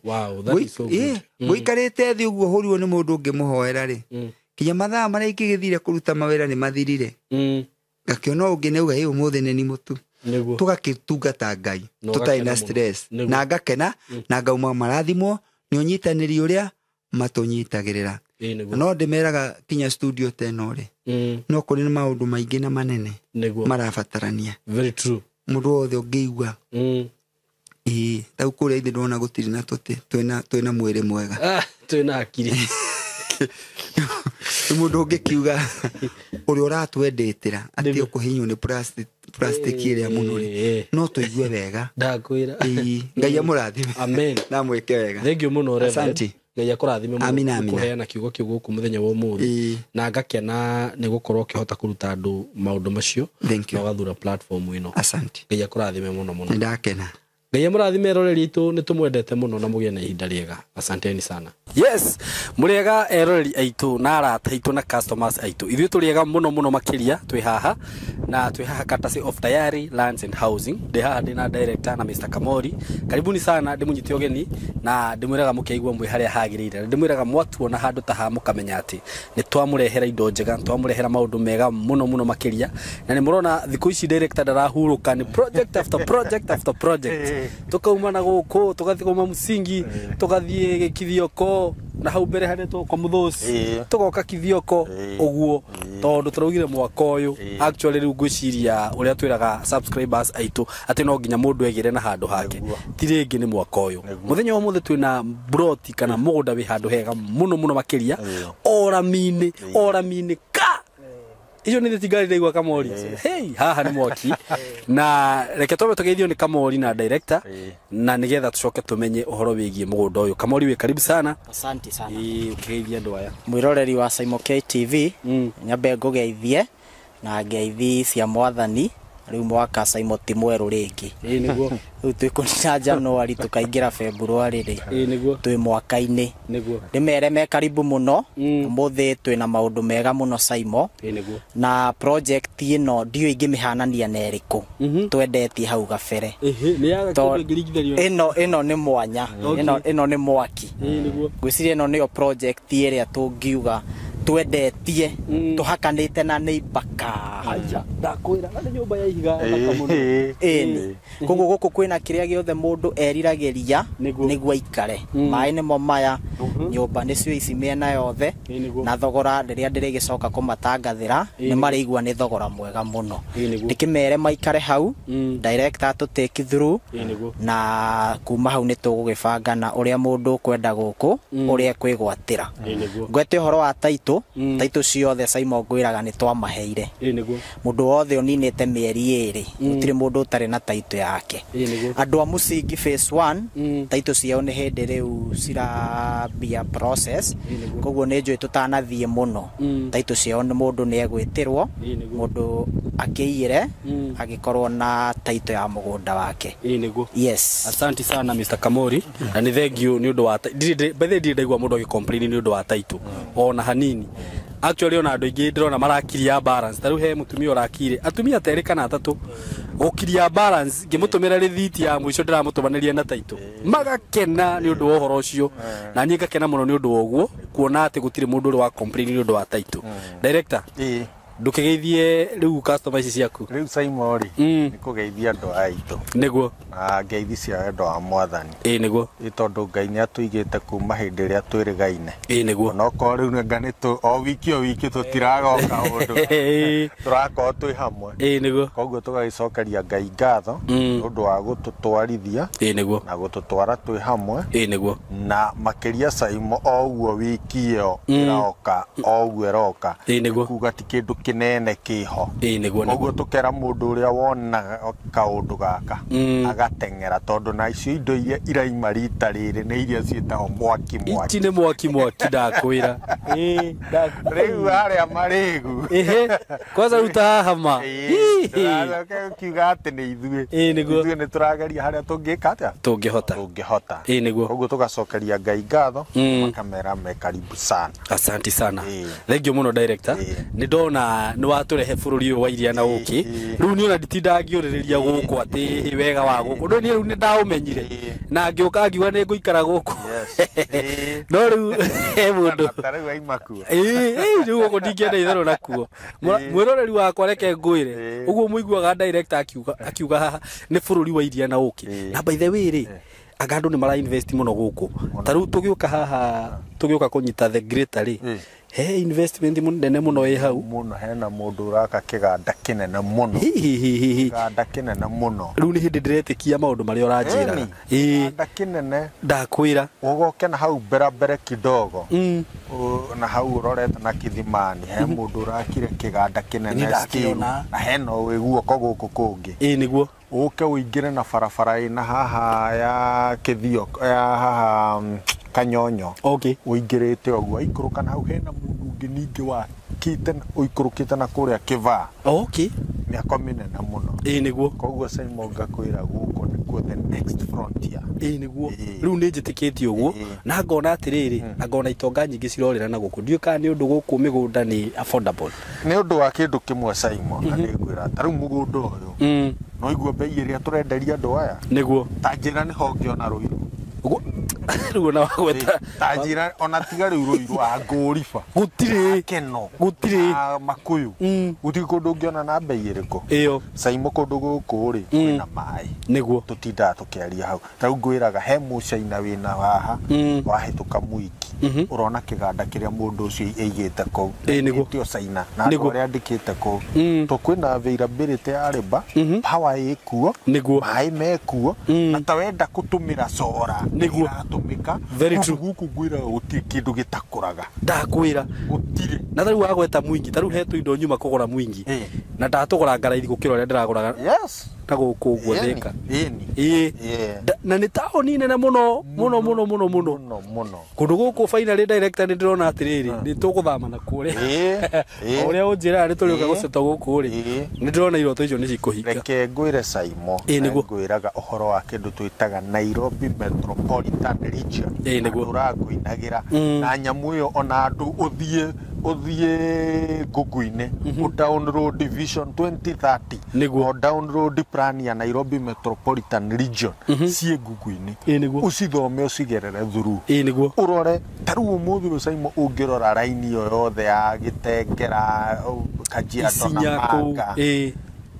Speaker 2: Wow, that is so good.
Speaker 1: Ngũikarĩte thĩ ũguo hũrirwo nĩ mũndũ ũngĩmũhoera rĩ, kinya mathaa marĩa ingĩgĩthire kũruta mawĩra nĩ mathirire. Ngakĩona ũngĩ nĩ auga, ĩ ũmũthĩ nĩ ni mũtu. Tũgakĩtungata Ngai tũtarĩ na stress, na ngakena na ngauma marathimwo nĩ ũnyitanĩri ũrĩa matũnyitagĩrĩra. No ndĩmeraga kinya studio ta ĩno rĩ, no kũrĩ na maũndũ maingĩ na manene marabatarania.
Speaker 2: Very true.
Speaker 1: Mũndũ wothe ũngĩigua Ĩĩ, tau kũrĩa ithe ndona gũtirĩ na tũtĩ, twĩna mwĩrĩ mwega.
Speaker 2: Twĩna akiri.
Speaker 1: Mũndũ ũngĩkiuga ũrĩa ũratwendetera atĩ ũkũhinywo nĩ plastic ĩrĩa mũno rĩ, no tũigue wega.
Speaker 2: Ndakwĩra.
Speaker 1: Ngai amũrathime.
Speaker 2: Amen.
Speaker 1: Na mwĩke wega.
Speaker 2: Thank you mũno Reverend.
Speaker 1: Asante.
Speaker 2: Ngai akũrathime mũno
Speaker 1: Amina, amina.
Speaker 2: kũheana kiugo kĩu gũkũ mũthenya wa ũmũthĩ. Na ngakena nĩ gũkorwo ũkĩhota kũruta andũ maũndũ macio.
Speaker 1: Thank you.
Speaker 2: Na ũgathura platform ĩno.
Speaker 1: Asante.
Speaker 2: Ngai akũrathime mũno mũno.
Speaker 1: Nĩndakena.
Speaker 2: Ngai amũrathime eroreri aitũ, nĩ tũmwendete mũno na mũgĩe na ihinda rĩega. Asanteni sana. Yes, mũrĩega eroreri aitũ na arata aitũ na customers aitũ. Ithuĩ tũrĩega mũno mũno makĩria twĩ haha na twĩ haha courtesy of Tayari Lands and Housing. Ndĩ haha ndĩ na director na Mr. Kamori. Karibuni sana, ndĩmũnyite ũgeni na ndĩmwĩraga mũkĩigua mwĩ harĩa hagĩrĩire. Na ndĩmwĩraga mwatuona handũ ta haha mũkamenya atĩ nĩ twamũrehera indo njega, twamũrehera maũndũ mega mũno mũno makĩria. Na nĩ mũrona thikũ ici director ndarahurũka, nĩ project after project after project. Tukauma na gũkũ tũgathiĩ kuma Musingi, tũgathiĩ Kithioko na hau mbere harĩa kwa Mũthũci, tũgoka Kithioko ũguo, tondũ tũraugire mwaka ũyũ actually rĩu ngwĩciria ũrĩa twĩraga subscribers aitũ atĩ no nginya mũndũ egĩre na handũ hake, ti rĩngĩ nĩ mwaka ũyũ. Mũthenya wa ũmũthĩ twĩna broti kana mũgũnda wĩ handũ hega mũno mũno makĩria, orami-inĩ, orami-inĩ ka icio nĩ thiti ndaigua Kamori. Hey, haha nĩ mwaki. Na reke twambe tũgeithio nĩ Kamori na director na nĩgetha tũcoke tũmenye ũhoro wĩgiĩ mũgũnda ũyũ. Kamori wĩ karibu sana.
Speaker 3: Asante sana.
Speaker 2: Ũkĩgeithia andũ aya.
Speaker 3: Mwĩroreri wa Saimo K TV, nyambe ngũgeithie na ngeithi cia mwathani. Rĩu mwaka Saimo ti mwerũ rĩngĩ.
Speaker 2: Nĩguo.
Speaker 3: Rĩu twĩ kũnina January tũkaingĩra February rĩ.
Speaker 2: Nĩguo.
Speaker 3: Twĩ mwaka-inĩ.
Speaker 2: Nĩguo.
Speaker 3: Ndĩmere me karibu mũno. Ũmũthĩ twĩna maũndũ mega mũno Saimo.
Speaker 2: Nĩguo.
Speaker 3: Na project ĩno ndiũĩ ingĩmĩhanania na ĩrĩkũ. Twendetie hau gabere.
Speaker 2: Nĩ yaga kĩndũ ĩngĩringithanio.
Speaker 3: Ĩno nĩ mwanya. Ĩno nĩ mwaki.
Speaker 2: Nĩguo.
Speaker 3: Ngwĩciria ĩno nĩyo project ĩrĩa tũngiuga twendetie tũhakanĩte na neighbor ka.
Speaker 2: Aja, ndakwĩra nĩ nyũmba ya ihiga thaka mũno.
Speaker 3: Ĩni. Koguo gũkũ kwĩna kĩrĩa gĩothe mũndũ eriragĩria nĩguo aikare. Maĩ nĩmo maya, nyũmba nĩcio ici mĩena yothe, na thogora rĩrĩa ndĩrĩgĩcoka kũmatangathĩra nĩ marĩigua nĩ thogora mwega mũno. Ndĩkĩmere maikare hau, director atũ take through, na kuma hau nĩ tũgũgĩbanga na ũrĩa mũndũ ũkwenda gũkũ, ũrĩa ekwĩgwatĩra. Ngwete ũhoro wa title, title ciothe Saimo ngwĩraga nĩ twamaheire. Mũndũ wothe ũninĩte mĩeri ĩrĩ, gũtirĩ mũndũ ũtarĩ na title yake. Andũ a Musingi phase 1, title ciao nĩ hĩndĩ rĩu cirambia process, koguo nĩ njũĩ tũtanathiĩ mũno. Title ciao nĩ mũndũ nĩ egwĩtĩrwo, mũndũ akĩiyĩre, agĩkorwo na title ya mũgũnda wake. Yes.
Speaker 2: Asante sana Mr. Kamori. Na nĩ thank you nĩ ũndũ wa ndirĩ by the way ndirĩ ndaigua mũndũ agĩ-complain nĩ ũndũ wa title ona hanini. Actually ona andũ aingĩ ndĩrona marakiria balance. Ta rĩu he mũtumia ũrakire, atumia ta erĩ kana atatũ gũkiria balance, ngĩmũtũmĩra rĩthiti ya mũico ndĩramũtũmanĩria na title, magakena nĩ ũndũ wa ũhoro ũcio, na niĩ ngakena mũno nĩ ũndũ wa ũguo kuona atĩ gũtirĩ mũndũ ũrĩ wa complain nĩ ũndũ wa title. Director, ndũkĩgeithie rĩu customer ici ciaku.
Speaker 4: Rĩu Saimo rĩ, nĩ kũgeithia andũ aitũ.
Speaker 2: Nĩguo.
Speaker 4: Na ngeithi cia wendo wa mwathani.
Speaker 2: Nĩguo.
Speaker 4: Ĩ tondũ Ngai nĩ atũigĩte kuma hĩndĩ ĩrĩa twĩrĩgaine.
Speaker 2: Nĩguo.
Speaker 4: Onokorwo rĩu nanga nĩ o wiki o wiki tũtiragoka ũndũ. Tũrakorwo twĩ hamwe.
Speaker 2: Nĩguo.
Speaker 4: Koguo tũgagĩcokeria Ngai ngatho nĩ ũndũ wa gũtũtwarithia.
Speaker 2: Nĩguo.
Speaker 4: Na gũtũtwara twĩ hamwe.
Speaker 2: Nĩguo.
Speaker 4: Na makĩria Saimo o ũguo wiki ĩyo ĩroka, o ũguo ĩroka.
Speaker 2: Nĩguo.
Speaker 4: Kuga ti kĩndũ kĩnene kĩho.
Speaker 2: Nĩguo.
Speaker 4: Koguo tũkera mũndũ ũrĩa wonaga kaũndũ gaka agateng'era, tondũ na icio indo iria iraima rita rĩrĩ nĩ iria ciĩtagwo mwaki mwaki.
Speaker 2: Ici nĩ mwaki mwaki ndakwĩra.
Speaker 4: Rĩu arĩa marĩgu.
Speaker 2: Kwanza ruta haha ma.
Speaker 4: Ndĩracoka kiuga atĩ nĩ ithuĩ.
Speaker 2: Nĩguo.
Speaker 4: Ithuĩ nĩ tũrageria harĩa tũngĩka atĩa?
Speaker 2: Tũngĩhota.
Speaker 4: Tũngĩhota.
Speaker 2: Nĩguo.
Speaker 4: Koguo tũgacokeria Ngai ngatho, makamera me karibu sana.
Speaker 2: Asante sana. Thank you mũno director. Nĩ ndona nĩ watũrehe bũrũri ũyũ wa iria na ũkĩ. Rĩu niĩ ona nditindaga ngĩũrĩrĩria gũkũ atĩ wega wa gũkũ. No niĩ rĩu nĩ ndaũmenyire. Na ngĩũka ngiuga nĩ ngũikara gũkũ. No rĩu he mũndũ.
Speaker 4: Ta rĩu aima kuo.
Speaker 2: Rĩu gũkũ ndingĩenda itherũ nakuo. Mwĩroreri wakwa reke ngwĩre. Ũguo mũiguaga director akiuga haha nĩ bũrũri wa iria na ũkĩ. Na by the way rĩ, anga andũ nĩ mara invest mũno gũkũ. Ta rĩu tũgĩũka haha, tũgĩũka kũnyita the greater rĩ, He investment nene muno ĩ hau
Speaker 4: muno hena mundu uraka kiganda kinene muno. Kiganda kinene muno.
Speaker 2: Riu ni hindi ndiretikia maundu maria uranjiraga.
Speaker 4: Kiganda kinene
Speaker 2: ndakwira
Speaker 4: ugoke na hau mbere mbere kidogo. Na hau urorete na Kithimani he mundu urakire kiganda kinene still na hena wi guoko guku kungi.
Speaker 2: Ĩ niguo
Speaker 4: uke uingire na barabara ina haha ya Kithio ya haha Kanyonyo.
Speaker 2: Okay.
Speaker 4: Uingirite uguo ikuruka na hau hena mundu ungi ningi wakite uikurukite na kuria Kivaa.
Speaker 2: Okay.
Speaker 4: Miako minene muno.
Speaker 2: Ĩ niguo.
Speaker 4: Koguo Simon ngakwira guku nikuo the next frontier.
Speaker 2: Ĩ niguo. Riu ni njitikitie uguo na ngona atiriri ngona itonga nyingi cirorera na guku. Ndiũ kana ni undu guku migunda ni affordable.
Speaker 4: Ni undu wa kindu kimwe Simon na ningwira ta riu mugunda uyu. No igua bei iria turenderia andu aya.
Speaker 2: Niguo.
Speaker 4: Ta njira ni hongiona Ruiru.
Speaker 2: Ruo na wagweta
Speaker 4: ta njira ona tiga riu Ruiru a Ngũriba.
Speaker 2: Gutiri.
Speaker 4: Keno.
Speaker 2: Gutiri.
Speaker 4: Makuyu. Gutiri kundu ungiona na bei iriku.
Speaker 2: Iyo.
Speaker 4: Saimo kundu guku ri kwina mai.
Speaker 2: Niguo.
Speaker 4: Tutindaga tukiaria hau. Ta riu ngwiraga he mucaina wina haha wahituka Mwiki. Urona kiganda kiria mundu ucio aigite kuu.
Speaker 2: Niguo.
Speaker 4: Tio Caina na andu aria andikite kuu. To kwina availability ya riba, power ikuo, mai mekuo, na ta wenda kutumira sora.
Speaker 2: Niguo.
Speaker 4: Iratumika.
Speaker 2: Very true.
Speaker 4: Guku ngwiraga gutiri kindu gitakuraga.
Speaker 2: Ndakwira.
Speaker 4: Gutiri.
Speaker 2: Na tariu wagweta Mwingi, tariu hetwo indo nyuma kugura Mwingi. Na ndatugura ngaraithi gukira uria ndiraguraga.
Speaker 4: Yes.
Speaker 2: Na guku uguo Thika.
Speaker 4: Ĩni.
Speaker 2: Na ni taoni nene muno muno muno muno muno
Speaker 4: muno muno.
Speaker 2: Kundu guku finally director ni ndirona atiriri ni tuguthama na kuria. Uria unjiraga ni turiuka guceta guku ri. Ni ndirona iroto icio ni cikuhinga.
Speaker 4: Reke ngwire Saimo. Ngwiraga uhoro wa kindu twitaga Nairobi Metropolitan Region.
Speaker 2: Niguo.
Speaker 4: Uranguinagira na nyamu iyo ona andu uthie Google-inĩ download Vision 2030
Speaker 2: niguo
Speaker 4: download plan ya Nairobi Metropolitan Region ciĩ Google-inĩ ucithome ucigerere through.
Speaker 2: Niguo.
Speaker 4: Urore ta riu umuthi uyu Saimo ungirora raini iyo yothe ya Gitengera Kajiado na Manga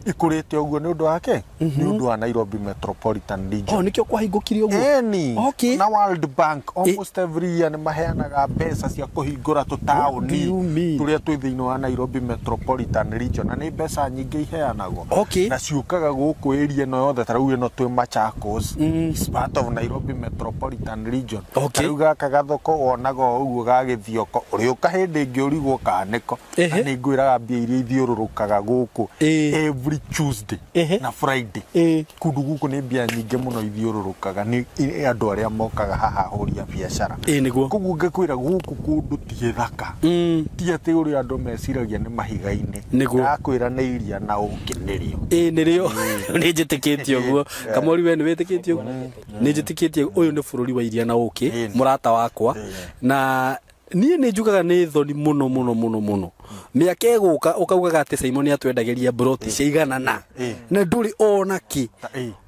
Speaker 4: ikurite uguo ni undu wake ni undu wa Nairobi Metropolitan Region.
Speaker 2: Oh, nikio kwahingũkire uguo.
Speaker 4: Eni.
Speaker 2: Okay.
Speaker 4: Na World Bank almost every year ni maheanaga mbeca cia kuhingura tutauni turia twi thiini wa Nairobi Metropolitan Region na ni mbeca nyingi iheanagwo.
Speaker 2: Okay.
Speaker 4: Na ciukaga guku area ino yothe ta riu ino twi Machakos is part of Nairobi Metropolitan Region.
Speaker 2: Okay.
Speaker 4: Ta riu gaka gathoko wonaga uguo gagithioko uriuka hindi ingi urigwo kaniko na ni ngwiraga mbia iria ithiururukaga guku every Tuesday na Friday. Kundu guku ni mbia nyingi muno ithiururukaga ni andu aria mokaga haha huria biacara.
Speaker 2: Niguo.
Speaker 4: Koguo ngakwira guku kundu ti githaka. Ti ati uria andu meciragia ni mahiga-ini. Ndakwira ni iria na uki nirio.
Speaker 2: Nirio. Ni njitikitie uguo. Kamori we ni witikitie uguo. Ni njitikitie uyu ni bururi wa iria na uki murata wakwa. Na niĩ nĩ njugaga nĩ thoni muno muno muno muno mĩaka ĩgũka ũkaugaga atĩ Simon atwendageria broti cia igana na ndũrĩ ona kĩ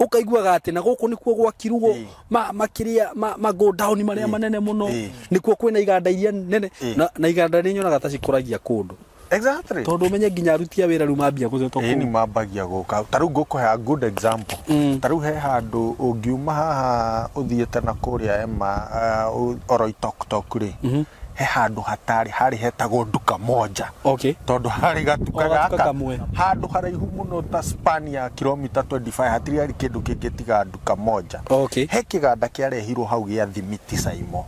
Speaker 2: ũkaiguaga atĩ na gũkũ nĩkuo gwakirwo makĩria ma go down marĩa manene mũno nĩkuo kwĩna iganda iria nene na iganda nĩ nyonaga ta cikũragia kũndũ.
Speaker 4: Exactly.
Speaker 2: Tondu umenye nginya aruti a wira riu mambia gũcetwo
Speaker 4: kũu. Ni mambagia gũka. Ta riu ngũkũhe a good example. Ta riu he handũ ũngiuma haha ũthiĩte na kũrĩa Ema Oloitoktok rĩ. He handũ hatarĩ harĩ hetagwo nduka moja.
Speaker 2: Okay.
Speaker 4: Tondu harĩ gatuka gaka handũ haraihu mũno ta span ya kilomita 25 hatirĩ harĩ kĩndũ kĩngĩ tiga nduka moja.
Speaker 2: Okay.
Speaker 4: He kĩganda kĩarehirwo hau gĩa thimiti Saimo.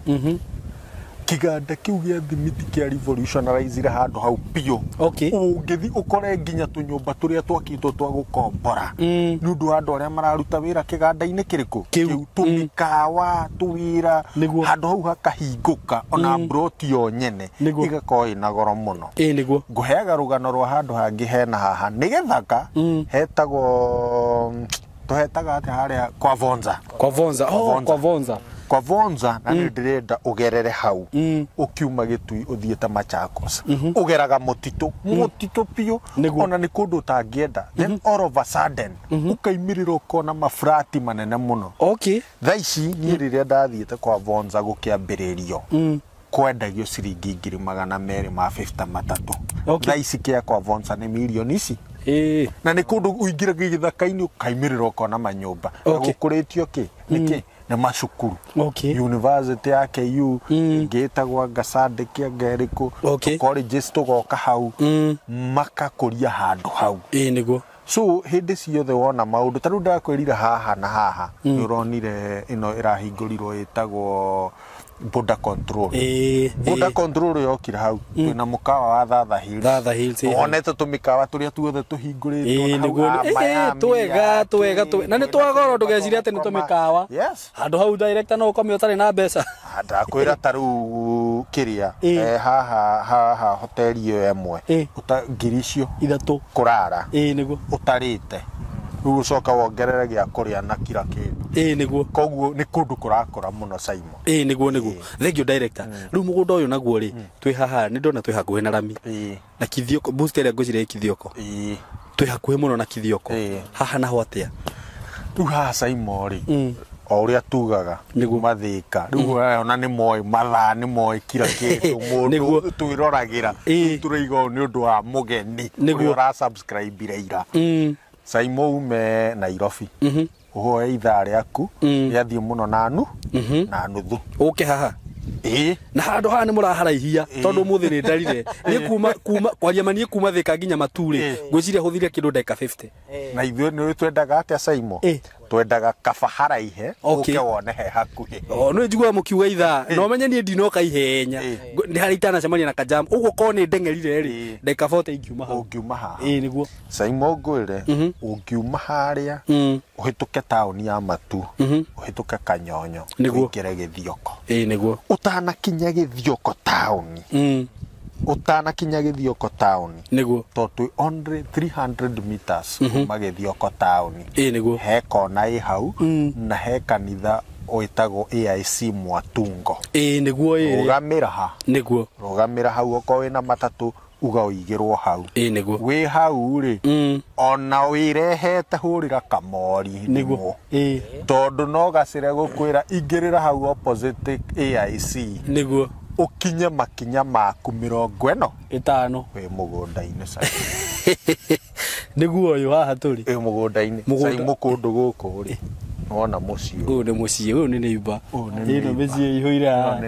Speaker 4: Kiganda kiu gĩa thimiti kĩa revolutionarize handũ hau biũ.
Speaker 2: Okay.
Speaker 4: Ũngĩthi ũkore nginya tũnyũmba tũrĩa twakĩtwo twa gũkombora nĩ ũndũ wa andũ arĩa mararuta wĩra kĩganda-inĩ kĩrĩkũ kĩu tũmĩkawa tũwĩra handũ hau hakahingũka ona broti yo nyene ĩgakorwo ĩna goro mũno.
Speaker 2: Nĩguo.
Speaker 4: Ngũheaga rũgano rwa handũ hangĩ hena haha nĩ gĩthaka hetagwo tũhetaga atĩ harĩa kwa Vonza.
Speaker 2: Kwa Vonza. Oh, kwa Vonza.
Speaker 4: Kwa Vonza na nĩ ndĩrenda ũgerere hau ũkiuma Gĩtui ũthiĩte Machakos ũgeraga mũtitũ mũtitũ biũ ona nĩ kũndũ ũtangĩenda then all of a sudden ũkaimĩrĩra ũkona mafrati manene mũno.
Speaker 2: Okay.
Speaker 4: Thaa ici niĩ rĩrĩa ndathiĩte kwa Vonza gũkĩambĩrĩrio kwendagio ciringi 253.
Speaker 2: Okay.
Speaker 4: Thaa ici kĩa kwa Vonza nĩ mirioni ici. Na nĩ kũndũ ũingĩraga gĩthaka-inĩ ũkaimĩrĩra ũkona manyũmba. Na gũkũrĩtio kĩ? Nĩkĩ? Nĩ macukuru. University ya KU ngĩtagwo Ngasandĩki anga ĩrĩkũ. Colleges tũgoka hau makakũria handũ hau.
Speaker 2: Ĩĩ nĩguo.
Speaker 4: So hĩndĩ ciothe wona maũndũ ta rĩu ndakwĩrire haha na haha nĩ ũronire ĩno ĩrahingũrirwo ĩtagwo border control. Border control yokire hau twĩna mũkawa wa Thatha Hills.
Speaker 2: Thatha Hills.
Speaker 4: Wonete tũmĩkawa tũrĩa tuothe tũhingũrĩtwo
Speaker 2: na hau twega twega na nĩ twagoro ndũgecirie atĩ nĩ tũmĩkawa.
Speaker 4: Yes.
Speaker 2: Handũ hau director no ũkome ũtarĩ na mbeca.
Speaker 4: Ndakwĩra ta rĩu kĩrĩa haha haha hoteli ĩyo ĩmwe ngiri icio
Speaker 2: 3
Speaker 4: kũrara.
Speaker 2: Ĩĩ nĩguo.
Speaker 4: Ũtarĩte rĩu ũcoka wongerere gĩa kũrĩa na kira kĩndũ.
Speaker 2: Ĩĩ nĩguo.
Speaker 4: Koguo nĩ kũndũ kũrakũra mũno Simon.
Speaker 2: Ĩĩ nĩguo nĩguo. Thank you director. Rĩu mũgũnda ũyũ naguo rĩ twĩ haha nĩ ndona twĩ hakuhĩ na rami. Na Kithioko booster ĩrĩa ngwĩciria ĩ Kithioko. Twĩ hakuhĩ mũno na Kithioko. Haha naho atĩa?
Speaker 4: Rĩu haha Simon rĩ o ũrĩa tugaga mathĩka rĩu ona nĩ moĩ mathaa nĩ moĩ kira kĩndũ mũndũ twĩroragĩra tũraiga ũũ nĩ ũndũ wa mũgeni ũrĩa ũra-subscribe ira. Simon ume Nairobi ũhoe ithaa rĩaku rĩathiĩ mũno na na nuthu
Speaker 2: ũke haha.
Speaker 4: Ĩĩ
Speaker 2: na handũ haha nĩ mũraharaihia tondũ ũmũthĩ nĩ ndarire niĩ kuma kwaria ma niĩ kuma Thika nginya Maturĩ ngwĩciria hũthire kĩndũ ndagĩka 50.
Speaker 4: Na ithuĩ nĩ twendaga atĩa Simon? Twendaga kaba haraihe ũke wone he hakuhĩ.
Speaker 2: O nĩ njiguaga mũkiuga ithaa na ũmenye niĩ ndinoka ihenya nĩ harĩa itanacemania na kajam ũguo korwo nĩ ndeng'erire rĩ ndagĩka 40 ingiuma hau.
Speaker 4: Ũngiuma haha.
Speaker 2: Ĩĩ nĩguo.
Speaker 4: Simon ngwĩre ũngiuma harĩa ũhĩtũke taũni ya Matu ũhĩtũke Kanyonyo ũingĩre Gĩthioko.
Speaker 2: Ĩĩ nĩguo.
Speaker 4: Ũtanakinya Gĩthioko taũni. Ũtanakinya Gĩthioko taũni
Speaker 2: nĩguo
Speaker 4: tondũ twĩ only 300 meters kuma Gĩthioko taũni.
Speaker 2: Ĩĩ nĩguo.
Speaker 4: He kona ĩ hau na he kanitha wĩtagwo AIC Mwatungo.
Speaker 2: Ĩĩ nĩguo. Ĩĩ
Speaker 4: rũgamĩra ha.
Speaker 2: Nĩguo.
Speaker 4: Rũgamĩra hau okorwo wĩna matatũ uga ũigĩrwo hau.
Speaker 2: Ĩĩ nĩguo.
Speaker 4: Wĩ hau rĩ ona wĩrehete hũrĩra kamori
Speaker 2: nĩguo. Ĩĩ
Speaker 4: tondũ no gacĩre gũkwĩra ingĩrĩra hau opposite AIC
Speaker 2: nĩguo
Speaker 4: ũkinye makinya maku 45
Speaker 2: wĩ
Speaker 4: mũgũnda-inĩ Simon.
Speaker 2: Nĩguo ũyũ haha tũrĩ
Speaker 4: wĩ mũgũnda-inĩ Simon kũndũ gũkũ rĩ wona mũciĩ
Speaker 2: ũyũ nĩ mũciĩ ũyũ nĩ neighbor ĩno mĩciĩ ĩihũire haha.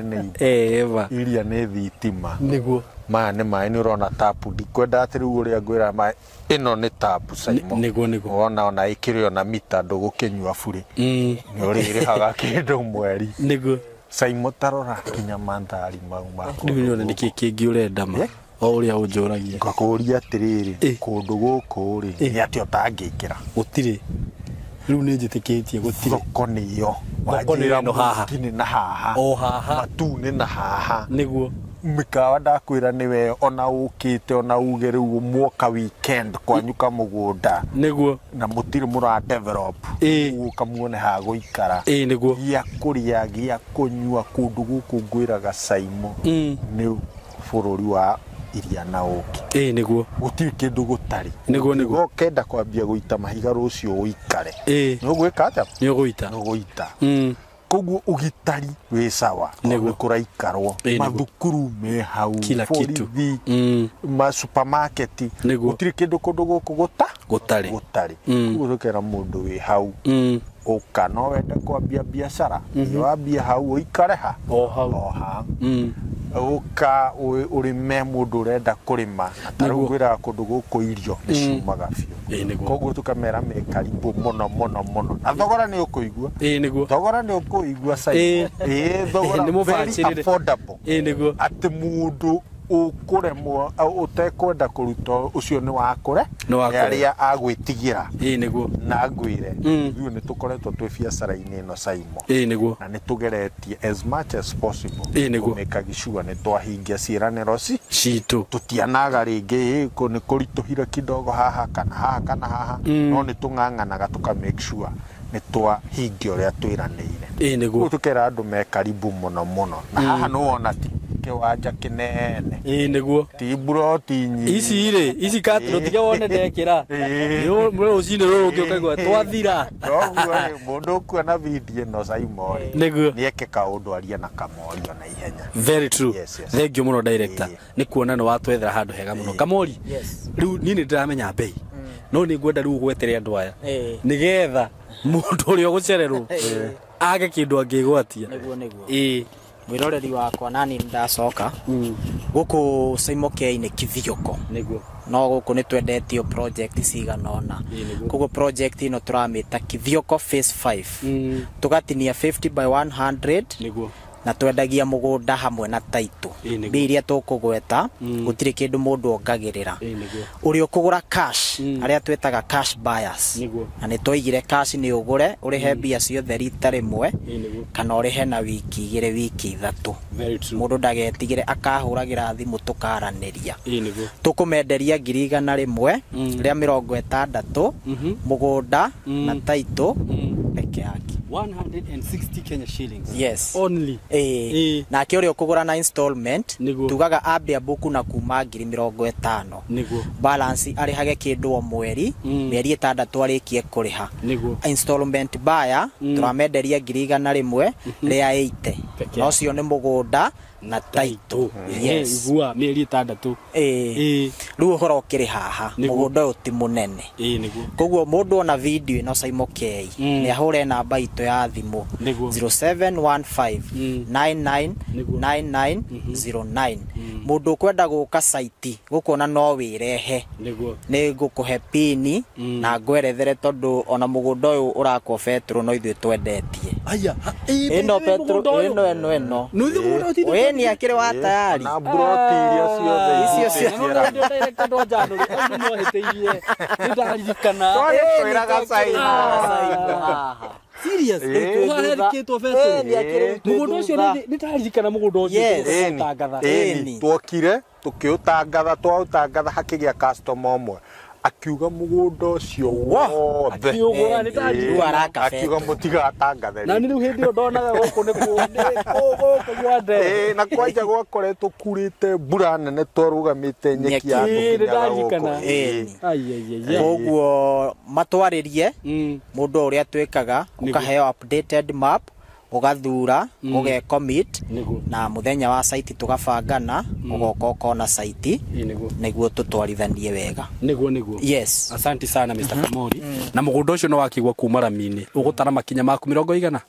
Speaker 4: Eva iria nĩ thitima
Speaker 2: nĩguo.
Speaker 4: Maya nĩ maĩ nĩ ũrona tapu ndikwenda atĩ rĩu ũrĩa ngwĩra maĩ ĩno nĩ tapu Simon.
Speaker 2: Nĩguo nĩguo.
Speaker 4: Wona ona ĩkĩrĩ ona mita ndũgũkĩnyua burĩ nĩ ũrĩrĩhaga kĩndũ mweri
Speaker 2: nĩguo.
Speaker 4: Simon tarora kinya mandhari mau maku
Speaker 2: rĩu nĩona nĩkĩ kĩngĩ ũrenda ma o ũrĩa ũnjũragia
Speaker 4: ngakũria atĩrĩrĩ kũndũ gũkũ rĩ nĩ atĩa ũtangĩingĩra
Speaker 2: gũtirĩ rĩu nĩ njĩtĩkĩtie gũtirĩ
Speaker 4: thoko nĩyo
Speaker 2: thoko nĩ ĩno haha
Speaker 4: nĩ na haha
Speaker 2: o haha
Speaker 4: Matu nĩ na haha
Speaker 2: nĩguo.
Speaker 4: Mĩkawa ndakwĩra nĩwe ona ũkĩte ona uge rĩu mwoka weekend kwanyu kamũgũnda
Speaker 2: nĩguo
Speaker 4: na mũtirĩ mũra develop ũka muone ha gũikara.
Speaker 2: Ĩĩ nĩguo.
Speaker 4: Gĩa kũrĩa gĩa kũnyua kũndũ gũkũ ngwĩraga Simon nĩ bũrũri wa iria na ũkĩ.
Speaker 2: Ĩĩ nĩguo.
Speaker 4: Gũtirĩ kĩndũ gũtarĩ.
Speaker 2: Nĩguo nĩguo.
Speaker 4: Ũkenda kwambia gũita mahiga rũciũ ũikare.
Speaker 2: Ĩĩ
Speaker 4: nĩ ũgwĩka atĩa?
Speaker 2: Nĩ ũgũita.
Speaker 4: Nĩ ũgũita. Koguo ũgitari wĩ sawa
Speaker 2: nĩguo
Speaker 4: kũraikarwo mathukuru me hau
Speaker 2: kila kitu
Speaker 4: ma supermarket gũtirĩ kĩndũ kũndũ gũkũ
Speaker 2: gũtarĩ
Speaker 4: gũtarĩ. Koguo tũkera mũndũ wĩ hau ũka no wende kwambia biacara wambia hau ũikare ha
Speaker 2: o hau
Speaker 4: o ha ũka ũrĩme mũndũ ũrenda kũrĩma ta rĩu ngwĩraga kũndũ gũkũ irio nĩ ciumaga biũ. Koguo tũkamera me karibu mũno mũno mũno na thogora nĩ ũkũigua.
Speaker 2: Ĩĩ nĩguo.
Speaker 4: Thogora nĩ ũkũigua Simon. Ĩĩ thogora
Speaker 2: nĩ
Speaker 4: very affordable.
Speaker 2: Ĩĩ nĩguo.
Speaker 4: Atĩ mũndũ ũkũremwo ũtekwenda kũruta ũcio nĩ wakũre nĩ arĩa agwĩtigĩra.
Speaker 2: Ĩĩ nĩguo.
Speaker 4: Na ngwĩre ithuĩ nĩ tũkoretwo twĩ biacara-inĩ ĩno Simon.
Speaker 2: Ĩĩ nĩguo.
Speaker 4: Na nĩ tũgeretie as much as possible.
Speaker 2: Ĩĩ nĩguo.
Speaker 4: Kũmĩka sure nĩ twahingia ciĩranĩro
Speaker 2: citũ
Speaker 4: tũtianaga rĩngĩ nĩ kũritũhire kidogo haha kana haha kana haha no nĩ tũng'ang'anaga tũka make sure nĩ twahingia ũrĩa twĩranĩire.
Speaker 2: Ĩĩ nĩguo.
Speaker 4: Tũkera andũ me karibu mũno mũno na haha nĩ wona ti kĩwanja kĩnene.
Speaker 2: Ĩĩ nĩguo.
Speaker 4: Ti mburoti nyingĩ.
Speaker 2: Ici rĩ ici katũrũ tiga wone ndekĩra rũcinĩ rũrũ ũngĩ ũkaigua twathira.
Speaker 4: Noguo rĩ mũndũ ũkuona video ĩno Simon rĩ
Speaker 2: nĩguo
Speaker 4: nĩeke kaũndũ arie na Kamori ona ihenya.
Speaker 2: Very true. Thank you mũno director nĩ kuona nĩ watwethera handũ hega mũno Kamori. Rĩu niĩ nĩ ndĩramenya bei no nĩ ngwenda rĩu ũgwetere andũ aya nĩgetha mũndũ ũrĩa ũgũcererwo Age kĩndũ angĩgwatia.
Speaker 3: Nĩguo nĩguo.
Speaker 2: Ĩĩ.
Speaker 3: Mwĩroreri wakwa nani ndacoka gũkũ Saimo K nĩ Kithioko.
Speaker 2: Nĩguo.
Speaker 3: No gũkũ nĩ twendetio project cigana ũna.
Speaker 2: Ĩĩ, nĩguo.
Speaker 3: Koguo project ĩno tũramĩta Kithioko phase 5. Tũgatinia 50 by 100.
Speaker 2: Nĩguo.
Speaker 3: Na twendagia mũgũnda hamwe na title.
Speaker 2: Ĩĩ, nĩguo.
Speaker 3: Mbia iria tũkũgweta gũtirĩ kĩndũ mũndũ ongagĩrĩra.
Speaker 2: Ĩĩ, nĩguo.
Speaker 3: Ũrĩa ũkũgũra cash, arĩa twĩtaga cash buyers.
Speaker 2: Nĩguo.
Speaker 3: Na nĩ twaigire cash nĩ ũgũre ũrĩhe mbia ciothe rita rĩmwe.
Speaker 2: Ĩĩ, nĩguo.
Speaker 3: Kana ũrĩhe na wiki igĩrĩ, wiki ithatũ.
Speaker 2: Very true.
Speaker 3: Mũndũ ndagetigĩre, akahũragĩra thimũ tũkaranĩria.
Speaker 2: Ĩĩ, nĩguo.
Speaker 3: Tũkũmenderia 160,000 mũgũnda na title peke yake.
Speaker 2: 160 Kenya shillings.
Speaker 3: Yes.
Speaker 2: Only.
Speaker 3: Ĩĩ.
Speaker 2: Ĩĩ.
Speaker 3: Nake ũrĩa ũkũgũra na installment
Speaker 2: Nĩguo.
Speaker 3: tugaga ambia buku na kuma 50,000.
Speaker 2: Nĩguo.
Speaker 3: Balance arĩhage kĩndũ o mweri, mĩeri 6 arĩkie kũrĩha.
Speaker 2: Nĩguo.
Speaker 3: Installment buyer tũramenderia 180,000.
Speaker 2: Peke
Speaker 3: Na ũcio nĩ mũgũnda na title. Yes.
Speaker 2: Igua mĩeri 6.
Speaker 3: Ĩĩ.
Speaker 2: Ĩĩ.
Speaker 3: Rĩu ũhoro ũkĩrĩ haha,
Speaker 2: Nĩguo.
Speaker 3: mũgũnda ũyũ ti mũnene.
Speaker 2: Ĩĩ, nĩguo.
Speaker 3: Koguo mũndũ ona video ĩno Saimo K nĩ ahũre namba itũ ya thimũ
Speaker 2: Nĩguo.
Speaker 3: 0715 99
Speaker 2: Nĩguo.
Speaker 3: 9909. Mũndũ ũkwenda gũka site gũkũ no wĩrehe.
Speaker 2: Nĩguo.
Speaker 3: Nĩ ngũkũhe pini na ngwerethere tondũ ona mũgũnda ũyũ ũrakwo betũrũ no ithuĩ twendetie.
Speaker 2: Aya.
Speaker 3: Ĩno betũrũ ĩno ĩno ĩno.
Speaker 2: Nĩ ithuĩ mũgũnda ũyũ ti ithuĩ
Speaker 3: Ĩĩ, nĩ akĩrĩ wa tayari.
Speaker 4: Na broti iria ciothe
Speaker 3: Icio
Speaker 4: ihutĩtie
Speaker 3: ciothe.
Speaker 2: Nĩndaririkana.
Speaker 4: Twagĩkwĩraga Saimo.
Speaker 2: Serious?
Speaker 4: Ĩĩ.
Speaker 2: Ũharerikĩtwo
Speaker 3: Ĩĩ,
Speaker 2: betũrũ.
Speaker 3: nĩ akĩrĩ
Speaker 2: Mũgũnda ũcio nĩndaririkana mũgũnda ũcio
Speaker 3: Yes.
Speaker 2: tũgĩũtangatha.
Speaker 4: Ĩni. Twokire tũkĩũtangatha, twaũtangatha hakĩgĩa customer ũmwe akiuga mũgũnda ũcio wothe.
Speaker 2: Akiũgũra,
Speaker 3: Ĩni.
Speaker 2: nĩndaririkana.
Speaker 3: Rĩu araka
Speaker 4: Akiuga
Speaker 3: betũrũ.
Speaker 4: mũtigatangathe
Speaker 2: Na
Speaker 4: rĩngĩ.
Speaker 2: nĩ rĩu hĩndĩ ĩyo ndonaga gũkũ nĩ gũkũ gwande.
Speaker 4: Ĩĩ, na kwanja gwakoretwo kurĩte mbura nene twarũgamĩte nyeki ya
Speaker 2: Ĩĩ,
Speaker 4: tũkinyaga gũkũ.
Speaker 2: nĩndaririkana.
Speaker 4: Ĩĩ.
Speaker 2: Ai, ai, ai, ai.
Speaker 3: Koguo matwarĩrie mũndũ ũrĩa twĩkaga ũkaheo updated map, ũgathura, ũgecommit
Speaker 2: Nĩguo.
Speaker 3: na mũthenya wa site tũgabangana, ũgoka ũkona site
Speaker 2: Ĩĩ, nĩguo.
Speaker 3: nĩguo tũtwarithanie wega.
Speaker 2: Nĩguo nĩguo.
Speaker 3: Yes.
Speaker 2: Asante sana Mr. Kamori. Na mũgũnda ũcio no wakĩgwa kuma rami-inĩ ũgũtara makinya maku mĩrongo igana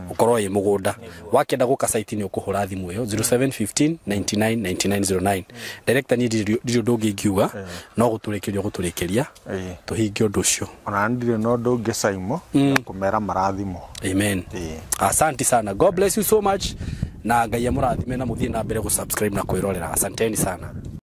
Speaker 2: ũkorwo wĩ mũgũnda. Wakĩenda gũka site nĩ ũkũhũra thimũ ĩyo 0715 99 9909. Director, niĩ ndirĩ ũndũ ũngĩ ingiuga no gũtũrĩkĩria gũtũrĩkĩria
Speaker 4: Ĩĩ.
Speaker 2: tũhingie ũndũ ũcio.
Speaker 4: Ona ndirĩ na ũndũ ũngĩ Saimo, kũmera marathimo.
Speaker 2: Amen.
Speaker 4: Ĩĩ.
Speaker 2: Asante sana. God bless you so much. Na Ngai amũrathime na mũthiĩ na mbere gũ subscribe na kwĩrorera. Asanteni sana.